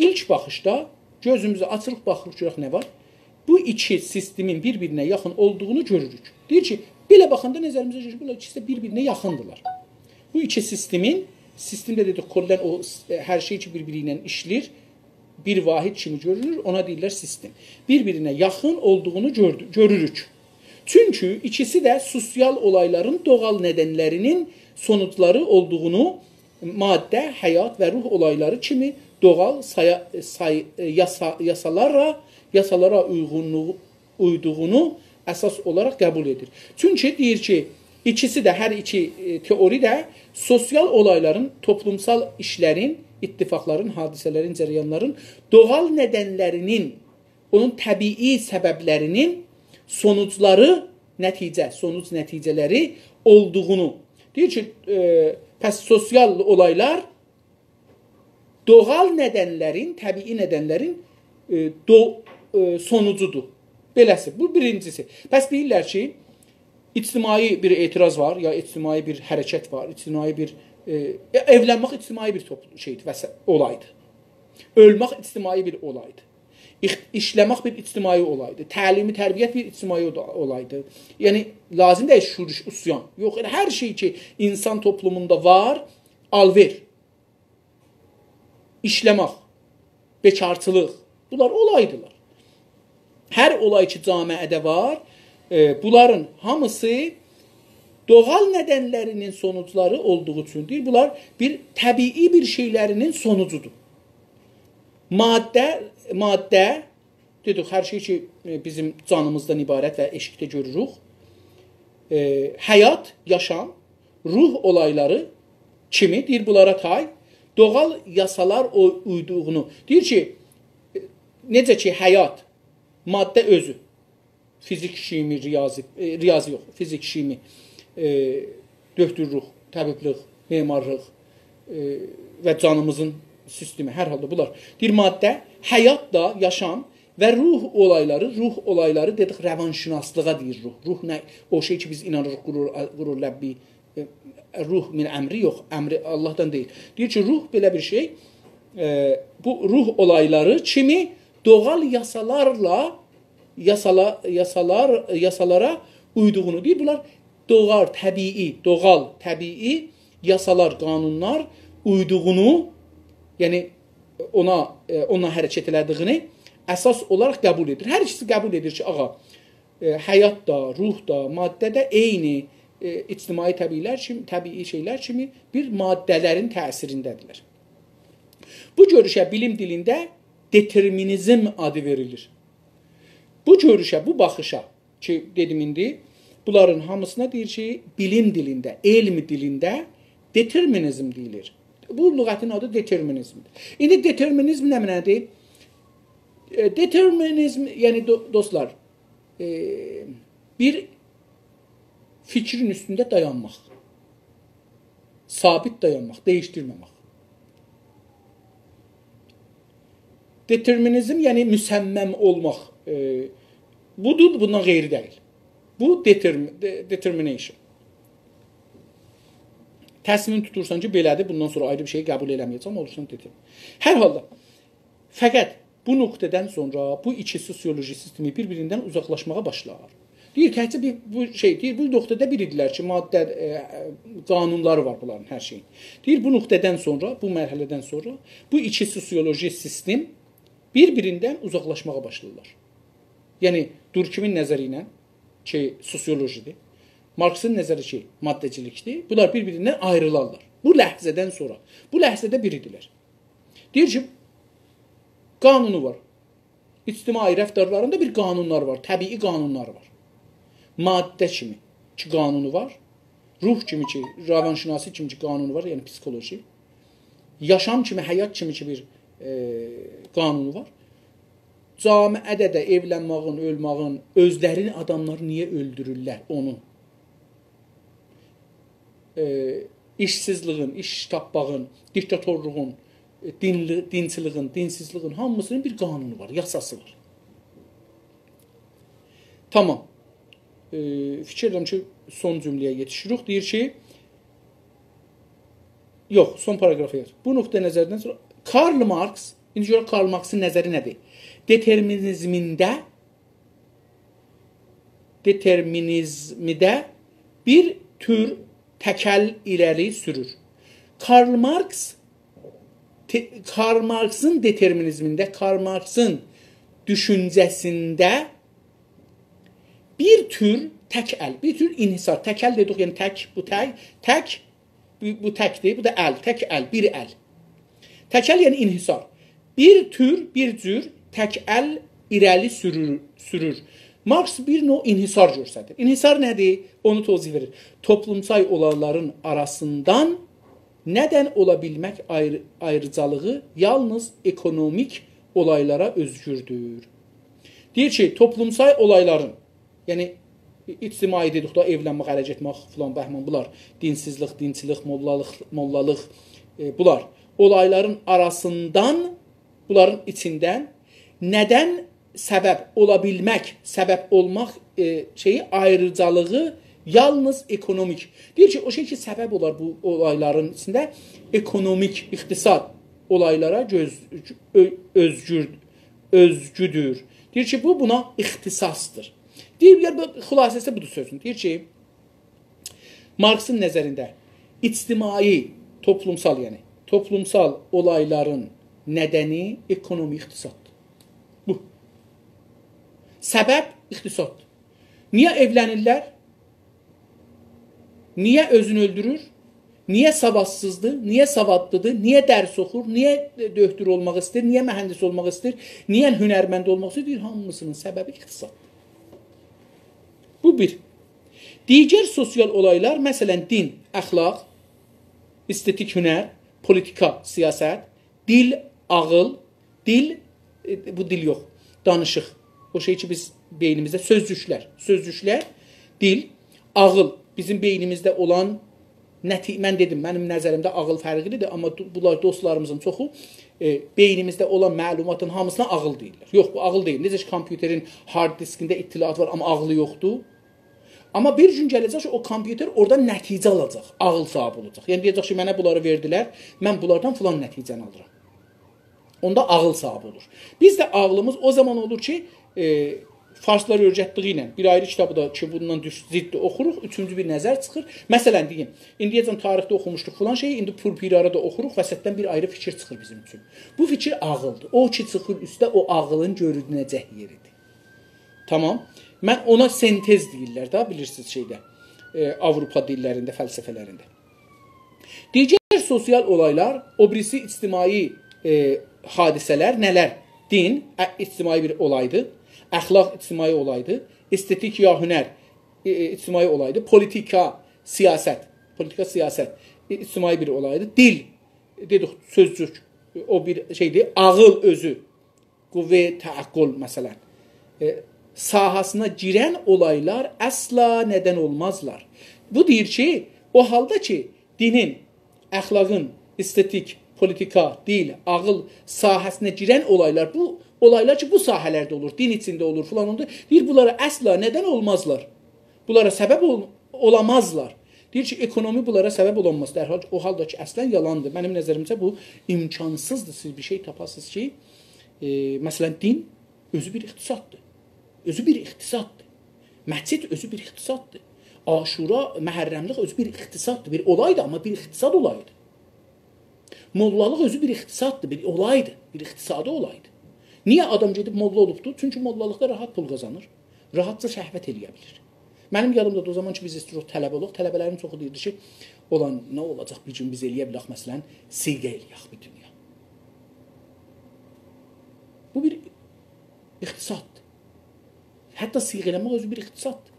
ایلک باخیشدا گؤزوموزو آچیریق، باخیریق، گؤرک نه وار. بو ایکی سیستمین بیر-بیرینه یاخین اولدوغونو گؤروروک. دئییر کی، بئله باخاندا نظریمیزه گلیر کی، بونلار ایکیسی ده بیر-بیرینه یاخیندیرلار. بو ایکی سیستمین، سیستم ده دئدیک، کلاً او، ائ، هر شئی کی، بیر-بیری ایله ایشله‌ییر، بیر واحد کیمی گؤرونور، اونا دئییرلر سیستم. بیر-بیرینه یاخین اولدوغونو گؤردو-، گؤروروک. چونکی ایکیسی ده سوسیال اولایلارین دوغال ندنلرینین سونوجلاری اولدوغونو ماده، حیات و روح اولایلاری کیمی دوغال سایا-، سای-، یاسا-، یاسالارا، یاسالارا اویغونلوغو، اویدوغونو اساس اولاراق قبول ائدیر. چونکی دئییر کی، ایکیسی ده، هر ایکی، ائ، تئوری ده سوسیال اولایلارین، توپلومسال ایشلرین، اتفاقلارین، حادثه‌لرین، جریانلارین دوغال ندنلرینین، اونون طبیعی سببلرینین سونوجلاری، نتیجه، سونوج نتیجه‌لری اولدوغونو. دئییر کی، ائ، پس سوسیال اولایلار دوغال ندنلرین، طبیعی ندنلرین، ائ، دو-، ائ، سونوجودور. بئله‌سی، بو بیرینجیسی. پس دئییرلر کی، اجتماعی بیر اعتراض وار، یا اجتماعی بیر حرکت وار، اجتماعی بیر، ائ، ائ، ائولنمک اجتماعی بیر توپلو-، شئیدیر، وسه-، اولایدیر. اؤلمک اجتماعی بیر اولایدیر. ایخ-، ایشله‌مک بیر اجتماعی اولایدیر. تعلیمی تربیت بیر اجتماعی اودا-، اولایدیر. یعنی، لازیم دئییل شورش، عصیان. یوخ، ائله هر شئی کی، اینسان توپلوموندا وار، آلوئر، ایشله‌مک، بیکارچیلیق، بونلار اولایدیلار. هر اولای کی، جامعه‌ده وار، ائ، بونلارین هامیسی دوغال ندنلرینین سونوجلاری اولدوغو اوچون دئییل، بونلار بیر طبیعی بیر شئیلرینین سونوجودور. ماده، ماده، دئدیک، هر شئی کی، ائ، بیزیم جانیمیزدان عبارت و ائشیکده گؤروروک. ائ، حیات، یاشام، روح اولایلاری کیمی، دئییر، بونلارا تای دوغال یاسالار او-، اویدوغونو. دئییر کی، ائ، نئجه کی، حیات، ماده اؤزو، فیزیک، شیمی، ریاضی، ائ، ریاضی یوخ، فیزیک، شیمی، ائ، دؤکتورلوک، طبیبلیک، معمارلیق، ائ، و جانیمیزین سیستمی، هر حالدا بونلار. دئییر، ماده، حیات دا، یاشام و روح اولایلاری، روح اولایلاری دئدیک، روانشناسلیغا دئییر روح. روح نه؟ او شئی کی، بیز اینانیریق، قرور، قرور ربی، ائ، روح من امری یوخ، امری آللاهدان دئییل. دئییر کی، روح بئله بیر شئی، ائ، بو روح اولایلاری کیمی دوغال یاسالارلا، یاسالا-، یاسالار، یاسالارا اویدوغونو دئییر. بونلار دوغال، طبیعی، دوغال، طبیعی یاسالار، قانونلار اویدوغونو، یعنی اونا، ائ، اونا حرکت ائله‌دیگینی اساس اولاراق قبول ائدیر. هر ایکیسی قبول ائدیر کی، آغا، ائ، حیات دا، روح دا، ماده ده عینی، ائ، اجتماعی طبیعی‌لر کیمی، طبیعی شئیلر کیمی بیر ماده‌لرین تأثیرینده‌دیرلر. بو گؤروشه بیلیم دیلینده دترمینیزم آدی وئریلیر. بو گؤروشه، بو باخیشا کی، دئدیم ایندی، بونلارین هامیسینا دئییر کی، بیلیم دیلینده، علم دیلینده دترمینیزم دئییلیر. بو لغتین آدی دترمینیزمدیر. ایندی دترمینیزم نه معنادیر؟ ائ، دترمینیزم، یعنی دو-، دوستلار، ائ، بیر فیکرین اوستونده دایانماق. ثابت دایانماق، دییشدیرمه‌مک. دترمینیزم، یعنی مصمم اولماق، ائ، بودور، بوندان غیری دئییل. بو determ-, de-, determination. تصمیم توتورسان کی، بئله‌دیر، بوندان سونرا آیری بیر شئی قبول ائله‌مه‌یه‌جم، اولورسان determ-. هر حالدا، فقط بو نقطه‌دن سونرا بو ایکی سوسیولوژی سیستمی بیر-بیریندن اوزاقلاشماغا باشلار. دئییر، تکجه بیر، بو شئی، دئییر، بو نقطه‌ده بیر ایدیلر کی، ماده، ائ، قانونلاری وار بونلارین هر شئیین. دئییر، بو نقطه‌دن سونرا، بو مرحله‌دن سونرا بو ایکی سوسیولوژی سیستم بیر-بیریندن اوزاقلاشماغا باشلاییرلار. یعنی، دورکیمین نظری ایله کی، سوسیولوژی‌دیر، مارکسین نظری کی، ماده‌چیلیک‌دیر، بونلار بیر-بیریندن آیریلارلار. بو لحظه‌دن سونرا، بو لحظه‌ده بیر ایدیلر. دئییر کی، قانونو وار. اجتماعی رفتارلاریندا بیر قانونلار وار، طبیعی قانونلار وار. ماده کیمی کی، قانونو وار، روح کیمی کی، روانشناسی کیمی کی، قانونو وار، یعنی پسیکولوژی. یاشام کیمی، حیات کیمی کی، بیر، ائ، قانونو وار. جامعه‌ده ده ائولنماغین، اؤلماغین، اؤزلرینی آداملار نییه اؤلدورورلر، اونو. ائ، ایشسیزلیگین، ایش تاپماغین، دیکتاتورلوغون، ائ، دینلی-، دینچیلیگین، دینسیزلیگین هامیسینین بیر قانونو وار، یاساسی وار. تامام. ائ، فیکیر ائدیرم کی، سون جمله‌یه یئتیشیریک. دئییر کی، یوخ، سون پاراگرافا یاز. بو نقطه نظردن سونرا کارل مارکس، ایندی گؤرک کارل مارکسین نظری نه‌دیر؟ دترمینیزمینده، دترمینیزمده بیر تور تکل ایره‌لی سورور. کارل مارکس، ته-، کارل مارکسین دترمینیزمینده، کارل مارکسین دوشونجه‌سینده بیر تور تکل، بیر تور انحصار. تکل دئدیک، یعنی تک، بو تک، تک، بو، بو تک‌دیر، بو دا ال، تک ال، بیر ال. تکل، یعنی انحصار. بیر تور، بیر جور تکل ایره‌لی سورور، سورور. مارکس بیر نوع انحصار گؤستریر. انحصار نه‌دیر؟ اونو توضیح وئریر. توپلومسال اولارلارین آراسیندان ندن اولا بیلمک آیری-، آیریجالیغی یالنیز اکونومیک اولایلارا اؤزگوردور. دئییر کی، توپلومسال اولایلارین، یعنی اجتماعی دئدیک ده، ائولنمک، اره گئتمک، فلان بهمان، بونلار، دینسیزلیک، دینچیلیک، موللالیق، موللالیق، ائ، بونلار اولایلارین آراسیندان، بونلارین ایچیندن ندن سبب اولا بیلمک، سبب اولماق، ائ، شئیی، آیریجالیغی یالنیز اکونومیک. دئییر کی، او شئی کی، سبب اولار بو اولایلارین ایچینده اکونومیک، اقتصاد اولایلارا گؤز، اؤ-، اؤزگور، اؤزگودور. دئییر کی، بو بونا اختصاصدیر. دئییر، بیر، بو، خلاصه‌سی بودور سؤزون. دئییر کی، مارکسین نظرینده اجتماعی، توپلومسال، یعنی توپلومسال اولایلارین ندنی اکونومی، اقتصاددیر. بو. سبب اقتصاددیر. نییه ائولنیرلر؟ نییه اؤزونو اؤلدورور؟ نییه سوادسیزدیر؟ نییه سوادلیدیر؟ نییه درس اوخور؟ نییه دوکتور اولماق ایسته‌ییر؟ نییه مهندس اولماق ایسته‌ییر؟ نییه هنرمند اولماق ایسته‌ییر؟ دئییر، هامیسینین سببی اقتصاددیر. بو بیر. دیگر سوسیال اولایلار، مثلا، دین، اخلاق، استتیک هنر، پولیتیکا، سیاست، دیل، عاغیل، دیل، ائ، بو دیل یوخ، دانیشیق. او شئی کی، بیز بئینیمیزده سؤزجوکلر، سؤزجوکلر، دیل، عاغیل، بیزیم بئینیمیزده اولان نتی-، من دئدیم، منیم نظریمده عاغیل فرقلیدیر، آمما دو-، بونلار دوستلاریمیزین چوخو، ائ، بئینیمیزده اولان معلوماتین هامیسینا عاغیل دئییرلر. یوخ، بو عاغیل دئییل. نئجه کی، کامپیوترین هارد دیسکینده اطلاعات وار، آمما عاغلی یوخدور. آمما بیر گون گله‌جک کی، او کامپیوتر اورادان نتیجه آلاجاق، عاغیل صاحیبی اولاجاق. یعنی دئیه‌جک کی، منه بونلاری وئردیلر، من بونلاردان فلان نتیجه‌نی آلیرام. اوندا عاغیل صاحیبی اولور. بیز ده عاغلیمیز او زامان اولور کی، ائ، فارسلار اؤیرتدیگی ایله، بیر آیری کیتابی دا کی، بوندان دوش-، ضدی اوخوروق، اوچونجو بیر نظر چیخیر. مثلا، دئییم، ایندییه‌جن تاریخده اوخوموشدوق فلان شئیی، ایندی پورپیره‌ده ده اوخوروق، وسطدن بیر آیری فیکیر چیخیر بیزیم اوچون. بو فیکیر عاغیلدیر. او کی چیخیر اوسته، او عاغیلین گؤرونه‌جک یئریدیر. تامام. من اونا سنتز دئییرلر ده، بیلیرسینیز شئیده، ائ، آوروپا دیللرینده، فلسفه‌لرینده. دیگر سوسیال اولایلار، او بیریسی اجتماعی، ائ، حادثه‌لر نه‌لر؟ دین، ا-، اجتماعی بیر اولایدیر. اخلاق اجتماعی اولایدیر. استتیک یا هنر، ائ، ائ، اجتماعی اولایدیر. پولیتیکا، سیاست، پولیتیکا، سیاست، ائ، اجتماعی بیر اولایدیر. دیل، دئدیک، سؤزجوک، او بیر شئیدیر. عاغیل اؤزو، قوه تعقل، مثلا، ائ، ساحه‌سینه گیرن اولایلار اصلا ندن اولمازلار. بو دئییر کی، او حالدا کی، دینین، اخلاقین، استتیک، پولیتیکا، دیل، عاغیل ساحه‌سینه گیرن اولایلار، بو اولایلار کی، بو ساحه‌لرده اولور، دین ایچینده اولور، فلان اولور، دئییر، بونلارا اصلا ندن اولمازلار. بونلارا سبب اول-، اولامازلار. دئییر کی، اکونومی بونلارا سبب اولانماز. در حال، او حالدا کی، اصلاً یالاندیر. منیم نظریمجه بو امکانسیزدیر. سیز بیر شئی تاپاسینیز کی، ائ، مثلاً، دین اؤزو بیر اقتصاددیر. اؤزو بیر اقتصاددیر. مسجد اؤزو بیر اقتصاددیر. عاشورا، محرملیک اؤزو بیر اقتصاددیر. بیر اولایدی، آمما بیر اقتصاد اولایدی. موللالیق اؤزو بیر اقتصاددیر، بیر اولایدی، بیر اقتصادی اولایدی. نییه آدام گئدیب موللا اولوبدور؟ چونکی موللالیقدا راحت پول قازانیر، راحتجا شهوت ائله‌یه بیلیر. منیم یادیمدادیر، او زامان کی، بیز ایستیروق طلبه اولوق، طلبه‌لرین چوخو دئییردی کی، «اولان، نه اولاجاق بیر گون بیز ائله‌یه بیلک، مثلاً، صیغه ائله‌یک بیر دونیا.» بو بیر اقتصاددیر. حتی صیغه ائله‌مک اؤزو بیر اقتصاددیر.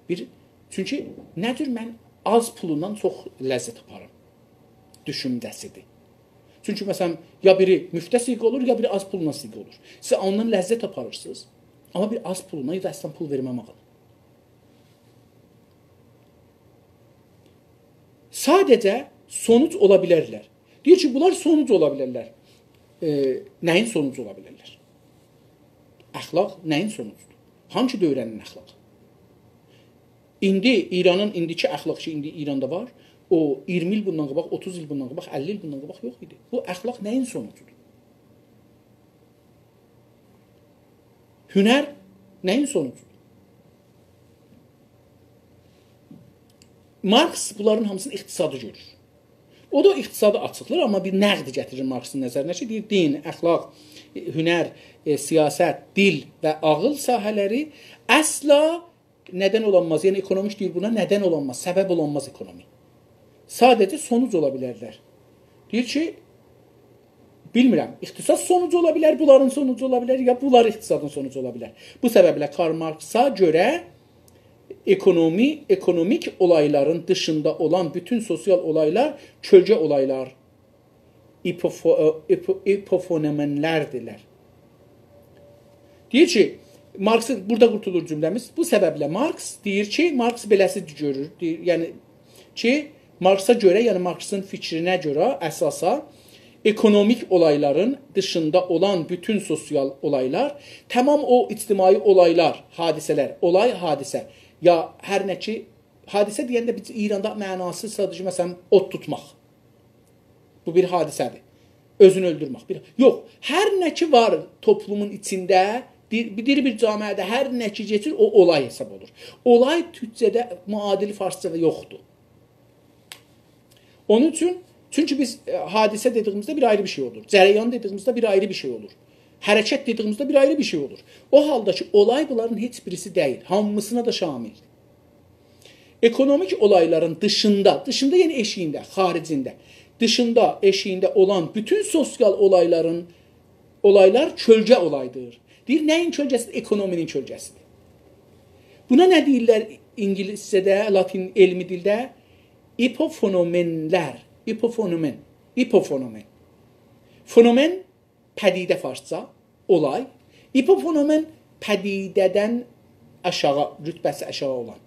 بیر، چونکی نه جور من آز پولوندان چوخ لذت آپارام؟ دوشونجه‌سیدیر. چونکی، مثلاً، یا بیری مفته صیغه اولور، یا بیری آز پولونا صیغه اولور. سیز اوندان لذت آپاریرسینیز، آمما بیر آز پولونا یا دا اصلاً پول وئرمه‌مک. ساده‌جه سونوج اولا بیلرلر. دئییر کی، بونلار سونوج اولا بیلرلر. ائ، نه‌یین سونوجو اولا بیلرلر؟ اخلاق نه‌یین سونوجودور؟ هانسی دؤوره‌نین اخلاقی؟ ایندی ایرانین ایندیکی اخلاقی کی، ایندی ایراندا وار، او اییرمی ایل بوندان قاباق، اوتوز ایل بوندان قاباق، اللی ایل بوندان قاباق یوخ ایدی. بو اخلاق نه‌یین سونوجودور؟ هنر نه‌یین سونوجودور؟ مارکس بونلارین هامیسینی اقتصادی گؤرور. او دا اقتصادی آچیقلاییر، آمما بیر نقد گتیریر مارکسین نظرینه کی، دئییر، دین، اخلاق، هنر، ائ، سیاست، دیل و عاغیل ساحه‌لری اصلا ندن اولانماز. یعنی، اکونومیک دئییر بونا، ندن اولانماز، سبب اولانماز اکونومی. ساده‌جه سونوج اولا بیلرلر. دئییر کی، بیلمیرم، اقتصاد سونوجو اولا بیلر، بونلارین سونوجو اولا بیلر، یا بونلار اقتصادین سونوجو اولا بیلر. بو سببله کارل مارکسا گؤره اکونومی، اکونومیک اولایلارین دیشیندا اولان بوتون سوسیال اولایلار کؤلگه اولایلار، ایپوفو-، ائ، ایپو-، ایپوفونومنلردیرلر. دئییر کی، مارکسین، بورادا قورتولور جمله‌میز. بو سببله مارکس دئییر کی، مارکس بئله‌سی گؤرور، دئییر، یعنی کی، مارکسا گؤره، یعنی مارکسین فیکرینه گؤره، اساسا، اکونومیک اولایلارین دیشیندا اولان بوتون سوسیال اولایلار، تمام او اجتماعی اولایلار، حادثه‌لر، اولای، حادثه، یا هر نه کی، حادثه دئینده بیز ایراندا معناسی ساده‌جه، مثلا، اود توتماق. بو بیر حادثه‌دیر. اؤزونو اؤلدورمک. بیر، یوخ، هر نه کی وار توپلومون ایچینده، بیر، بیر، بیر جامعه‌ده هر نه کی کئچیر، او اولای حساب اولور. اولای تورکجه‌ده معادلی فارسجادا یوخدور. اونون اوچون، چونکی بیز، ائ، حادثه دئدیییمیزده بیر آیری بیر شئی اولور. جریان دئدیییمیزده بیر آیری بیر شئی اولور. حرکت دئدیییمیزده بیر آیری بیر شئی اولور. او حالدا کی، اولای بونلارین هئچ بیریسی دئییل. هامیسینا دا شاملدیر. اکونومیک اولایلارین دیشیندا، دیشیندا، یعنی ائشیگینده، خاریجینده، دیشیندا، ائشیگینده اولان بوتون سوسیال اولایلارین، اولایلار کؤلگه اولایدیر. دئییر، نه‌یین کؤلگه‌سیدیر؟ اکونومی‌نین کؤلگه‌سیدیر. بونا نه دئییرلر اینگیلیسجه‌ده، لاتین علمی دیلده؟ ایپوفونومنلر، ایپوفونومن، ایپوفونومن. فونومن، پدیده فارسجا، اولای. ایپوفونومن، پدیده‌دن آشاغی، رتبه‌سی آشاغی اولان.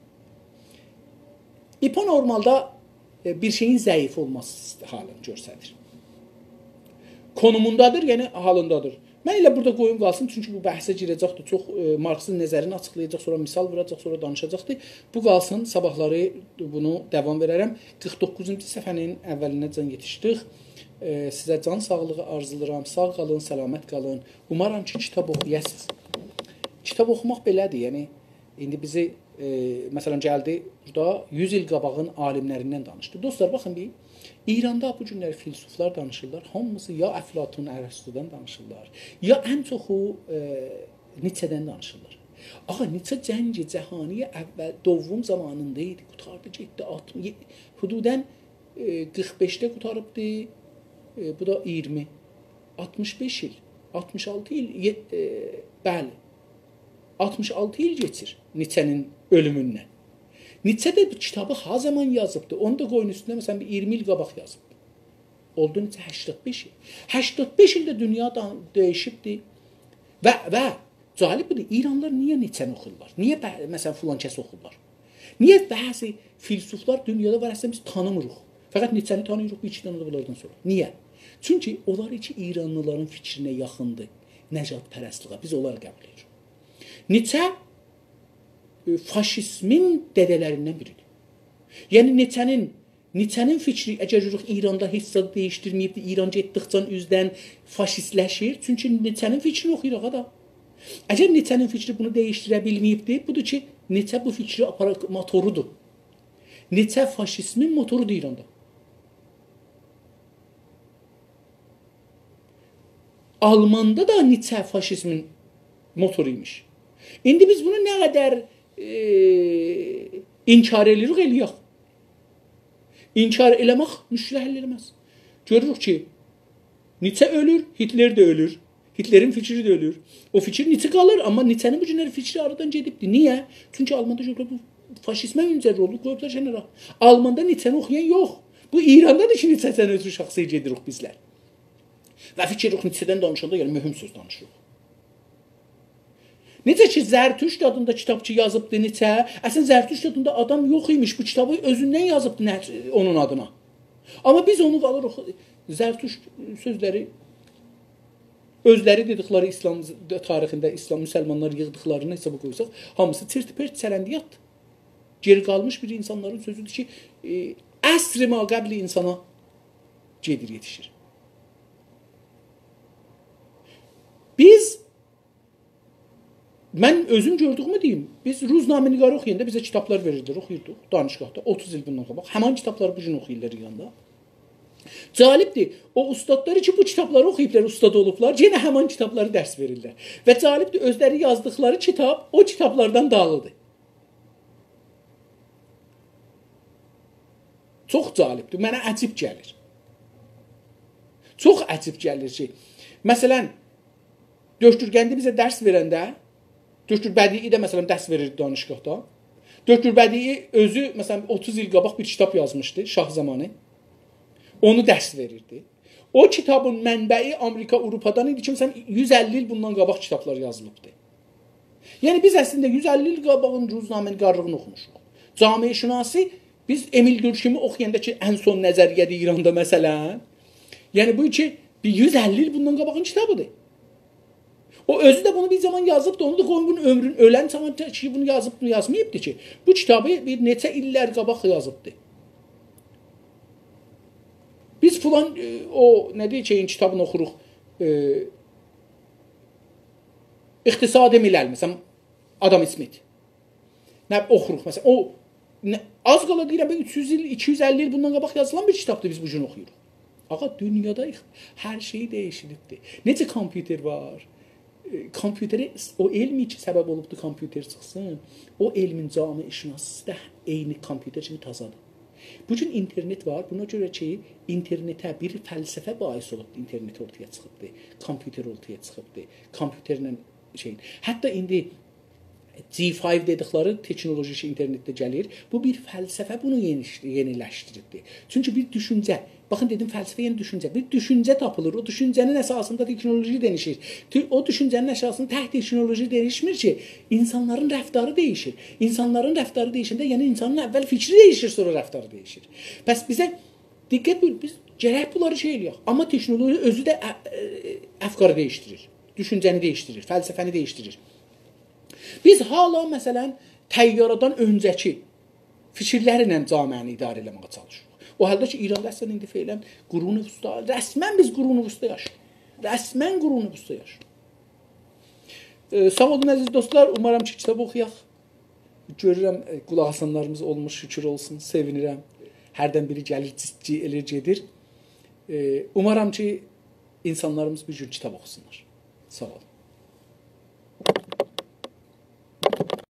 ایپو نورمالدا، ائ، بیر شئیین ضعیف اولماسی حالینی گؤستریر. کونوموندادیر، یعنی حالیندادیر. من ائله بورادا قویوم قالسین، چونکی بو بحثه گیره‌جکدیر. چوخ، ائ، مارکسین نظرینی آچیقلایاجاق، سونرا مثال ووراجاق، سونرا دانیشاجاقدیر. بو قالسین، صاباحلاری بونو داوام وئررم. قیرخ دوققوزونجو صفحه‌نین اوّلینه‌جن یئتیشدیک. ائ، سیزه جان ساغلیغی آرزولاییرام. ساغ قالین، سلامت قالین. اومارام کی، کیتاب اوخویاسینیز. کیتاب اوخوماق بئله‌دیر، یعنی ایندی بیزی، ائ، مثلا، گلدی بورادا یوز ایل قاباغین عالیملریندن دانیشدی. دوستلار، باخین بیر، ایراندا بو گونلری فیلسوفلار دانیشیرلار، هامیسی یا افلاطون، ارسطودان دانیشیرلار، یا ان چوخو، ائ، نیچه‌دن دانیشیرلار. آغا، نیچه جنگ جهانی اول، دوم زامانیندا ایدی، قوتاردی، گئتدی، آلتمیش، حدودا، ائ، قیرخ بئشده قوتاریبدی، ائ، بو دا اییرمی. آلتمیش بئش ایل، آلتمیش آلتی ایل، یئ-، ائ، بلی. آلتمیش آلتی ایل کئچیر نیچه‌نین اؤلوموندن. نیچه ده بو کیتابی ها زامان یازیبدی؟ اونو دا قویون اوستونه، مثلا، بیر اییرمی ایل قاباق یازیبدی. اولدو نئچه؟ هشتاد بئش ایل. هشتاد بئش ایلده دونیا دا دییشیبدی. و، و جالب بودور، ایرانلیلار نییه نیچه‌نی اوخورلار؟ نییه، بع-، مثلا، فلان کسی اوخورلار؟ نییه بعضی فیلسوفلار دونیادا وار، اصلینده بیز تانیمیریق؟ فقط نیچه‌نی تانیییریق، بیر ایکی دنه ده بونلاردان سونرا. نییه؟ چونکی اونلار کی، ایرانلیلارین فیکرینه یاخیندیر، نژادپرستلیگه. بیز اونلاری قبول ائدیریک. نیچه ائ، فاشیزمین دده‌لریندن بیریدیر. یعنی نیچه‌نین، نیچه‌نین فیکری، اگر گؤرک ایراندا هئچ زاد دییشدیرمه‌ییبدیر، ایران گئتدیکجه اؤزدن فاشیستلشیر. چونکی نیچه‌نین فیکرینی اوخویور آغا دا. اگر نیچه‌نین فیکری بونو دییشدیره بیلمه‌ییبدیر، بودور کی، نیچه بو فیکری آپارا-، موتورودور. نیچه فاشیزمین موتورودور ایراندا. آلماندا دا نیچه فاشیزمین موتورو ایمیش. ایندی بیز بونو نه قدر، ائ، انکار ائله‌ییریک، ائله‌یک. انکار ائله‌مک مشکلی حل ائله‌مز. گؤروروک کی، نیچه اؤلور، هیتلر ده اؤلور. هیتلرین فیکری ده اؤلور. او فیکیر نیچه قالیر، آمما نیچه‌نین بو گونلری فیکری آرادان گئدیبدیر. نییه؟ چونکی آلماندا گؤروبلر بو فاشیزمه اؤنجه‌لی اولوب، قویوبلار کنارا. آلماندا نیچه‌نی اوخویان یوخ. بو ایراندادیر کی، نیچه‌دن اؤترو شخصی گئدیریک بیزلر. و فیکیر یوخ، نیچه‌دن دانیشاندا، یعنی، مهم سؤز دانیشیریق. نئجه کی، زرتشت آدیندا کیتاب کی یازیبدی نیچه، اصلینده زرتشت آدیندا آدام یوخ ایمیش، بو کیتابی اؤزوندن یازیبدی نه-، اونون آدینا. آمما بیز اونو قالیریق، زرتشت سؤزلری اؤزلری دئدیکلری ایسلام تاریخینده، ایسلام مسلمانلار ییغدیقلارینی حسابا قویساق، هامیسی چیرت-پرت، چرندیاتدیر. گئری قالمیش بیر اینسانلارین سؤزودور کی، ائ، عصر ما قبل اینسانا گئدیر، یئتیشیر. بیز، من اؤزوم گؤردویومو دئییم، بیز روزنامه‌نگاری اوخویاندا بیزه کیتابلار وئریردیلر، اوخویوردوق دانشگاهدا، اوتوز ایل بوندان قاباق. همان کیتابلاری بو گون اوخویورلار ایراندا. جالبدیر، او اوستادلار کی، بو کیتابلاری اوخویوبلار، اوستاد اولوبلار، یئنه همان کیتابلاری درس وئریرلر. و جالبدیر، اؤزلری یازدیقلاری کیتاب او کیتابلاردان دالیدیر. چوخ جالبدیر، منه عجیب گلیر. چوخ عجیب گلیر کی، مثلا، دکتر قندی بیزه درس وئرنده، دکتر بدیعی ده، مثلا، درس وئریر دانشگاهدا. دکتر بدیعی اؤزو، مثلا، اوتوز ایل قاباق بیر کیتاب یازمیشدی، شاه زامانی. اونو درس وئریردی. او کیتابین منبعی آمریکا، آوروپادان ایدی کی، مثلا، یوز اللی ایل بوندان قاباق کیتابلار یازیلیبدی. یعنی، بیز اصلینده یوز اللی ایل قاباغین روزنامه‌نگارلیغینی اوخوموشوق. جامعه‌شناسی، بیز امیل دورکیمی اوخویاندا کی، ان سون نظریه‌دیر ایراندا، مثلا، یعنی، بو کی، بیر یوز اللی ایل بوندان قاباغین کیتابیدیر. او اؤزو ده بونو بیر زامان یازیبدی، اونو دا قویون بونون عؤمرون، اؤلن زامان کی، بونو یازیب، بونو یازماییبدی کی، بو کیتابی بیر نئچه ایللر قاباق یازیبدی. بیز فلان، ائ، او، نه دئیک کی، کیتابینی اوخوروق، ائ، اقتصاد ملل، مثلا، آدام اسمیت. نه اوخوروق، مثلا، او، نه، آز قالا دئییرم، بیر اوچ یوز ایل، ایکی یوز اللی ایل بوندان قاباق یازیلان بیر کیتابدیر، بیز بو گون اوخویوروق. آغا، دونیادا هر شئی دییشیلیبدیر. نئجه کامپیوتر وار؟ ائ، کامپیوتری، او علم کی، سبب اولوبدور کامپیوتر چیخسین، او علمین جامعه‌شناسی ده عینی کامپیوتر کیمی تازادیر. بو گون اینترنت وار، بونا گؤره کی، اینترنته بیر فلسفه باعث اولوبدور، اینترنت اورتایا چیخیبدیر، کامپیوتر اورتایا چیخیبدیر، کامپیوترله شئی. حتی ایندی جی فایو دئدیکلری تکنولوژی کی، اینترنتده گلیر، بو بیر فلسفه بونو یئنیش-، یئنیلشدیریبدیر. چونکی بیر دوشونجه، باخین دئدیم فلسفه، یعنی دوشونجه. بیر دوشونجه تاپیلیر، او دوشونجه‌نین اساسیندا تکنولوژی دییشیر. تو-، او دوشونجه‌نین اساسیندا تک تکنولوژی دییشمیر کی، اینسانلارین رفتاری دییشیر. اینسانلارین رفتاری دییشنده، یعنی اینسانین اول فیکری دییشیر، سونرا رفتاری دییشیر. پس بیزه دقت بویور، بیز گرک بونلاری شئی ائله‌یک. آمما تکنولوژی اؤزو ده ا-، ا-، افکاری دییشدیریر، دوشونجه‌نی دییشدیریر، فلسفه‌نی دییشدیریر. بیز حالا، مثلا، طیاره‌دن اؤنجه‌کی فیکیرلرله جامعه‌نی اداره ائله‌مه‌یه چالیشیریق. او حالدا کی، ایراندا اصلا ایندی فعلا قرون وسطی، رسما بیز قرون وسطی یاشاییریق. رسما قرون وسطی یاشاییریق. ائ، ساغ اولون، عزیز دوستلار. اومارام کی، کیتاب اوخویاق. گؤرورم، ائ، قولاق آسانلاریمیز اولموش، شکر اولسون، سئوینیرم. هردن بیری گلیر، جیجی ائله‌ییر، گئدیر. ائ، اومارام کی، اینسانلاریمیز بیر گون کیتاب اوخوسونلار. ساغ اولون.